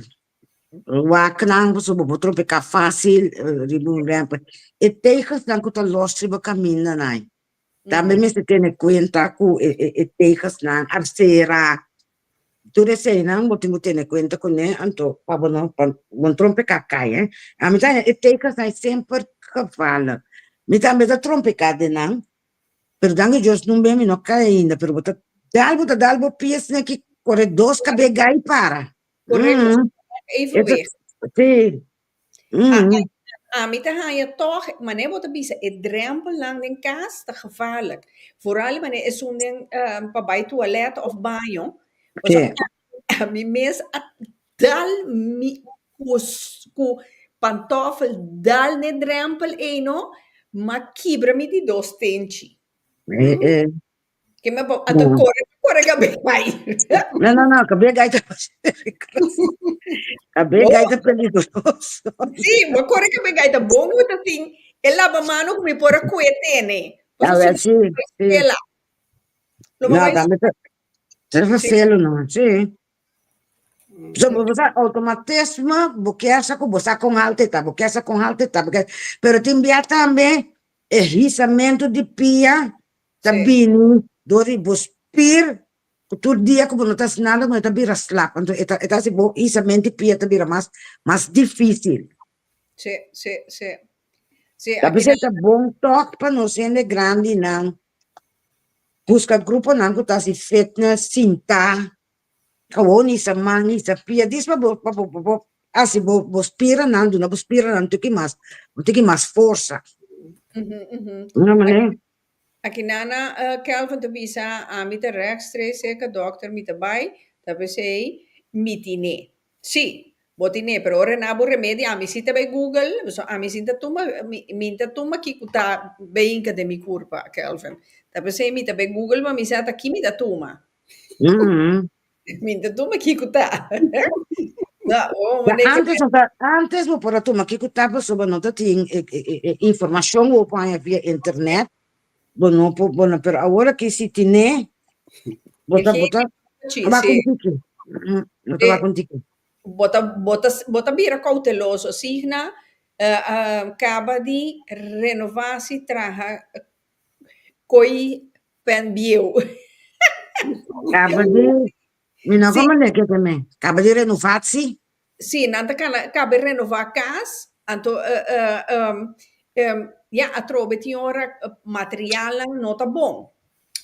Wak nan pasobra bo por trompeka fácil riba un drempel. E tegelsnan ku ta los riba kamindanan. Tambe mester tene kuenta ku e tegelsnan, arsera, tur eseinan bo tin ku tene kuenta kuné anto pa bo no pa bo no trompeká kai eh. Ami ta haña e tegelsnan semper gevaarlijk. Mi tambe ta trompeká den nan, pero danki Dios nunbe mi no kai ainda, pero bo ta dal bo ta dal bo pies neki kore dos kabe gai para. Korekto, evenwicht. Sí. Ami ta haña tòg, manera bo ta bisa, e drèmpelnan den kas ta gevaarlik. Vooral wanneer esun den pa bai tualèt òf baño. Pasobra ami mes a dal mi ku ku. pantòfel dal n'e drèmpel ei no, m'a kibra mi di dos tenchi. Eh, eh. Ke me bo, anto No. kore, kore kabe gai. No, no, no, kabe gai ta peligroso. Kabe gai ta peligroso. Sí, bo kore kabe gai ta bon ku ta tin e labamano ku mi por a kue tene. A ver, sí, sí. Lo No, bai tambe ta, ta vervelen, no, sí. So, bo sa automatisme, bo kier sa ku bo sa kon alto e ta, bo kier sa kon alto e ta, bo kier, pero tin bia tambe e hisamentu di pia ta bini dor di bo spier ku tur dia ku bo no ta hasi nada bo ta bira slap, anto e ta e ta hasi bo hisamentu di pia ta bira mas mas difisil. Sí, sí, sí. Sí, Ta aki p'esei ta bon tòg pa nos hende grandinan buska gruponan ku ta hasi fitness, sintá, Gewoon hisa man, hisa pia, dis pa bo pa bo pa bo hasi bo bo spiranan, duna bo spiranan un tiki mas, un tiki mas forsa. Una manera. Aki nana Kelvin ta bisa, ami ta rechtstreeks serka dokter mi ta bai, ta p'esei mi tine. Sí, bo tine, pero ora na bo remedi ami si ta bai Google, pasobra ami si ta tuma, mi mi ta tuma kiko ta beinka den mi kurpa, Kelvin. Ta p'esei mi ta bai Google pa mi sa ta ki mi ta tuma. Mi ta tuma kiko ta. No, oh, Ya wanneer ik antes, no ta, antes bo por a tuma kiko ta pasobra no ta tin e, e, e, e informacion bo por haña via internet. Bo no por, bo no, pero awor aki si tine, bo ta, bo ta, Sí, wak sí. un tiki. Mm, Bo ta wak un tiki. Bo ta, bo ta, bo ta bira cauteloso. Signa, eh, eh, caba di renova si traha koi Pen bieu. Caba di, mi no Sí. como ne ke me. Caba di renovatie. Sí, nan ta cana, caba di renova cas, anto eh, eh, um, um, ja, atrobe tin ora materialnan no ta bon.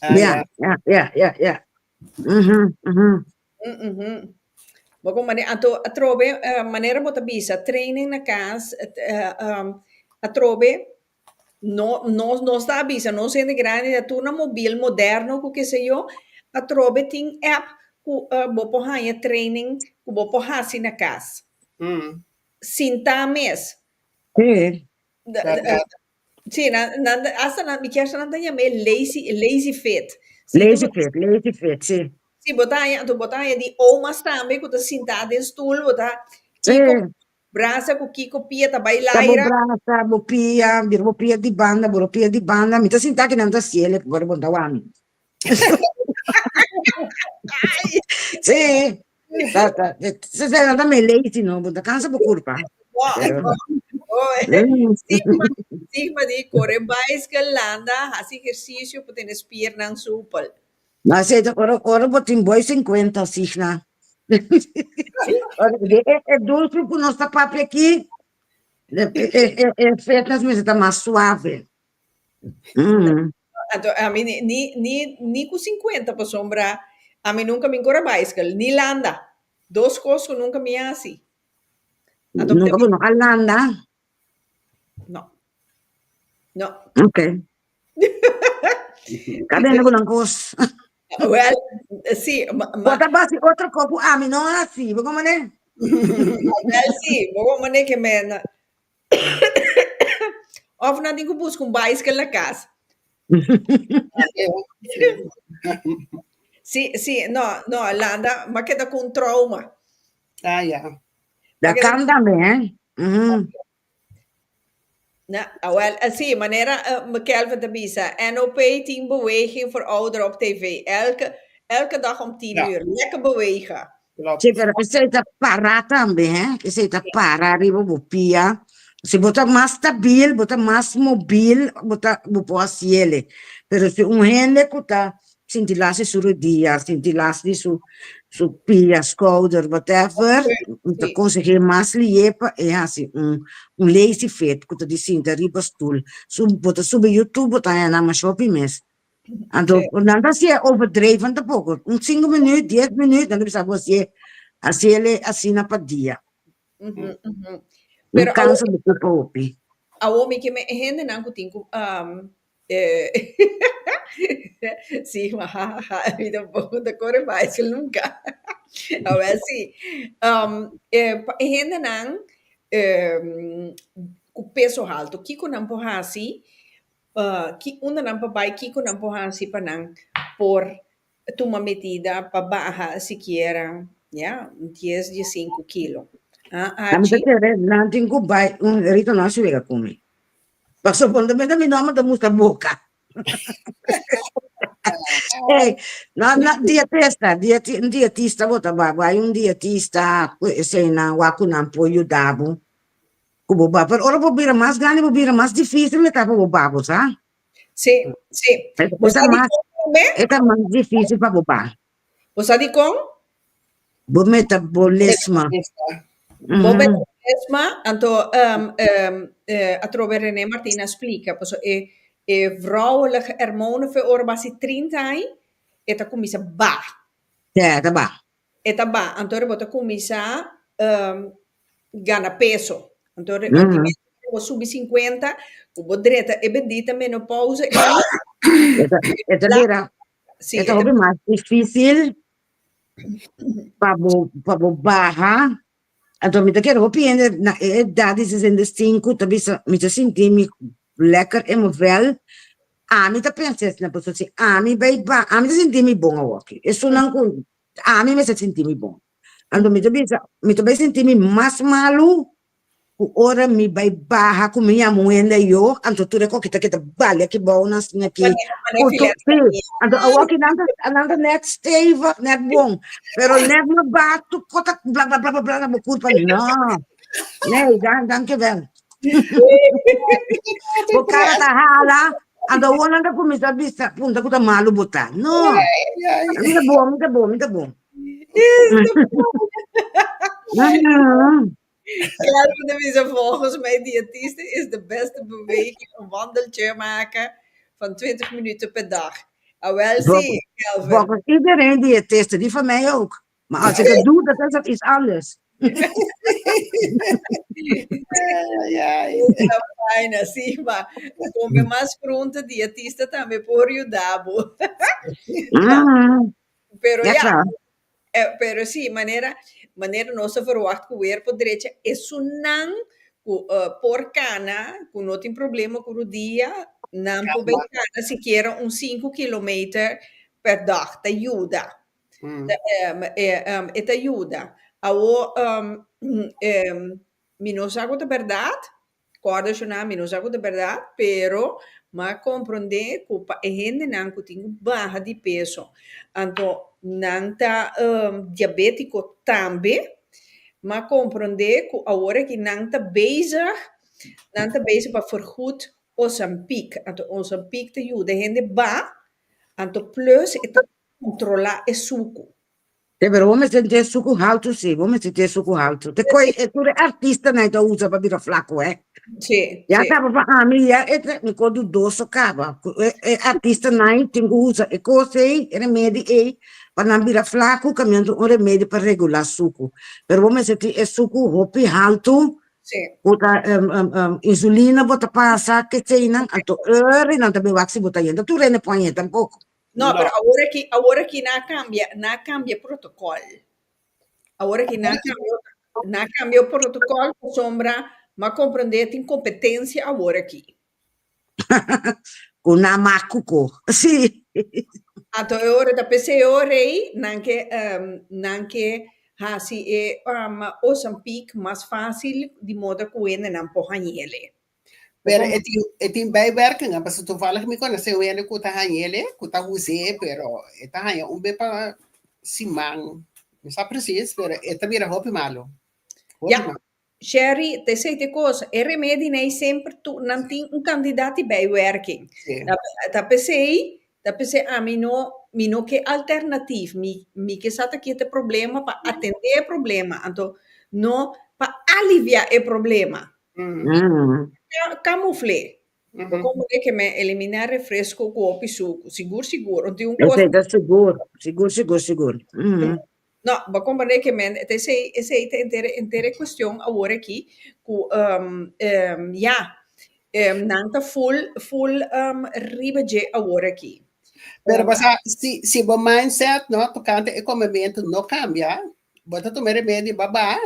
Ah, Ja, ja. ja, ja, ja, ja. Mhm, mhm. Mm, mhm. Bo con mane, anto atrobe, eh, manera bo ta bisa, training na cas, eh, um, atrobe, No, nos, nos ta avisa, nos hende grandi ta tur na mobil moderno ku ke se yo, atrobe tin app ku uh, bo por haña training ku bo por hasi na kas. Sintá mes. Sí. Bèrdat. Sí, nan, nan, hasta nan, mi kier sa nan ta yam'é lazy, lazy fit. Sí, Lazy fit, lazy fit, sí. Sí, bo ta haña, anto bo ta haña di oma's tambe ku ta sintá den stul, bo ta Sí. kiko Brasa ku kiko pia ta bai Ta bo laira. brasa, bo pia, bira bo pia di banda, bo pia di banda. Mi ta sinta aki nan ta siele, pero bo no ta wak mi. Sí, ta, ta, se se nan ta me lazy no, bo ta cansa bo curpa. Pero, Sigma, sigma di kore baiskel, landa, hasi ehersisio pa tene spiernan supel. Ma se ta ora ora bo tin boy 50 signa. Ora di e e doelgroep ku nos ta papia aki, e e e e fitness mester ta mas suave. Mm. Anto ami ni ni ni ni ku 50 pasobra ami nunka mi kore baiskel ni landa. Dos kos ku nunka mi hasi. Anto Nunka bo no a landa? No. No. Ok. Ka bende ku nan kos. Well, sí, ma, Bo ma, ta basi otro kos ku ami no hasi, bo komane? well, sí, bo komane ke men. Of nan tin ku buska un baiskel na kas. Sí, sí, no, no, landa, ma keda ku un trauma. Ah, ja. Da kan tambe, hè? Mhm. Na, awel, sí, manera uh, Kelvin ta bisa, NOP tin beweging voor ouderen op tv. Elke, elke dag om 10 Ja. uur. Lekker bewegen. Klopt. Sí, pero esei ta para tambe, hè? Esei ta para riba bo pia. Si bo ta mas stabil, bo ta mas mobil, bo ta, bo por hasiele. Pero si un hende ku ta sinti las di su rodia, sinti las di su su pia, skouder, whatever, mi ta konseh'é mas lié pa e hasi un un lazy fit ku ta di sinta riba stul. Su bo ta subi YouTube bo ta haña nan masha hopi mes. Anto nan ta hasié overdreven tampoko, un sinku minüt, dies minüt nan ta bisa bo hasié hasiele asina pa dia. No Pero kansa bo kurpa hopi. Awor mi ke me e hendenan ku tin ku Sí, ma ha ha ha, mi tampoco ta corre bicycle nunca. Awel sí. Um, eh, pa e hendenan Ku peso haltu, kiko nan por hasi, ki unda nan por bai, kiko nan por hasi pa nan por tuma medida pa baha sikiera, ya, un dies, diesinku kilo. Ah, Ami ta Archie? kere nan tin ku bai un rito nan suega ku mi. Pasobra mi ta mi nòmber ta mustra boka. Ey, no, no, dietista, dieti, un dietista bo ta bai, bai un dietista ku eseinan wak ku nan por yuda bo ku bo ba. Pero ora bo bira mas grandi bo bira mas difícil e ta pa bo ba, bo sa. Sí, sí. E Bo ta sa mas, dikon tambe? e ta mas difícil pa bo ba. Bo sa dikon? Bo metabolismo. Bo metabolismo, anto atrobe René Martin a splika, paso e e vrouwelijke hormonen fe ora bo hasi trinta aña, e ta kuminsá ba. Ja, e ta ba. E ta ba, anto ora bo ta kuminsá gana peso. Anto ora bo subi sinkuenta, ku bo dreta e bendita menopausa ei. E ta bira, e ta hopi mas difícil pa bo pa bo baha anto mi ta kere hopi hende na e edad di 65 ta bisa mi ta sinti mi lekker en mi vel ami ta pensa esnan pasobra si ami bai baha ami ta sinti mi bon awoki esunnan ku ami mester sinti mi bon anto mi ta bisa mi ta bai sinti mi mas malu Ku ora mi bai baha ku mi yama un hende ayo, anto tur e koki ta keda bali aki bou nan asina aki. Ku tur, sí, anto awoki nan ta, nan ta net stevig, net bon, pero net no baha tur ko ta bla bla bla bla bla na bo kurpa, no. Nee, dan, dankjewel. Bo kara ta hala, anto awor nan ta kuminsá bisa, punta ku ta malu bo ta. No, mi ta bon, mi ta bon, mi ta bon. Kelvin ta bisa, volgens mijn diëtiste is de beste beweging een wandeltje maken van 20 minuten per dag. Awel sí, Kelvin. Volgens iedereen diëtiste, die van mij ook. Maar als ik het doe, dan is dat iets anders. Ta fijn así, maar come mas groente, diëtista tambe por yuda bo. Pero ja, Pero sí, manera, manera nos a verwacht ku weer por drecha, esunnan ku por kana, ku no tin problema ku rudia, nan por bai kana sikiera un sinku kilometer per dag, ta yuda. E ta yuda. Awor, Mi no sa ku ta bèrdat, kòrda shona, mi no sa ku ta bèrdat, pero mi a komprondé ku pa e hendenan ku tin ku baha di peso, anto nan ta diabétiko tambe, mi a komprondé ku awor aki nan ta bezig, nan ta bezig pa vergoed Ozempic. Anto Ozempic ta yuda hende baha, anto plus e ta kontrolá e suku. Te pero bo mester tin suku haltu si, bo mester tin suku haltu. Te koi e tur e artistanan ta usa pa bira flaku eh. Sí, Ya sí. kaba pa ami ya e ta mi ko dudoso kaba. Ku e e artistanan tin ku usa e kos ei, e remedi ei pa nan bira flaku kamiando un remedi pa regula suku. Pero bo mester tin e suku hopi haltu Sí. ku ta insulina bo ta pasa keseinan anto ori nan ta bin wak si bo ta yenta tur hende por hañ'e tampoko. No, No. pero awor aki, awor aki nan a cambia, nan a cambia protocol. Awor aki nan a cambia, nan a cambia protocol pasobra m'a comprende tin competencia awor aki. Ku nan makuko. Sí. Anto e ora ta p'esei e ora ei nan ke nan ke hasi e Ozempic mas fácil di moda ku hendenan por hañ'ele. Pero e tin, e tin bijwerkingen. Pasobra toevallig mi conoce un hende cu ta hañele, cu ta us'é, pero e ta haña un be pa siman. No sa precies, pero e ta bira hopi malo. Hopi Ja, malo. Sherry, ta esei ta e cos. E remedinan ei semper tu, nan tin un cantidad di bijwerking. Sí. Ta, ta p'esei, ta p'esei ami no, mi no ke alternatief. Mi, mi ke sa ta ke ta e problema pa atende e problema. Anto, no pa alivia e problema. Kamufl'é. Bo komprendé ke men eliminá refresko ku hopi suku. Sigur sigur. Un tin un kos. Esei ta sigur. Sigur sigur sigur. No, bo komprendé ke men ta esei esei ta henter henter e kuestion awor aki ku ya nan ta ful ful riba dje awor aki. Pero basa si si bo mindset no tokante e komementu no kambia, bo ta tuma e remedi baba.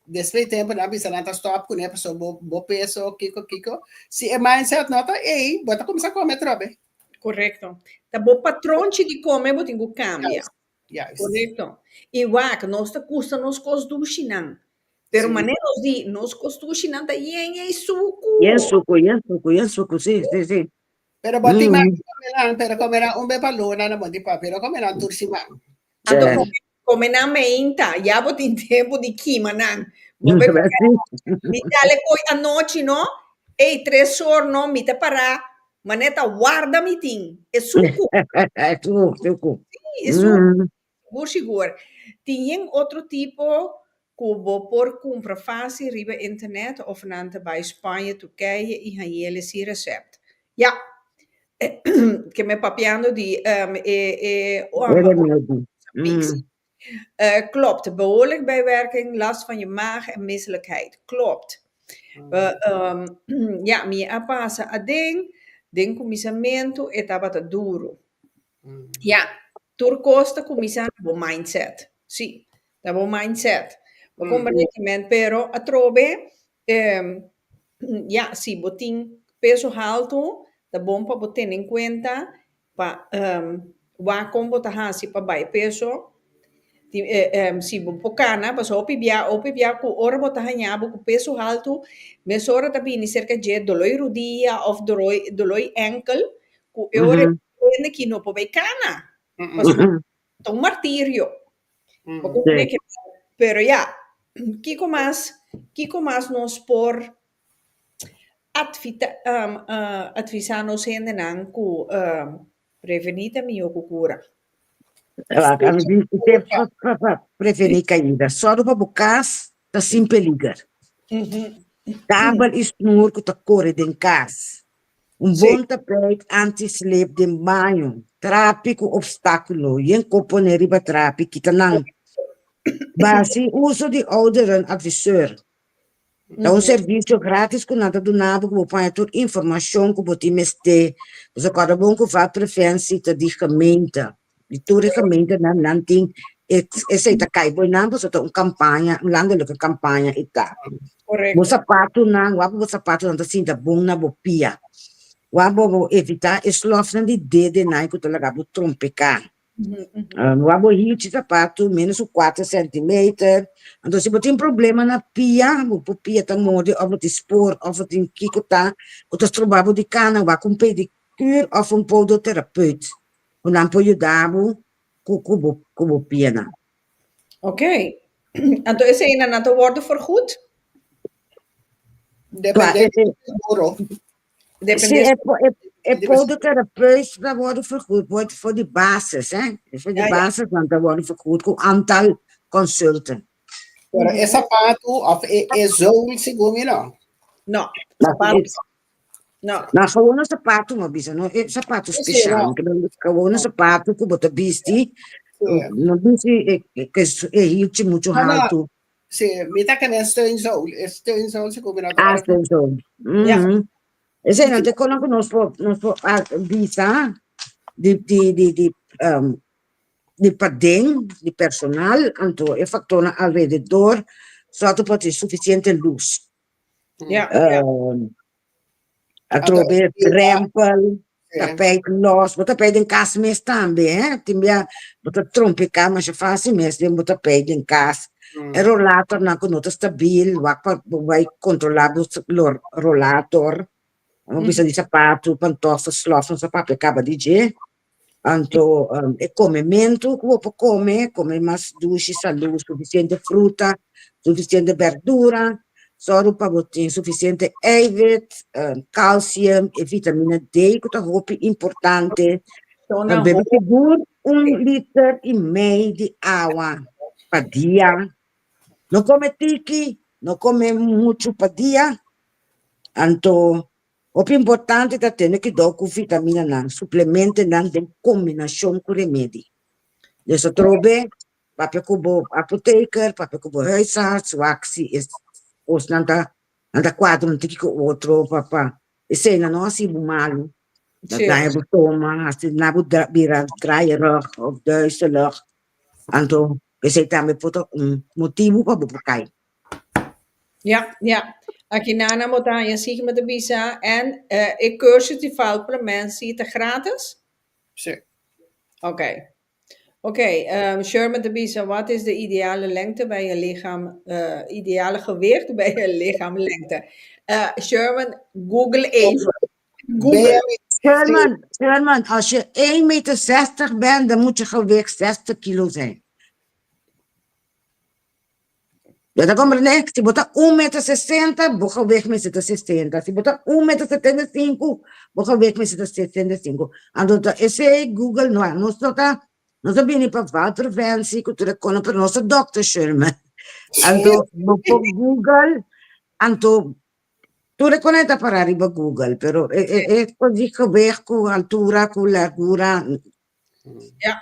Despues di tempu nan bisa nan ta stop kuné pasobra bo bo peso kiko kiko. Si e mindset no ta ei, bo ta kuminsá kome atrobe. Korekto. Ta bo patronchi di kome bo tin ku kambia. Juist, juist. Korekto. I wak, nos ta gusta nos kos dushinan. Pero Sí. manera nos di, nos kos dushinan ta yen ei suku. Yen suku, yen suku, yen suku, sí, sí, sí. Pero bo tin Mm. mag di kome nan, pero kome nan un be pa luna na bo di pa, pero kome nan tur siman. Anto Sí. kome, kome nan meinta, ya bo tin tempu di kima nan. Bo be kome Sí. Mi dale koi anochi no, ey tres or no, mi ta pará, maneta warda mi tin, e suku. Suku, suku. Sí, e suku. Mm. Sigur, sigur. Tin yen otro tipo ku bo por kumpra fásil riba internet òf nan ta bai Spanje, Turkije i hañ'el sin resèpt. Ya, ke mi papiando di e e E remedi. Mix. Klopt, behoorlijk bijwerking, last van je maag en misselijkheid. Klopt. Ya, mi a pasa aden, den kuminsamentu e tabata duru. Ya, tur kos ta kuminsá na bo mindset. Sí, ta bo mindset. Bo komprendé ki men, pero atrobe, ya, si bo tin peso haltu, ta bon pa bo tene en kuenta pa wak kon bo ta hasi pa bai peso. Si bo por kana, pasobra hopi bia, hopi bia ku ora bo ta haña bo ku peso haltu, mesora ta bini serka dje doloi rudia òf doloi ènkel, ku e ora hende ki no por bai kana. Pasobra ta un martirio. Bo comprende ke pero ya, kiko mas, kiko mas nos por advita, advisa nos hendenan ku prevení ta mihó ku kura? Pa prevení kaida, sòru pa bo kas ta sin peliger. Kabel i snur ku ta kore den kas. Un bon tapijt anti-slip den baño, trapi ku opstákulo, yen ko pone riba trapi, kita nan. Basi uso di ouderenadviseur. Ta un servisio grátis ku nan ta duna bo ku bo paña tur informashon ku bo tin mester. Pasobra kòrda bon ku Valpreventie ta di gemeente. Di tur e gemeentenan nan tin esei ta kai bo einan pasobra ta un kampaña, un landelijke kampaña e ta. Bo sapatunan, wak bo sapatunan ta sinta bon na bo pia. Wak bo bo evitá e slòfnan di dedenan ku ta laga bo trompeká. Wak bo hilchi sapatu ménos ku kuater sèntimeter. Anto si bo tin problema na pia, bo pia ta morde òf bo tin spor òf bo tin kiko ta ku ta stroba bo di kana, wak un pedikür òf un podoterapeut. Ku nan por yuda bo ku ku bo ku bo pianan. Ok. Anto eseinan nan ta wordo vergoed? Depende di seguro. Depende Sí, e po- e e podoterapeut ta wordo vergoed wordt voor di basis, hè. Voor di basis nan ta wordo vergoed ku aantal consulten. Pero e sapatu of e e zool segun mi no. No, Maar sapatu het- No. Na gewone sapatu mi a bisa, no e sapatu Sí, speciaal. no. Gewone sapatu ku bo ta bisti, Sí. no bisti e, e, e hieltje mucho No, no. haltu. Sí, mi ta kende steunzool. E steunzool si ku mi no ta Ah, steunzool. Ja. Esei nan te konan ku nos por, nos por ah, bisa di, di, di, di, um, di paden, di personal, anto e factornan alrededor, zodat por tin suficiente luz. Ja, ja. Atrobe drempel, tapijt los, bo tapijt den kas mes tambe, hè? Tin bia bo ta trompeká masha fásil mes den bo tapijt den kas. E rolatornan ku no ta stabil, wak pa bo bai kontrolá bo rolator. Bo bisa di sapatu, pantòfel, slòf, nos a papia kaba di dje. Anto e komementu ku bo por kome, kome mas dushi, salú, sufisiente fruta, sufisiente bèrdura, sòru pa bo tin sufisiente eiwit, kalsium e vitamina D ku ta hopi importante. Bebe sigur un liter i mei di awa pa dia. No kome tiki, no kome muchu pa dia. Anto Hopi importante ta tene kidou ku vitaminanan, suplementenan den kombinashon ku remedi. Des atrobe, papia ku bo apoteker, papia ku bo huisarts, wak si e kosnan ta nan ta kuadra un tiki ku otro pa pa eseinan no hasi bo malu, ta daña bo stoma, hasi na bo bira draaierig of duizelig. Anto esei tambe por ta un motibu pa bo por kai. Ja, ja. Aki nana bo ta haña sigma ta bisa en e cursus di valpreventie ta gratis? Sí. Ok. Ok, Sherman ta bisa, wat is de ideale lengte bij een lichaam, ideale gewicht bij een lichaamlengte? Sherman, Google even. Google. Sherman, Sherman, als je 1,60 meter bent, dan moet je gewicht 60 kilo zijn. Bo ta komprendé? Si bo ta un meter sesenta, bo gewicht mester ta sesenta. Si bo ta un meter setenta i sinku, bo gewicht mester ta setenta i sinku. Anto ta esei Google no a. Nos no ta, nos a bini pa valpreventie ku tur e kono, pero nos ta dòkter Sherman. Anto bo por Google, anto tur e kono ta pará riba Google, pero e e e kos di gewicht ku altura ku largura,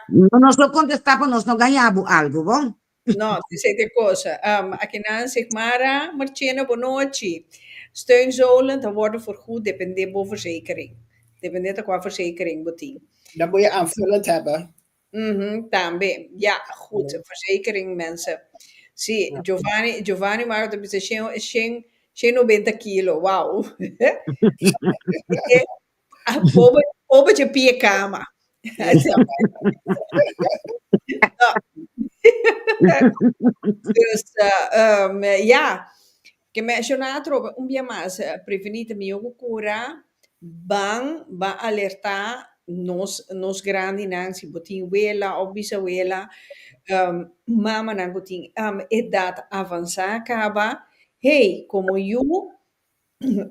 no nos lo kontestá pa nos no gaña bo algu, bon? No, esei ta e cosa. Um, akinan Sigmara Marchena, bonochi. Steunzolen ta worden vergoed depende bo verzekering. Depende ta kua verzekering bo tin. Dan moet je aanvullend hebben. Tambe. Ja, goed. Verzekering, mensen. Sí, Giovanni, Giovanni Mario ta bisa shen, shen, shen noventa kilo. Wow. Pobre, pobre dje pie kama. Dus, um, ja, ke menshoná atrobe un bia mas, prevení ta mihó ku kura, ban, ban alertá nos, nos grandinan, si bo tin wela òf bisawela, um, mamanan ku tin um edat avansá kaba, hey, komo yu,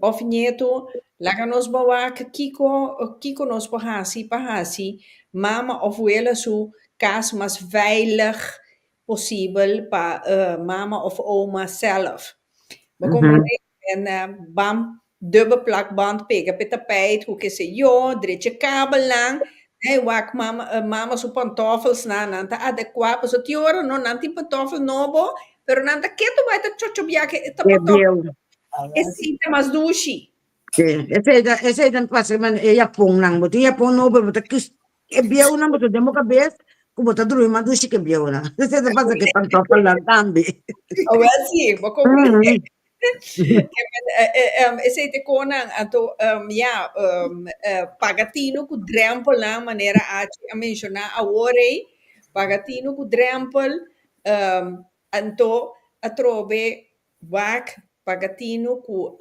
Of nieto, laga nos bo wak kiko kiko nos por hasi pa hasi mama of wela su kas mas veilig posibel pa mama of oma self. Bo komprende? En bam dubbel plakband pega p'e tapijt ku ke se yo, drecha kabelnan, hey wak mama mama su pantofelsnan, nan ta adekuá pasobra tin ora no nan tin pantofel nobo pero nan ta ketu bai ta chochobiá ke ta pantofel. Esei ta mas dushi. Sí, esei ta, esei ta pasa man e yaponnan. Bo tin yapon nobo, bo ta kis e bieunan, bo ta den bo kabes ku bo ta drumi mas dushi ke bieunan. Esei ta pasa ke pantòfelnan tambe. Awel sí, bo komprendé. Esei ta e konan. Anto, ya, paga tinu ku drèmpelnan, manera Achi a menshoná awor ei, paga tinu ku drèmpel, anto atrobe Wak paga tinu ku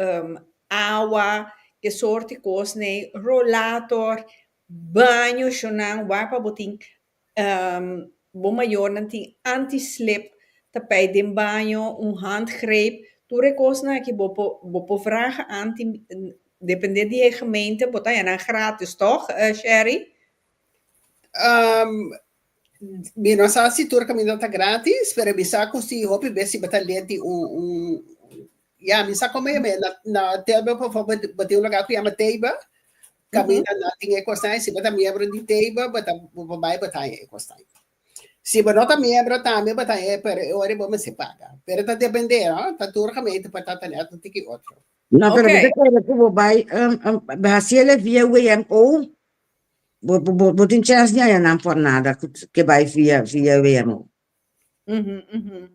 awa, ke sorti kos nei, rolator, baño shonan, wak pa bo tin bo mayornan tin anti-slip tapijt den baño, un handgreep, tur e kosnan aki bo por bo por vraga anti depende di e gemeente bo ta haña nan gratis tòg Sherry? Mi no sa si tur kaminda ta gratis, pero mi sa ku si hopi bes si bo ta led di un un ya mi sa komo yama na na Tilburg bijvoorbeeld bo tin un lugar ku yama Tebe kaminda nan tin e kosnan si bo ta miembro di Tebe bo ta bo por bai bo ta haña e kosnan. Si bo no ta miembro tambe bo ta haña pero e ora bo mester paga. Pero ta depende no ta tur gemeente por ta tene un tiki otro. No, pero bo ta kere ku bo bai hasiel via WMO Bo, bo, bo, bo tin chance di haña nan por nada ku ke bai via, via WMO. Mhm, mhm.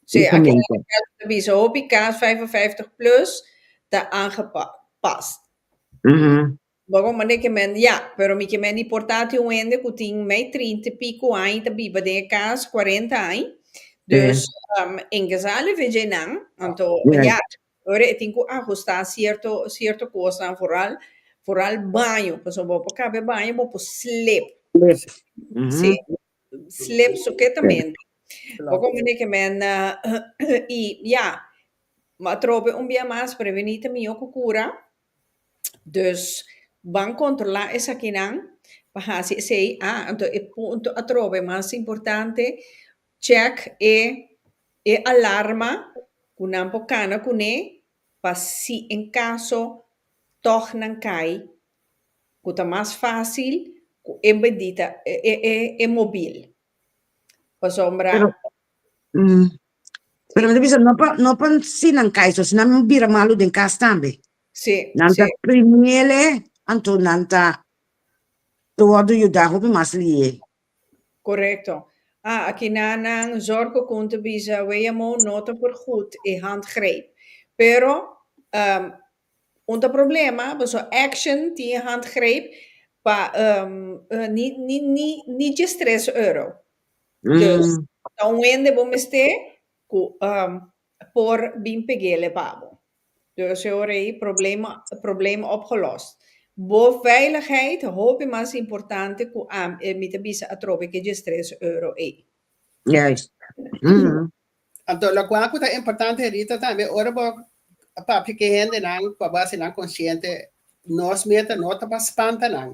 Sí, aki ta bisa hopi kas 55 plus ta aangepast. Mhm. Bo mane ke men, ja, pero mi ke men di por ta tin un hende ku tin mei trinta i piko aña ta biba den e kas, kuarenta aña. Dus, um, engezale VJ nan, anto, ja, Ora e tin ku ahustá sierto sierto kosnan, foral foral baño, pasobra bo por kabe baño bo por slip. Slip. Sí, slip soketamente. Bo komprende ke men i ya, atrobe un bia mas prevení ta mihó ku kura, dus ban kontrolá esakinan pa hasi esei. Ah, anto e punto atrobe mas importante, check e E alarma ku nan por kana kuné pa si en kaso tòg nan kai, ku ta mas fásil ku e bendita e mobil. Pasobra. Pero, pero mi ta bisa no pa no pa si nan kai so, si nan bira malu den kas tambe. Sí, Nan sí. ta primiele, anto nan ta wòrdu yuda hopi mas lihe. Correcto. Ah, aki na nan zorgcocoon ta bisa WMO no ta vergoed e handgreep. Pero um, un ta problema, paso Action tin handgreep pa um, ni, ni, ni, ni 13 euro. Dus ta un hende bo mester ku um, por bin pegele pa bo. Dus e ora ei problema, probleem opgelost. Bo veiligheid hopi mas importante ku am, eh, mi ta bisa atrobe ke 13 euro ei. Juist. Anto lokual ku ta importante Rita tambe ora bo papia ku e hendenan pa bo hasi nan konsiente nos meta no ta pa spanta nan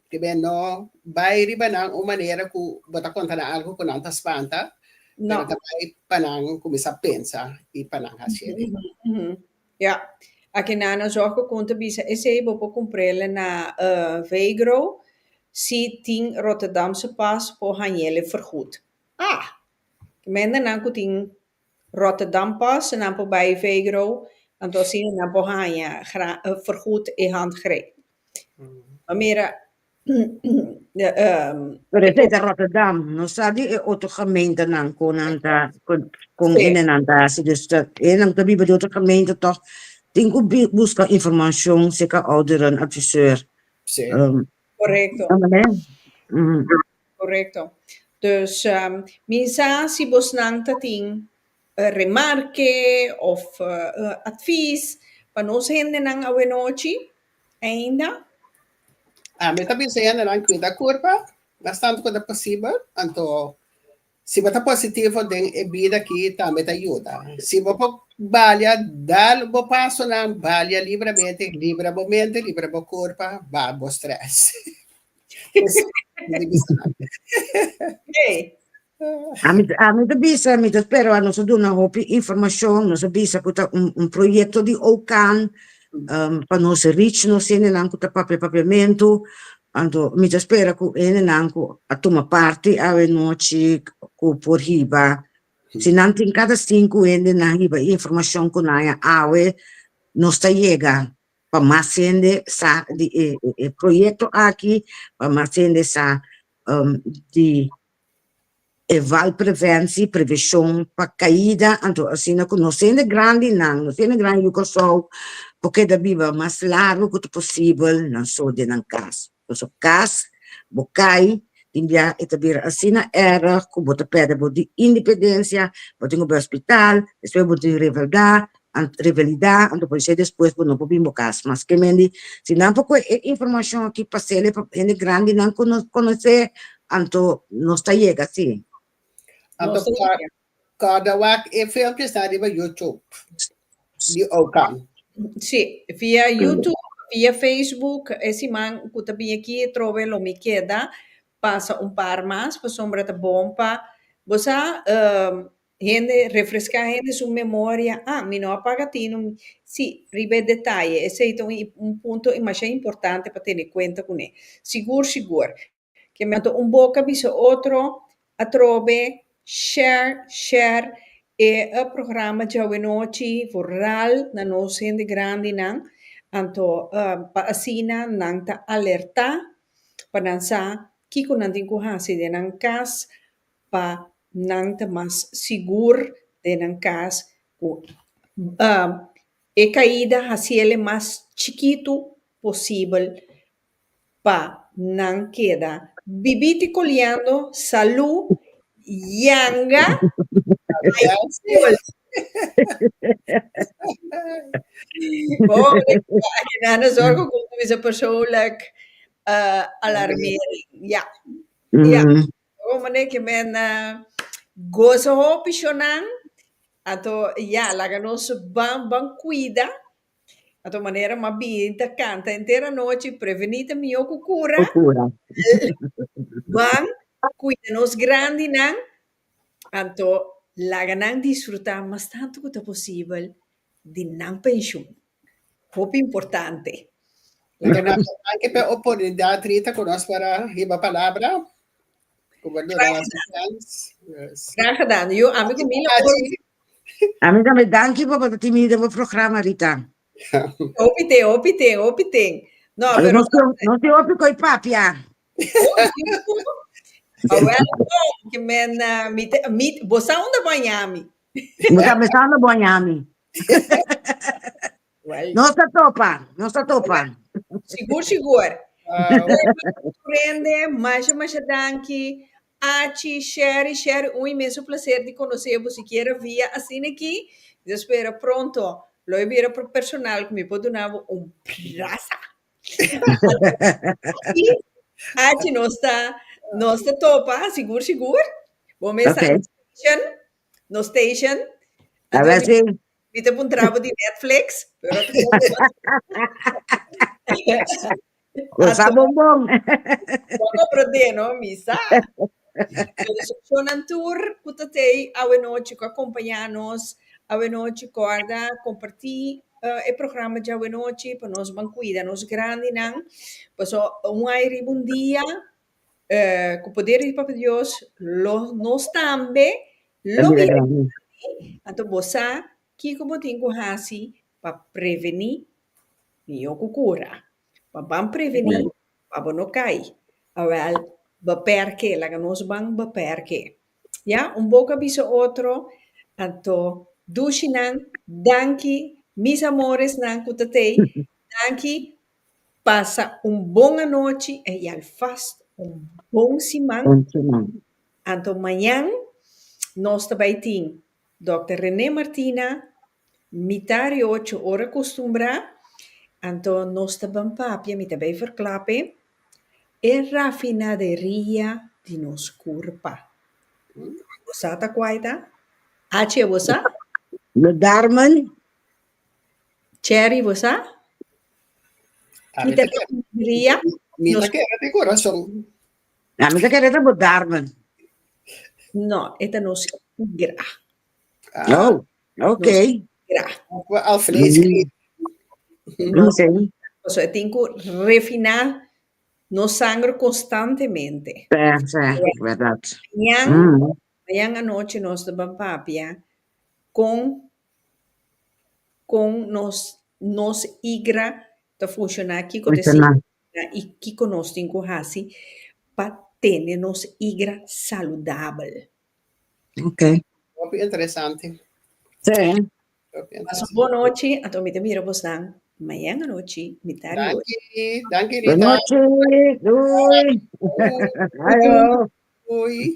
ke be no bai riba nan un manera ku bo ta konta nan algu ku nan ta spanta No. pero ta bai pa nan kuminsá pensa i pa nan hasi e. Ja. Aki nan a zorg ku ta bisa esei bo por kumpr'el na Vegro si tin Rotterdamse pas por hañ'el vergoed. Ah! Mendenan ku tin Rotterdam pas nan por bai Vegro anto asina nan por haña vergoed e handgreep. Ma mira Pero esei ta Rotterdam, no sa di e otro gemeentenan kon nan ta kon hendenan ta hasi. Dus ta hendenan ku ta biba di otro gemeente tòg tin ku buska informashon serka ouderenadviseur. Sí. Korekto. Korekto. Dus mi sa si bosnan ta tin remarke of advies pa nos hendenan awenochi ainda. Ami ta bisa hendenan kuida kurpa mas tantu ku ta posibel, anto si bo ta positivo den e bida aki tambe ta yuda. Si bo por balia dal bo pasonan, balia libramente, libra bo mente, libra bo kurpa, baha bo stress. Ami ami ta bisa, mi ta spera nos a duna hopi informashon, nos a bisa ku ta un un proyekto di OCAN pa nos reach nos hendenan ku ta papia papiamentu, anto mi ta spera ku hendenan ku a tuma parti awe nochi ku por hiba, si nan tin kada sinku hendenan hiba e informashon ku nan haña awe nos ta yega pa mas hende sa di e e proyekto aki, pa mas hende sa di e valpreventie, preveshon pa kaida, anto asina ku nos hende grandinan, nos hende grandi yu Kòrsou por keda biba mas largu ku ta posibel nan so den nan kas. Pasobra kas bo kai tin bia e ta bira asina erg ku bo ta pèrdè bo di independensia, bo tin ku bai hospital, despues bo tin reveldá, revelidá, anto por esei despues bo no por bin bo kas mas. Ke men di si nan por kohe e informashon aki pas'el pa hende grandinan konosé, anto nos ta yega si. Anto kòrda wak e filmpjesnan riba YouTube di Okan. Sí, via YouTube, via Facebook, e siman ku ta bin aki atrobe lo mi keda pasa un par mas pasobra ta bon pa bo sa Hende, refreská hende su memoria, ah, mi no a paga tinu, sí, riba e detaye, esei ta un punto masha importante pa tene kuenta kuné. Sigur, sigur. Ke men anto un boka bisa otro, atrobe, share, share e programa djawe-nochi, vooral na nos hende grandinan, anto pa asina nan ta alertá pa nan sa kiko nan tin ku hasi den nan kas pa nan ta mas sigur den nan kas ku e kaida hasiel e mas chikitu posibel pa nan keda bibiti koliando salu yanga Bo zorg ku bisa persoonlijk alarmering ja. Ja. Oh, meneer, ke men goza hopi shonan. Anto, ja, laga nos ban, ban cuida. Anto, manera ma bin ta canta entera nochi, prevení ta mihó ku cura. Ku cura. Ban cuida nos grandinan. Anto, laga nan disfrutá mas tantu ku ta posibel di nan penshun. Hopi importante. Danki pa e oportunidat Rita ku nos por a hiba palabra. Ku bo duna nos e chèns. Graag gedaan. Yo, ami ku mi lo por. Ami tambe danki pa bo ta tin mi den bo programa Rita. Hopi ten, hopi ten, hopi ten. No, pero. Nos tin hopi koi papia. Awel, ke men, mi, mi, bo sa unda baña mi. Bo sa unda baña mi. Well, Nos ta topa, nos ta topa. Sigur, sigur. Wow. Rende, masha, masha danki. Achi, Sherry, Sherry, un inmenso placer di conoce bo sikiera via asina aki. Mi ta spera pronto lo e bira por personal cu mi por duna bo un brasa. Achi, nos ta, nos ta topa, sigur, sigur. Bo mes Ok. station, nos station. A ver si. Mi ta puntra bo di Netflix, pero Cosa bonbon. Bo comprende, no? Mi sa. Shonan tur ku ta tei awe nochi ku acompaña nos awe nochi corda comparti e programa dje awe nochi pa nos ban cuida nos grandinan paso un ai riba un dia ku poder di Papa Dios lo nos tambe lo bira grandi anto bo sa kiko bo tin ku hasi pa prevení mihó ku kura. Pa ban prevení pa bo no kai. Awèl, beperke, laga nos ban beperke. Ya, un boka bisa otro, anto dushinan, danki, mis amoresnan ku ta tei, danki, pasa un bon anochi i alvast un bon siman. Bon siman. Anto mañan nos ta bai tin Dòkter René Martina Mitar i ocho ora kustumbrá, anto nos ta ban papia, mi ta bay verklap'e, e rafinaderia di nos kurpa. Bo sa ta kuai ta? Achi, bo sa? De darmen. Cherry, bo sa? Ah, Ki mi ta ta kere, rafinaderia? mi ta Nos kere di kurason. Ah, mi ta kere ta bo darmen. No, e ta nos igra. Ah, Oh, ok. Gra. alvleesklier. Nos, Ok. pasobra e tin ku refiná nos sanger konstantemente. Sí, sí, bèrdat. Mañan, Mm. mañan anochi nos ta ban papia kon kon nos nos igra ta funshoná, kiko ta Funshoná. signifiká i kiko nos tin ku hasi pa tene nos igra saludabel. Ok. Hopi interesante. Sí. Hopi Pasa un interesante. bon nochi, anto mi ta mira bosnan mañan anochi, mitad di ocho. Danki, danki Bon Rita. nochi. Doei. Doei. Ayo. Doei.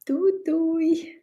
Doei doei.